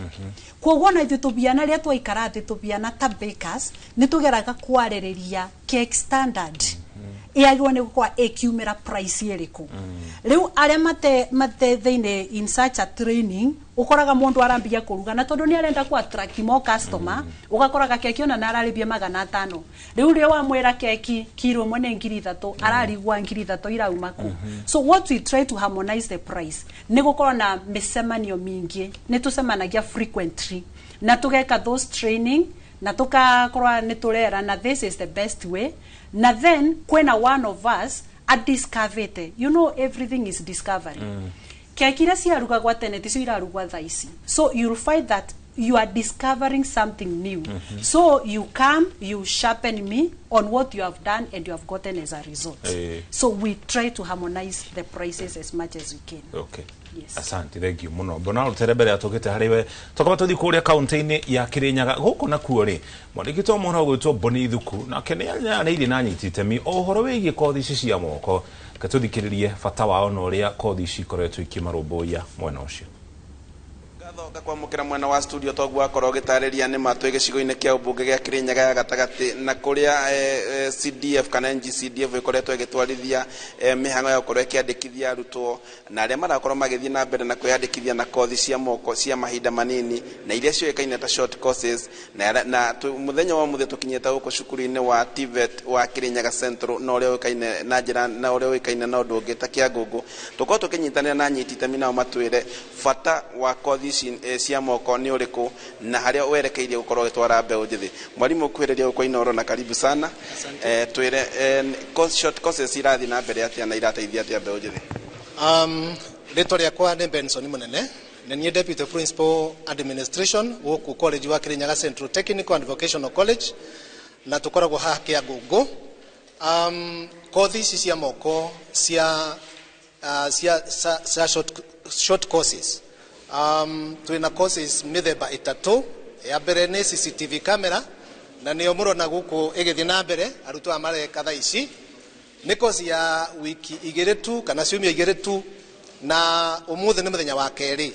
Koguo na ithuĩ tubiana ria twaikara thi tubiana ta bakers ni tugeraga kwarĩrĩria cake standard ĩagĩrĩirwo nĩ gũkorwo ĩkiumĩra price ĩrĩkũ. Rĩu arĩa mate thĩinĩ in such a training ukoraga mundu arambia kuruga na tondu ni arenda ku attract more customer ugakoraga keki ona na araribia 500 riu ri wamwira keki kiro imwe ni 3,000 ararigwa 3,000 irauma ku. So what we try to harmonize the price ni gukorwo na micemanio mingi ni tucemanagia frequently na tugeka those training na tukakorwa ni turera na this is the best way na then kwena one of us adiscoverite you know everything is discovery. Keki iria ciarugagwa tene ticio irarugwa thaa ici. So you'll find that you are discovering something new. So you come, you sharpen me on what you have done and you have gotten as a result. So we try to harmonize the prices as much as we can. Okay. Yes. Asante, thank you muno. Bona rutere mbere atũkĩte harĩ we tũkaba tũthiĩ kũrĩa kaunti-inĩ ya Kirinyaga gũkũ nakuo rĩ mwandĩki twa mohoro gwĩtwo Boni Ithuku nake nĩ aranĩirie na anyiti itemi o ũhoro wĩgiĩ kothi ici cia moko. Reke tũthikĩrĩrie bata wao na ũrĩa kothi ici ikoretwo ikĩmarũmbũiya mwena ũcio. Ngakwamũkĩra mwena wa studio toguo wakorwo ũgĩtarĩria nĩ ma twĩ gĩcigo-inĩ kĩa ũmbunge gĩa Kirinyaga ya gatagatĩ na kũrĩa CDF kana NGCDF ĩkoretwo ĩgĩtwarithia mĩhang'o ya gũkorwo ĩkĩandĩkithia arutwo na arĩa marakorwo magĩthiĩ na mbere na kwĩyandĩkithia na kothi cia moko cia mahinda manini na iria ciũĩkaine ta short courses na mũthenya wa ũmũthĩ tũkinyĩte gũkũ cukuru-inĩ wa TVET wa Kirinyaga Central na ũrĩa ũĩkaine na njĩra na ũrĩa ũĩkaine na ũndũ ũngĩ ta Kĩangũngũ tũkorwo tũkĩnyitanĩra na anyiti itemi nao matwĩre bata wa kothi ici cia moko nĩ ũrĩkũ na harĩa werekeirie gũkorwo ũgĩtwara mbeũ njĩthĩ. Mwalimu kwĩrĩria gũkũ Inooro na karibu sana. Twĩre short courses irathiĩ na mbere atĩa na irateithia atĩa mbeũ njĩthĩ? Rĩtwa rĩakwa nĩ Benson Munene na niĩ Deputy Principal Administration gũkũ college wa Kirinyaga Central Technical and Vocational College na tũkoragwo haha Kĩangũngũ. Kothi ici cia moko cia short courses twina courses mĩthemba ĩtatũ. Ya mbere nĩ CCTV camera Na nĩyo mũrona gũkũ ĩgĩthiĩ na mbere arutwo aya mareka thaa ici. Nĩ kosi ya wiki 2 tu kana ciumia 2 tu, na ũmũthĩ nĩ mũthenya wa kerĩ.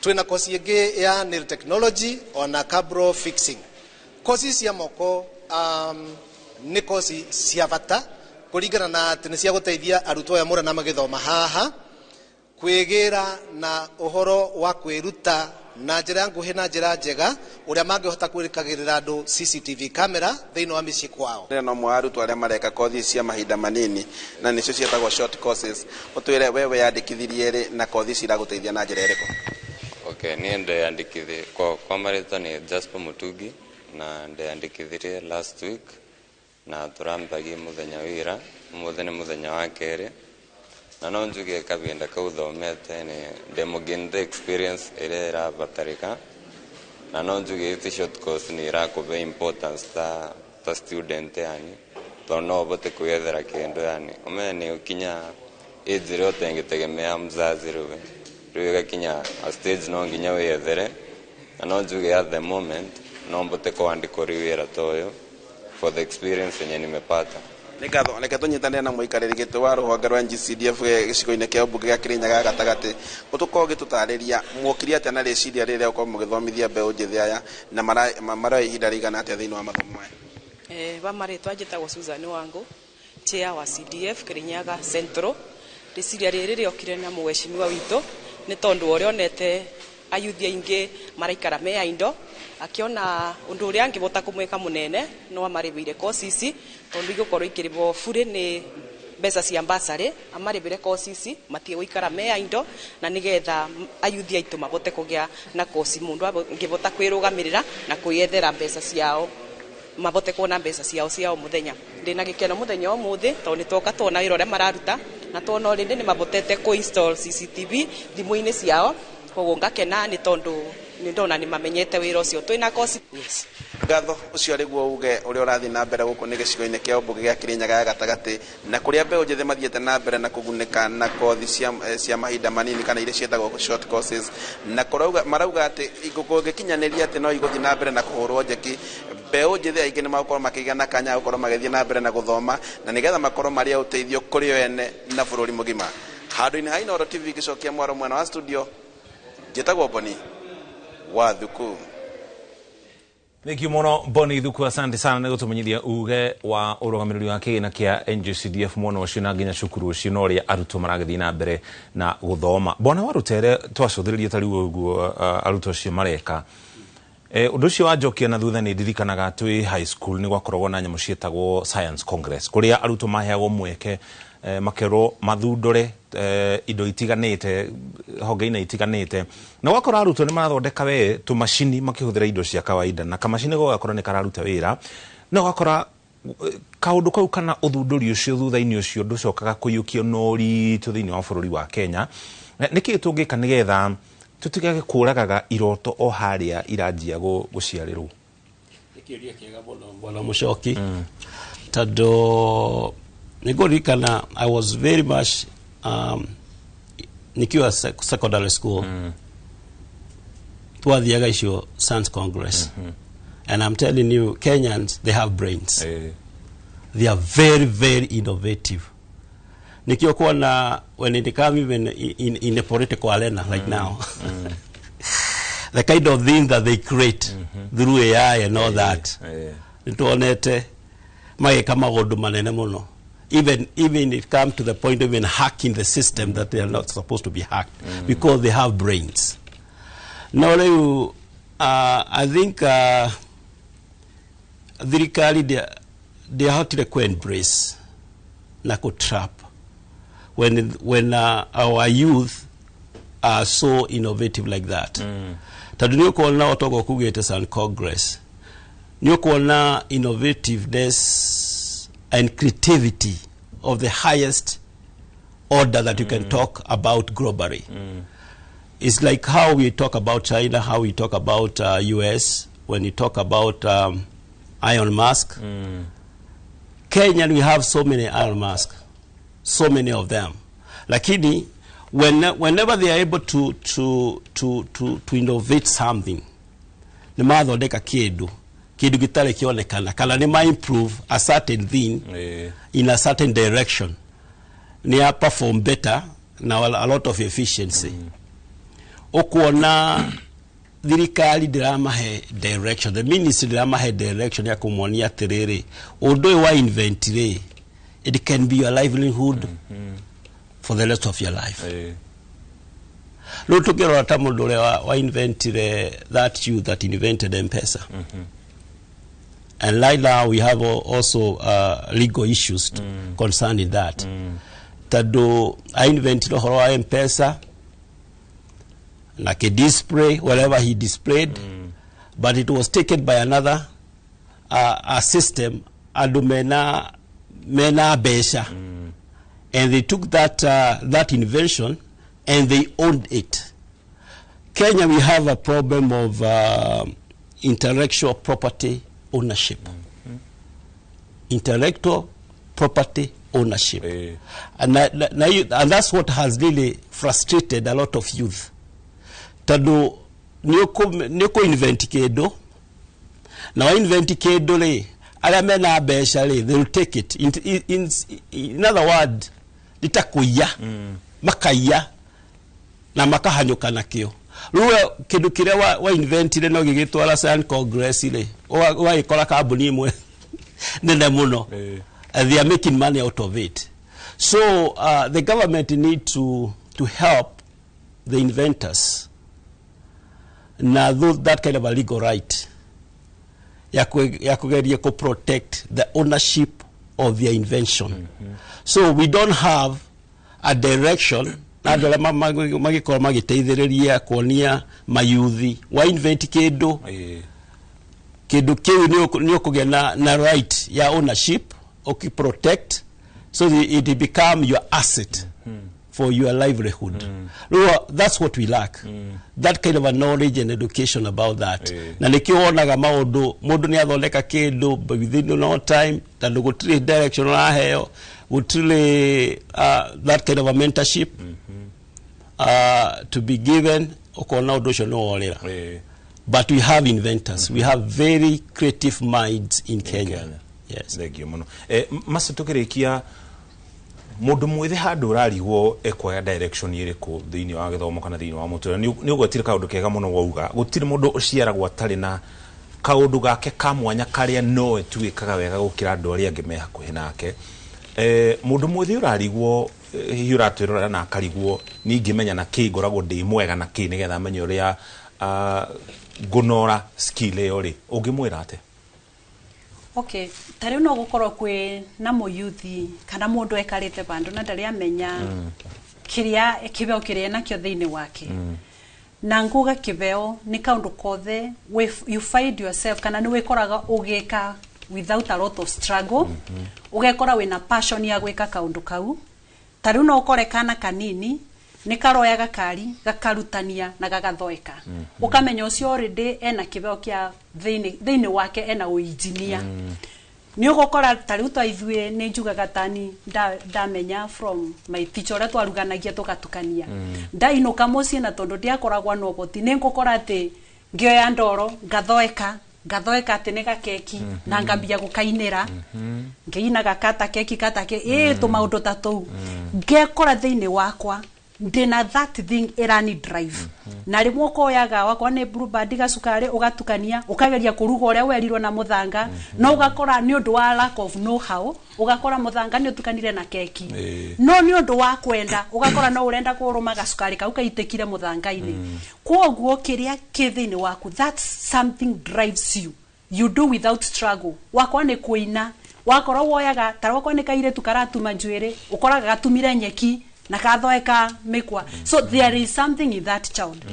Twĩna kosi ĩngĩ ya nail technology ona cabro fixing. Kosi cia moko nĩ kosi cia bata kũringana na atĩ nĩ cia gũteithia arutwo aya mũrona magĩthoma haha kwĩgĩra na ũhoro wa kwĩruta na njĩra nguhĩ na njĩra njega ũrĩa mangĩhota kwĩrĩkagĩrĩra andũ CCTV camera thĩinĩ wa mĩciĩ kwao. No mwa arutwo arĩa mareka kothi cia mahinda manini na nĩcio ciĩtagwo short courses, ũtwĩre we weyandĩkithirie rĩ na kothi ici iragũteithia na njĩra ĩrĩkũ? Okay, niĩ ndeyandĩkithirie kwa marĩtwa nĩ Jasper Mutugi na ndeyandĩkithirie last week na tũrambagie mũthenya wĩra ũmũthĩ nĩ mũthenya wa kerĩ na no njuge kahinda kau thomete nĩ ndĩmũgainĩte experience ĩrĩa ĩrabatarĩka na no njuge ici short course nĩ irakũhe importance ta student yani tondũ no ũhote kwĩyethera kĩndũ yani ũmenye nĩ ũkinya age ĩrĩa ũtengĩtegemea mzazi rĩu ĩgakinya a stage no nginya wĩyethere na no njuge at the moment no mbote kwandĩkwo rĩu wĩra ta ũyũ for the experience yenye nimepata. Nĩ ngatho, reke tũnyitanĩre na mũikarĩri gĩtĩ wa rũhonge rwa NGCDF gĩcigo-inĩ kĩa ũmbunge gĩa Kĩrĩnyaga gatagatĩ, ũtũkorwo ũgĩtũtarĩria mwokire atĩa na rĩciria rĩrĩa gũkorwo mũgĩthomithia mbeũ njĩthĩ aya na maroya ihinda rĩigana atĩa thĩinĩ wa mathomo maya? Wa marĩtwa njĩtagwo Susan Wangu, chair wa CDF Kĩrĩnyaga Central. Rĩciria rĩrĩ rĩokire na mũheshimiwa witũ nĩ tondũ ũrĩa onete ayuthi aingĩ maraikara me indo akiona undu uria angivota kumwika munene no amarĩhĩire kosi ici tondu igũkorwo ikĩrĩhwo bure nĩ mbeca cia bursary, amarĩhĩre kosi ici matige gũikara me indo na nigetha ayuthi aitũ mabote kũgĩa na kosi mundu angĩbota kwĩrũgamĩrĩra na kwĩyethera mbeca ciao mabote kuona mbeca ciao cia o muthenya. Ndĩna gĩkeno mũthenya wa ũmũthĩ tondũ nĩ twoka tuona wĩra ũrĩa mararuta na tuona already nĩ mabotete kũ install CCTV thimũ-inĩ ciao, koguo ngakena nĩ tondũ nĩ ndona nĩ mamenyete wĩra ũcio twĩna kosi. Yes. Ngatho ũcio arĩguo uge ũrĩa ũrathiĩ na mbere gũkũ nĩ gĩcigo-inĩ kĩa ũmbunge gĩa Kĩrĩnyaga ya gatagatĩ na kũrĩa mbeũ njĩthĩ mathiĩte na mbere na kũgunĩka na kothi cia mahinda manini kana iria ciĩtagwo short courses na marauga atĩ kũngĩkinyanĩria atĩ no igũthiĩ na mbere na kũhũrwo njeki, mbeũ njĩthĩ aingĩ nĩ magũkorwo makĩgĩa na kanya gũkorwo magĩthiĩ na mbere na gũthoma na nĩgetha makorwo marĩ a ũteithio kũrĩ o ene na bũrũri mũgima. Handũ-inĩ ha Inooro TV gĩcokia mwaro mwena wa studio, njĩtagwo Boni wa Thuku. Thank you muno Boni Thuku, asante sana nĩ gũtũmenyithia uge wa ũrũgamĩrĩri wa kĩgĩna kĩa NGCDF mwena ũcio na nginya cukuru ũcio na ũrĩa arutwo maragĩthiĩ na mbere na gũthoma. Bwana Warutere, twacũthĩrĩria ta rĩu ũguo arutwo acio mareka. Ũndũ ũcio wanjokia na thutha nĩ ndirikanaga twĩ high school nĩ gwakoragwo na nyamũ ciĩtagwo science congress kũrĩa arutwo maheagwo mweke makerwo mathundũre indo itiganĩte honge-inĩ itiganĩte na gwakora arutwo nĩ marathondeka we tũmacini makĩhũthĩra indo cia kawaida na kamacini gagakora nĩ kararuta wĩra na ũgakora kaũndũ kau kana ũthundũri ũcio thutha-inĩ ũcio ndũcokaga kũiyũkio na ũritũ thĩinĩ wa bũrũri wa Kenya. Nĩkĩĩ tũngĩka nĩgetha tũtigage kũragaga iroto o harĩa iranjia gũciarĩrwo? Nĩ kĩũria kĩega mũno bwana Mũcoki, tondũ nĩngũririkana I was very much nikiwa secondary school twathiaga icio science congress. And I'm telling you, Kenyans, they have brains. They are very, very innovative. Nikio kuona when it comes even in the political arena like now, the kind of thing that they create through AI and all that, nituonete mageka maũndũ manene mũno. Even it comes to the point of even hacking the system that they are not supposed to be hacked because they have brains. Now, I think thirikari ndĩahotire ku embrace na ku trap when our youth are so innovative like that. Tondũ nĩ ũkuona otogo kugĩte Sun Congress, nĩ ũkuona innovativeness and creativity of the highest order that you can talk about globally. It's like how we talk about China, how we talk about US, when you talk about Iron Mask. Kenya, we have so many Iron Mask, so many of them. Lakini, whenever they are able to innovate something, nĩ mathondeka kĩndũ Kindu gitari kionekana kana ni ma improve a certain thing in a certain direction, ni a perform better na a lot of efficiency. Ukuona thirikari ndiramahe direction, the ministry ndiramahe direction ya kumuonia atiriri undu uyu wa invent ri, it can be your livelihood for the rest of your life. Rĩu tũngĩrora ta mũndũ ũrĩa wa inventire, that youth that invented M-Pesa, and right now we have also legal issues concerning that, tondũ I invented ũhoro wa M-Pesa like a display, whatever he displayed, but it was taken by another a system, andũ mena mbeca, and they took that invention and they owned it. Kenya, we have a problem of intellectual property ownership. Intellectual property ownership. And that's what has really frustrated a lot of youth. Tondũ nĩ ũkũ invent kĩndũ, na wa invent kĩndũ rĩ, arĩa mena mbeca rĩ, they will take it. In other word, nĩ ta kũiya, makaiya na makahanyũka nakĩo. Rĩu we kĩndũ kĩrĩa wa inventire no gĩgĩtwara Science Congress rĩ, ũgagĩkora kambuni ĩmwe nene mũno. And they are making money out of it. So the government need to help the inventors na those, that kind of a legal right ya kugeria ku protect the ownership of their invention. So we don't have a direction na andũ arĩa magĩkorwo magĩteithĩrĩria kuonia mayuthi wa invent kĩndũ, kĩndũ kĩu nĩ ũkũgĩa na right ya ownership, ũkĩ protect so that it become your asset for your livelihood. Rĩu that's what we lack, that kind of a knowledge and education about that. Na nĩkĩo wonaga maũndũ, mũndũ nĩ athondeka kĩndũ, but within no time, tondũ gũtirĩ direction ũraheo, gũtirĩ that kind of a mentorship to be given, ũkona ũndũ ũcio nĩ worĩra. But we have inventors, we have very creative minds in Kenya. Yes. Thengio mũno. Maci tũkĩrĩkia, mũndũ mwĩthĩ handũ ũrarigwo ekuoya direction ĩrĩkũ thĩinĩ wa gĩthomo kana thĩinĩ wa mũtũrĩre, nĩ ũgwetire kaũndũ kega mũno wauga gũtirĩ mũndũ ũciaragwo atarĩ na kaũndũ gake ka mwanya karĩa nowe tu wĩkaga wega gũkĩra andũ arĩa angĩ me hakuhĩ nake. Mũndũ mwĩthĩ ũrarigwo, hihi ũratwĩrorera na akarigwo ningĩmenya na kĩ ngoragwo ndĩ mwega na kĩ nĩgetha amenye ũrĩa ngũnora skill ĩyo rĩ, ũngĩmwĩra atĩa? Okay, ta rĩu no gũkorwo kwĩ na mũyuthi kana mũndũ ekarĩte vandũ na ndarĩ amenya kĩrĩa kĩbeo kĩrĩa enakĩo thĩinĩ wake. Na nguga kĩbeo nĩ kaũndũ kothe you find yourself kana nĩ wĩkoraga ũgĩka without a lot of struggle, ũgekora wĩna passion ya gwĩka kaũndũ kau. Ta rĩu no ũkore kana kanini nĩ karoya gakari gakarutania na gagathoeka, ũkamenya ũcio already ena kĩbeo kĩa thĩinĩ wake, ena ũinjinia. Nĩ ũgũkora ta rĩu ta ithuĩ nĩ njugaga tani ndamenya from my teacher ũrĩa twaruganagia tũgatukania, ndainũka mũciĩ na tondũ ndiakoragwo na ũhoti, nĩ ngũkora atĩ ngĩoya ndoro ngathoeka ngathoeka atĩ nĩ gakeki na ngambia gũkainĩra ngĩinaga kata keki kata ke ĩ tũmaũndũ ta tũu, ngekora thĩinĩ wakwa ndĩna that thing ĩrani drive. Na rĩmwe ũkoyaga wakwa nĩ Blueband gacukari ũgatukania ũkageria kũruga ũrĩa werirwo na mũthanga, no ũgakora nĩ ũndũ wa lack of know how ũgakora mũthanga nĩ ũtukanire na keki, no nĩ ũndũ wa kwenda ũgakora no ũrenda kũrũma gacukari kau kaitĩkire mũthanga-inĩ. Kwoguo kĩrĩa kĩ thĩinĩ waku, that's something drives you, you do without struggle. Wakwa nĩ kũina, wakorwo woyaga ta wakwa nĩ kairĩtu karatuma njuĩrĩ, ũkoraga gatumire nyeki na kathoeka mĩkwa. So there is something in that child.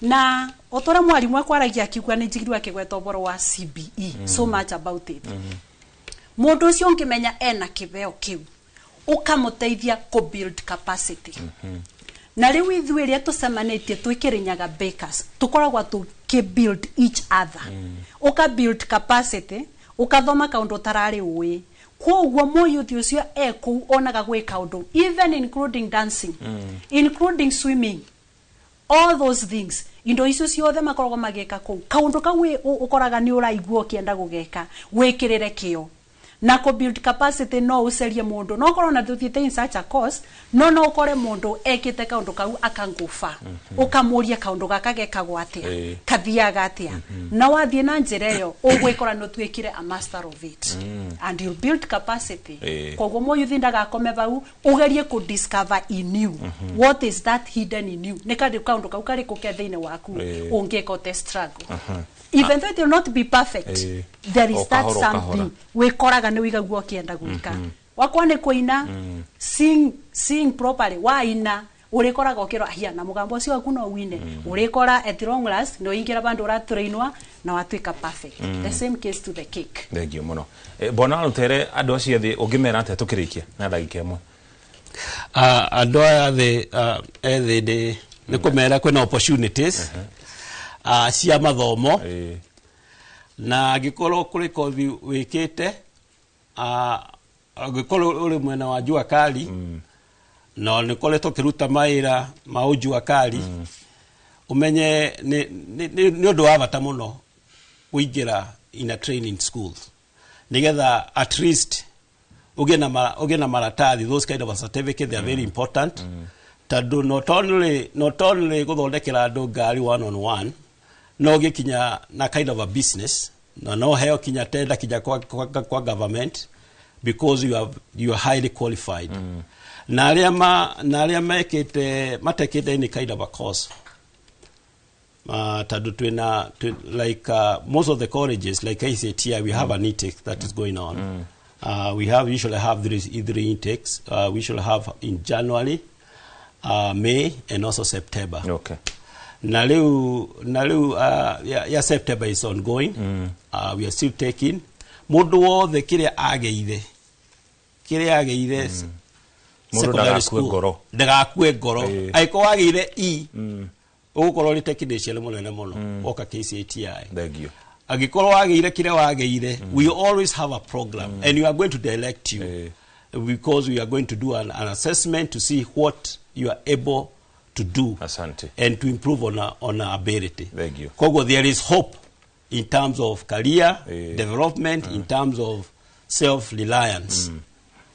Na otora mwarimu akwaragia akiuga nĩ njigirwo akĩgweta ũhoro wa CBE, so much about it. Mũndũ ũcio ũngĩmenya ena kĩbeo kĩu, ũkamũteithia kũ build capacity. Na rĩu ithuĩ rĩrĩa tũcemanĩtie twĩ Kĩrĩnyaga Bakers, tũkoragwo tũkĩ build each other. Ũka build capacity, ũkathoma kaũndũ ũtararĩ ũĩ. Kwoguo mũyuthi ũcio e kũu onaga gwĩ kaũndũ, even including dancing, including swimming, all those things. Indo icio ciothe makoragwo magĩka kũu, kaũndũ kau ũkoraga nĩ ũraigua ũkĩenda gũgeka, wĩkĩrĩre kĩo na kũ build capacity. No ũcerie mũndũ, no ũkorwo na tũthiĩte in such a course, no ũkore mũndũ ekĩte kaũndũ kau akanguba, ũkamũria kaũndũ gaka gekagwo atĩa, kathiaga atĩa, na wathiĩ na njĩra ĩyo ũgwĩkora nĩ ũtuĩkire a master of it and you build capacity. Koguo mũyuthi ndagakome vau, ũgerie kũ discover in you what is that hidden in you, nĩ kandi kaũndũ kau karĩkũ ke thĩinĩ waku ũngĩka ũte struggle. Even though it will not be perfect, there is O that kahora, o kahora. something wĩkoraga nĩ wĩigagua ũkĩenda gwĩka. Wakwa nĩ kũina, sing, sing properly. Waina ũrĩkoraga ũkĩrwo hia na mũgambo ũcio waku no wine, ũrĩkora at long last nĩ ũingĩra bandũ ũratrainwa na watuĩka perfect. The same case to the cake. Thengio mũno. Bwana Rutere, andũ acio ethĩ ũngĩmera atĩa tũkĩrĩkia na ndagĩka 1? Andũ aya thĩ ethĩ nĩ kũmera kwĩna opportunities cia mathomo, na angĩkorwo kũrĩ kothi wĩkĩte, angĩkorwo ũrĩ mwena wa jua kali na nĩ ũkoretwo ũkĩruta mawĩra ma ũjua kali, ũmenye nĩ ũndũ wa bata mũno kũingĩra in a training school nĩgetha at least ũgĩe na maratathi. Those kind of a certificate, they are very important, tondũ not only gũthondekera andũ ngari one on one, no gĩkinya na kind of a business na no heo kinya tenda kinya kwa government because you are highly qualified. Na arĩa mekĩte matekĩte any kind of a course, tondũ twĩna like most of the colleges like ICTI, we have an intake that is going on. We have usually have three intakes. We usually have in January, May and also September. Na rĩu ya September is ongoing. We are still taking mũndũ wothe kĩrĩa agĩire Mũndũ secondary ndagakue school. Ngoro. Ndagakue ngoro. Angĩkorwo wagĩire E, ũgũkorwo ũrĩ technician mũnene mũno woka KCATI. Thengio. Angĩkorwo wagĩire kĩrĩa wagĩire, we always have a program and we are going to direct you because we are going to do an assessment to see what you are able to do Asante. and to improve on our ability. Thank you. Koguo there is hope in terms of career development, in terms of self-reliance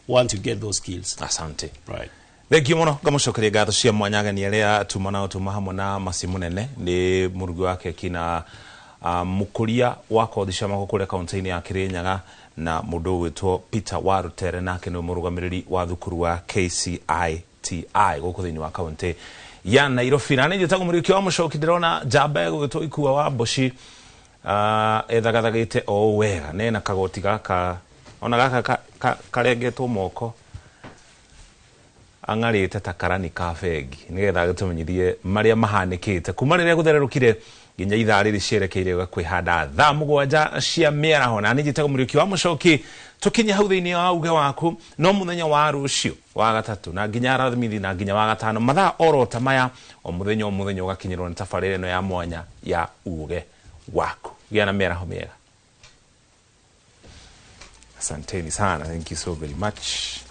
once you get those skills. Asante. Right. Thengio mũno, ngamũcokeria ngatho cia mwanya ageni arĩa tuma nao, tuma hamwe na Maci Mũnene, nĩ mũrugi wa keki na mũkũria wa kothi cia moko kũrĩa kaunti-inĩ ya Kĩrĩnyaga, na mũndũ ũgwĩtwo Peter Warutere, nake nĩ mũrũgamĩrĩri wa thukuru wa KCITI gũkũ thĩinĩ wa kaunti ya Nairobi. Na nĩ njĩtagwo Mũriũki wa Mũcoki. Ndĩrona njamba ĩgũgĩtwo Ikua wa Mboci ethagathagĩte o ũũ wega nena kagoti gaka, ona gaka karengetwo moko, ang'arĩte ta karani ka bengi, nĩgetha agĩtũmenyithie marĩa mahanĩkĩte kuma rĩrĩa gũthererũkire nginya ithaa rĩrĩ cierekeire kwĩhanda thaa 7 cia mĩaraho. Na nĩ njĩtagwo Mũriũki wa Mũcoki. Tũkinye hau thĩinĩ wa uge waku, no mũthenya wa rũciũ wa gatatũ na nginya Aramithi na nginya wa gatano, mathaa oro ta maya, o mũthenya o mũthenya ũgakinyĩrwo nĩ tabarĩra ĩno ya mwanya ya uge waku. Gĩa na mĩaraho mĩega. Asanteni sana, thank you so very much.